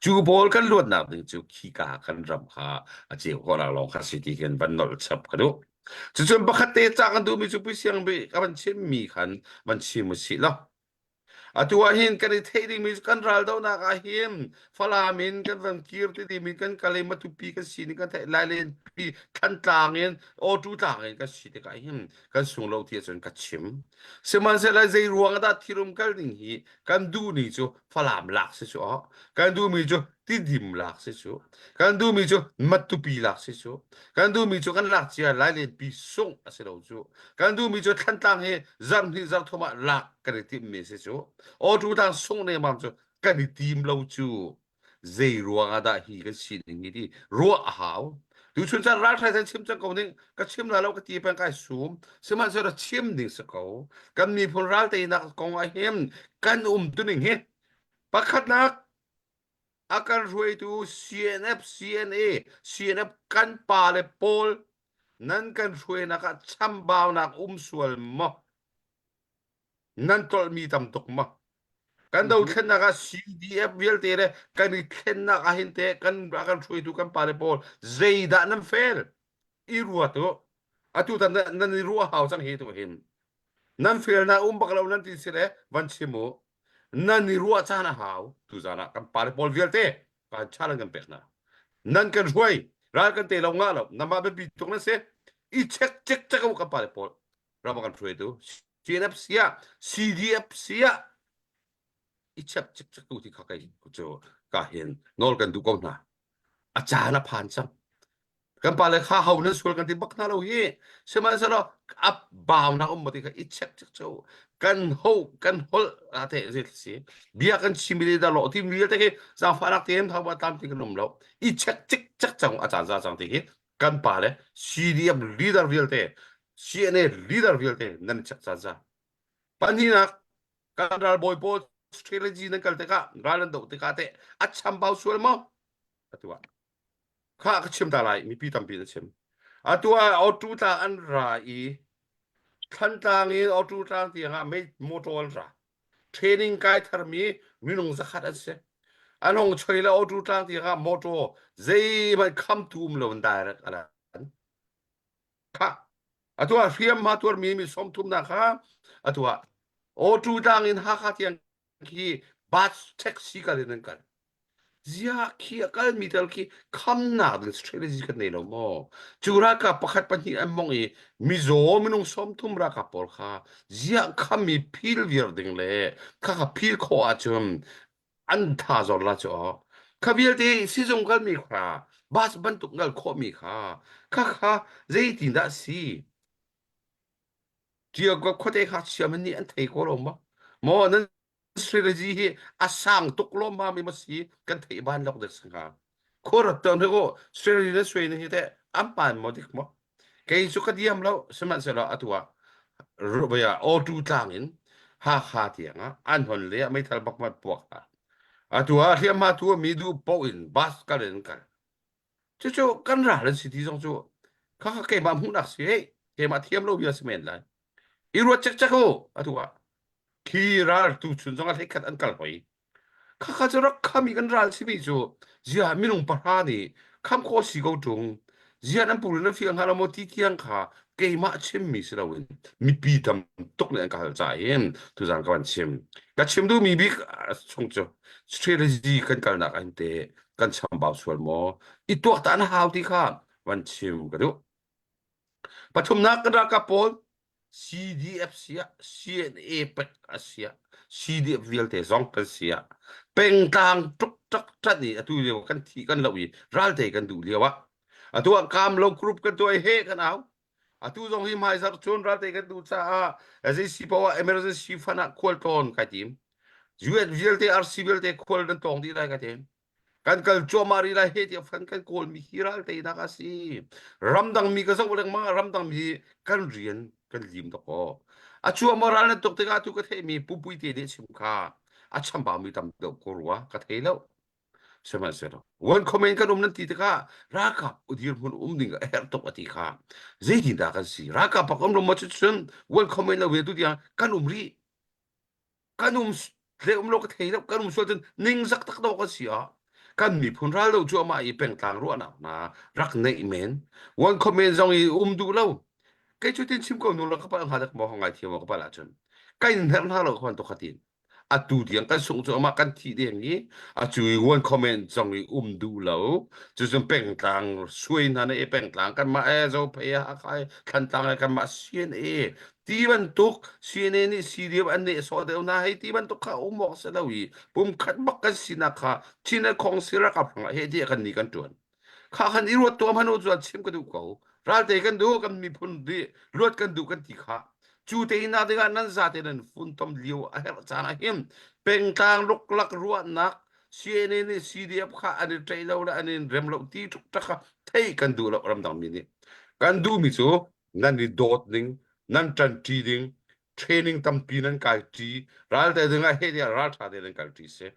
cu pawl kan luatnak ding cu khika kan ram kha a ceu khawh nak lawng kha si ti khin van nolh chap ka duh cucun pakhat te ca kan duhmi cu puisiang bi ka van chimmi khan van chim u sih law Atu ah hin kan i theih dingmi cu kan raldohnak ah hin Falam in kan van kir ti dimi kan kal i Matupi kan si ning kan theih Lailenpi Thantlang in Awtu tlang in kan si tikah hin kan sung lo ti ahcun ka chim. Sihmanhsehlaw zei ruang ah dah thirum kal ding hi kan duhmi cu Falam lak si cu aw kan duhmi cu Tidim lak si cu kan duhmi cu Matupi lak si cu kan duhmi cu kan lak cia Lailenpi sungh a si lo cu kan duhmi cu Thlantlang hi zarh hnih zarh thum ah lak kan i timhmi si cu Awtu tlang sungh nemmam cu kan i tim lo cu zei ruang ah dah hi kan sining hi ti ruah a hau. Tuchun caan ralhrai ten chim cang ko ning ka chim la lo ka ti peng kai sum sihmanhsehlaw chim ding si ko kan miphun ral teinak kong ah hin kan um tuning hi pakhatnak a kan hruaitu CNF CNA CNF kan pa le pawl nan kan hruainak ah chambaunak um sual maw Nan tlolhmi tam tuk ma? Kan dothlennak ah CDF vialte le kan i thlennak ah hin teh kan a kan hruaitu kan pale pawl zeidah nan fel? I ruat u. Atu tan nan i ruah hau cang hi tu hin. Nan fel na um bak lo nan ti si le van chim u. Nan i ruah caan a hau. Tu zan ah kan pale pawl vialte kan challenge kan pek hna. Nan kan hruai ral kan te lo ngah lo namah biapi tuk nan si. I check check check u kan pale pawl. Ram a kan hruaitu CNF siah CDF siah i chep cikcek tu ti kha kei cu ka hin nawl kan duh ko hna a caan a phan cang kan pa le kha ho nan sual kan ti bak hna lo hi sihmanhsehlaw a bau na um ti kha i check cik cu kan ho kan hol a te zit si bia kan chim mi da lo ti mi te khi zaangfahnak te hem thau tam ti kan um lo i check cik cek cang a caan za cang ti hi kan pa le CDM leader vialte CNA leader vialte nan check caan za pahnihnak kan ralbawi pawl strategy nan kal tikah ral nan doh tikah teh a chambau sual maw atu ah kha ka chim ta lai mipi tampi na chim atu ah auto tla an ra i Thlantlang in auto tlang tiang ah mei motor an ra training kai tharmi minung zakhat an si an hong choi le auto tlang tiang ah motor zeihmanh khamtu um lo in direct a lan kha atu ah hriam ma tuarmi mi 30 na kha atu ah auto tlang in Hakha tiang khi bus taxi kal in an kal Ziah khi a kalmi tal khi khamnak ding strategy kan nei lo maw? Cu ralkap pakhat pahnih an mong i mizaw minung 30 ralkap pawl kha ziah khami phil viar ding le kha kha phil khawh ahcun an tha zor la cu aw. Kha vialte sizung kalmi kha bus bantuk ngal khawhmi kha kha kha zeitin dah si? Ṭiaukap khuate kha chiam nih an thei ko lo maw? Maw nan strategy hi a sang tuk lawmmam i ma si kan theih ban lok dek hnga khuarat tawn hi ko strategy na suai ni hi teh an pan maw dik maw kei cu ka diam lo sihmanhsehlaw atu ah rubaya auto tlang in Hakha tiang ah an hon le meithal bak mat puak ha atu ah hliamhma tu mi du po in bus kal in kal cucu kan ral an si ti zong cu kha kha keimah hmuhnak si hei keimah thiam lo bia si men lai i ruat cekcek u atu ah khi ral tu chun zong ah hleikhat an kal hoi kha kha cu rak khami kan ral simi cu zia minung pahra nih kham khawh si ko ṭung zia nan pur in nan fiang hnga lo maw ti tiang kha keimah chimmi si loin mipi tam tuk nih an ka hal caah hin tuzan ka van chim ka chim duhmi bik chung cu strategy kan kalnak ah hin te kan chambau sual maw i tuaktan hau ti kha van chim ka duh Pathumnak kan ralkap pawl CDF siah CNA pek a siah CDF vialte zong kan siah pengtlang tuk tak ṭan i atu lio kan thi kan lo i ralte kan duh lio ah atu ah kaam lo group kan tuah i he kan au atu zong hi hmaizarh cun ralte kan duh caah SAC poah emergency fund ah khual tlawn kai tim UN vialte RC vialte khual nan tawng dih lai ka tim Kan kal cuahmah rih lai he tiah fan kan kawlmi hi ral teinak a si. Ramdang mi ka zoh lengmang ah ramdang mi kan rian kan lim dok aw. A cuahmah ral nan tuk tikah tu ka theihmi pupui te nih chim kha a chambaumi tam deuh ko rua ka thei lo. Sihmanhsehlaw one comment kan um nan ti tikah ralkap dirhmun um ding a herh tuk a ti kha zeitin dah kan si ralkap pak um lo ma cun one comment lo ve tu tiang kan um rih kan um le um lo ka thei lo kan um sual cun ningzak tak dawh kan si ah kan miphun ral do cu amah i pengtlang ruahnak hna rak neih men wan comment zong i um duh lo kei cu tin chim ko nu la ka pal hnga dak maw ngai thiam ka pal ahcun kai hner hna lo khan to khatin atu tiang kan sung cu amah kan thi deng i acu i wan comment zong i um duh lo cu cun pengtlang suai hna na e pengtlang kan mah e zo phei a khai thlantlang e kan mah sian e Ti bantuk CNA nih CDF an nehsawh deuh hna hei ti bantuk kha um awk si lo i pumkhat bak kan sinak kha Chin le Khong si ralkap hrangah heh tiah kan nih kan ṭuan. Kha khan i ruat tuah hmanh u cuan chim ka duh ko. Ralte kan duh kan miphun di luat kan duh kan ti kha. Cu te ina dingah nan zate nan funtom lio a herh caan ah hin pengtlang luklak ruahnak. CNA nih CDF kha an i ṭeih lo le an in rem lo ti ṭukṭak kha theih kan duh lo ramdang mi nih. Kan duhmi cu nan i dawt ning, nan ṭanṭi ding, training tampi nan kai ṭi, ral te ding ah heh tiah ral ṭha te nan kal ṭi si.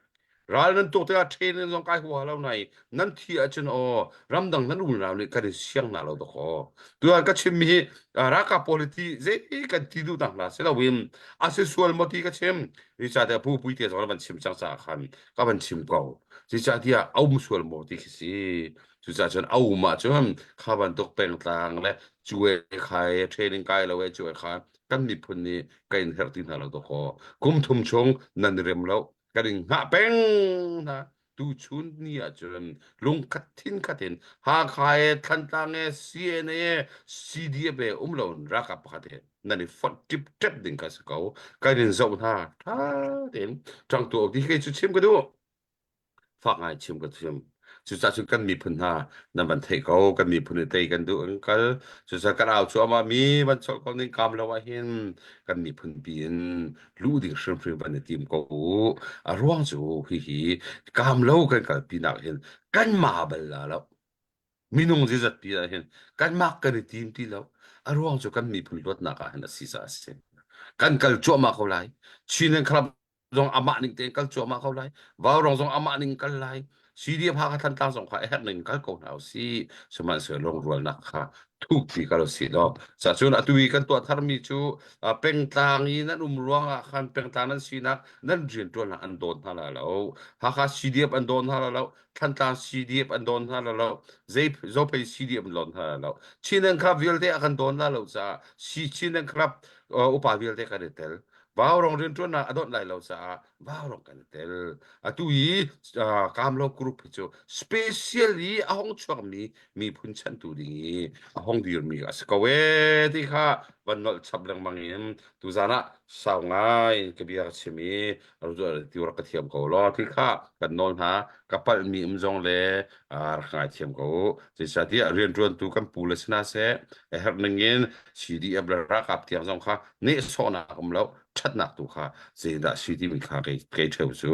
Ral nan tuk tikah training zong kai huaha lo nai nan thi ahcun aw ramdang nan unau nih kan in siang hna lo dakaw. Tuan ka chimmi hi ralkap pawl hi ti zei kan ti duh nak hna si loin a si sual maw ti ka chim. Zeicahtiah Pu Puite zong na van chim cang caah khan ka van chim ko. Zeicahtiah a um sual maw ti khi si. Cucaah cun a um ahcun kha bantuk pengtlang le cuai khai training kai lo e cuai kha kan miphun nih kan in herh ti hna lo dakaw. Kum thum chung nan i rem lo kan in hngah peng hna tuchun ni ahcun lungkhat thinkhat in Hakha e Thantlang e CNA e CDF e um lo in ralkap pakhat he nan i fonh ṭipṭep ding kha si ko kan in zoh hna ṭha tein ṭang tu ti kei cu chim ka duh fak ngai chim ka chim cucaah cun kan miphun hna nan van theih ko kan miphun i tei kan duh kan kal cucaah kan au cuahmah mi van cholh ko ning kam lo ah hin kan miphun pi in luh ding hrimhrim van i tim ko u a ruang cu hihi kam lo kan kalpi nak hin kan ma bal la lo minung zizat pi ah hin kanmah kan i tim ti lo a ruang cu kan miphun luatnak ah hin a si caah a si kan kal cuahmah ko lai Chin and Club zong amah ning tein kal cuahmah ko lai Vaurong zong amah ning kal lai CDF Hakha Thantlang zong kha a herh ning kal ko hna usih sihmanhsehlaw lungrualnak kha thukpi kal usih law cun atu i kan tuah tharmi cu pengtlang i nan um ruangah khan pengtlang nan sinak nan rianṭuannak an dawn hna lai lo Hakha CDF an dawn hna lai lo Thantlang CDF an dawn hna lai lo zei Zophei CDF an dawn hna lai lo Chin and Club vialte a kan dawn la lo caah Chin and Club upa vialte kan i tel Vaurong rianṭuannak a dawnh lai lo caah vaurong kan i tel. Atu i Kamlo Group hi cu special i a hong chuakmi miphun chanhtu ding i a hong dirmi a si ko ee ti kha van nolh chap lengmang in tuzan ah sau ngai ka bia ka chim i ti rak ka thiam ko law ti kha kan nawl hna ka palhmi um zong le rak ngaithiam ko u. Zeicahtiah rianṭuantu kan pu le si hna seh a herh ning in CDF le ralkap tiang zong kha nehsawhnak um lo ṭhatnak tu kha zeidah si timi kha kei kei ṭheu cu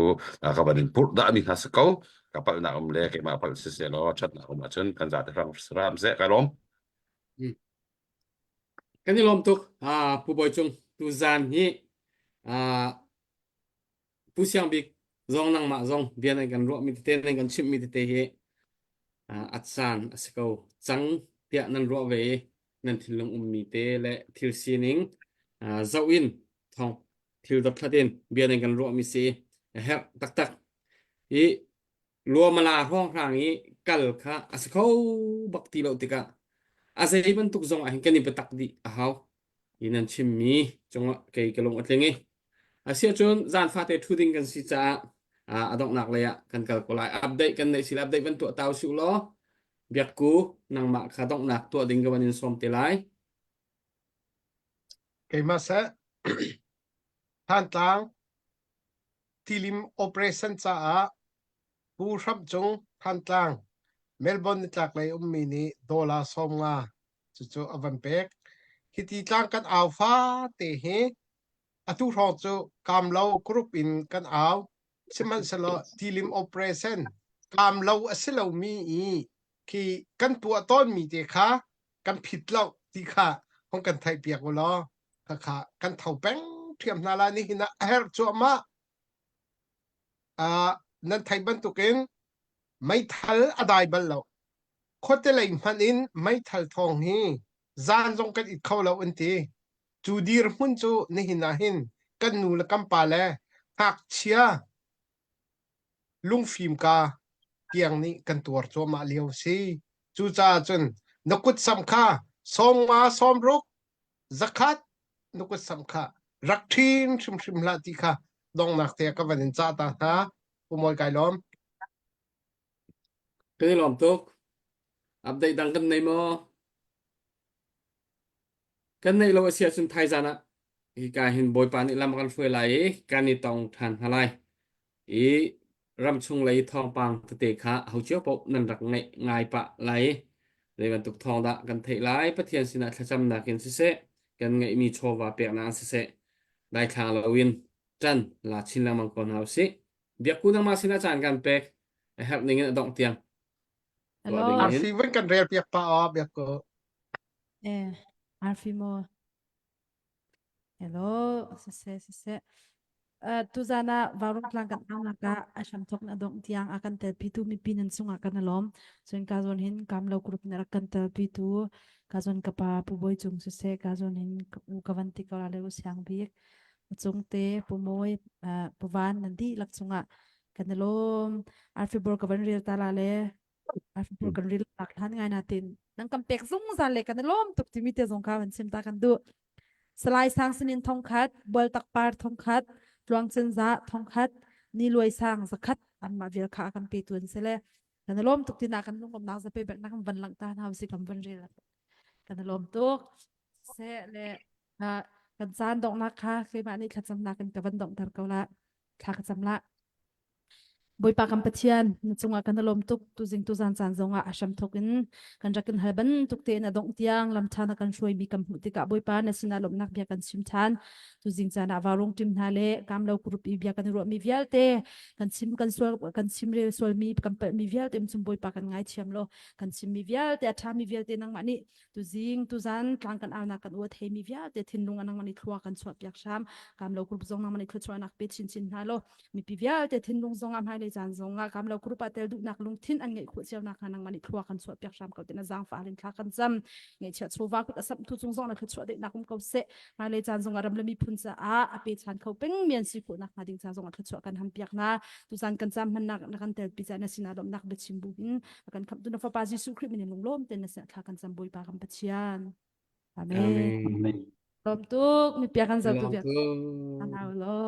ka van in purh dah mi hna si ko ka palhnak um le keimah palh si seh law ṭhatnak um ahcun kan zate hram ram seh ka lawm. Kan i lawm tuk Pu Bawi Cung tuzaan hi Pu Siang Bik zong nangmah zong bia nan kan ruahmi tete nan kan chimhmi tete hi a caan a si ko cang tiah nan ruah ve i nan thinlung ummi te le thil sining zoh in thawng thil dothlat in bia nan kan ruahmi si a herh taktak i luamala hrawnghrang i kal kha a si kho bak ti lo tikah a zei bantuk zong ah hin kan i biatak dih a hau i nan chimmi cungah kei ka lung a tling i Asiahcun zan fate ṭhu ding kan si caah a donghnak lei ah kan kal ko lai. Update kan neih si le update van tuah ta usih law Biakku nangmah kha donghnak tuah ding ka van in sawm te lai. Keimah seh Thantlang tilim operation caah Pu Hramh Cung Thantlang Melbourne nitlak lei ummi nih dollar 50 cucu a van pek. Hiti tlang kan au fate hi Atu hrawng cu Kamlo group in kan au. Sihmanhsehlaw tilim operation Kamlo a si lomi i khi kan tuah tawnmi te kha kan phit lo ti kha hong kan theihpiak u law khakha kan tho peng ṭhiam hna lai nihin ah a herh cuahmah. Uh, nan theih bantukin meithal a dai bal lo. Khuate lei hmanh in meithal thawng hi zan zong kan it kho lo an ti. Cu dirhmun cu nihin ah hin kan nu le kan pa le ngakchia lungfimka tiang nih kan tuar cuahmah lio a si. Cucaah cun na kut samh kha sawmnga sawmruk zakhat na kut samh kha rak ṭhin hrimhrim hlah ti kha donghnak te ah ka van in cah ta hna. Pu Mawi kai lawm. Kan i lawm tuk. Update dang kan nei maw? Kan neih lo a si ahcun thaizan ah hika hin Bawipa nih lam a kan hruai lai i kan i tong ṭhan hna lai. I ramchung lei thawngpang tete kha ho cio paoh nan rak ngaih ngai pah lai. Zei bantuk thawng dah kan theih lai? Pathian sinah thlacamnak in siseh, kan ngeihmi chawva peknak in siseh, daithlang loin ṭan la chin lengmang ko hna usih. Biakku nangmah sinah caan kan pek. A herh ning in a dongh tiang. Tuah Hello. ding in. Arfi van kan rel piak pa aw biakku. Eh, Arfi mo. Hello, siseh siseh. Uh, tuzan ah Vaurong tlang kan aunak ah a hramthok na dongh tiang a kan telpitu mipi nan cungah kan alawm. Cun ka zawn hin kamlo group na rak kan telpitu ka zawn ka pa Pu Bawi Cung siseh ka zawn hin ka u ka van ti ko la le u Siang Bik Cung te Pu Mawi uh, Pu Van nan dihlak cungah kan alawm. Arfi bor ka van rel ta la le Arfi kan ril tak hlan ngai na tin nang kan pek zungzal le kan lawm tuk timi te zong kha van chim ta kan duh. Salai Sang sinin thongkhat, Bualtak par thongkhat, Tluang Cen za thongkhat, Ni Luai Sang zakhat anmah vial kha kan pe tu an si le kan lawm tuk tina kan lungomnak zape bek nak van lang ta hna si kan van rel kan lawm tuk se le kan caan donghnak kha keimah nih thlacamnak in ka van donghter ko la thla ka cam la Bawipa kan Pathian, na cungah kan i lawm tuk. Tuzing tuzan caan zongah a hramthawk in kan rak in hal bantuk tein a dongh tiang lamṭha na kan hruaimi kan hmuh tikah Bawipa na sinah lawmhnak bia kan chim ṭhan. Tuzing caan ah vaurung ṭim hna le kamlo group i bia kan i ruahmi vialte kan chim kan sual kan chimrel sualmi kan palhmi vialte um Bawipa kan ngaithiam law kan chimmi vialte a ṭhami vialte nangmah nih tuzing tuzan tlang kan aunak kan ua theimi vialte thinlung nangmah nih thlua kan chuah piak hram kamlo group zong nangmah nih thluachuahnak pe chinchin hna law mipi vialte thinlung zong ah hmailei caan zong ah kamlo group ah tel duhnak lungthin an ngeih khawh cio nak hnga nangmah nih thlua kan chuah piak hram ko tina zaangfah in thla kan cam ngeihchiah chawva kut a samh tu cung zong na thluachuah deihnak um ko seh hmailei caan zong ah ram le miphun caah a pe chan kho peng mi an si khawh nak hnga ding ca zong ah thluachuah kan ham piak hna tuzan kan cam hmannak na kan tel pi ca na sinah lawmhnak biachim bu in a kan khamhtu na fapa Jesuh Khrih min in lunglawm ten na sinah thla kan cam Bawipa kan Pathian Amen. Amen. Lawm tuk mi pia kan zoh tu Lawm vial tuk. Anau lo.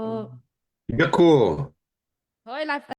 Biakku. Hoi live.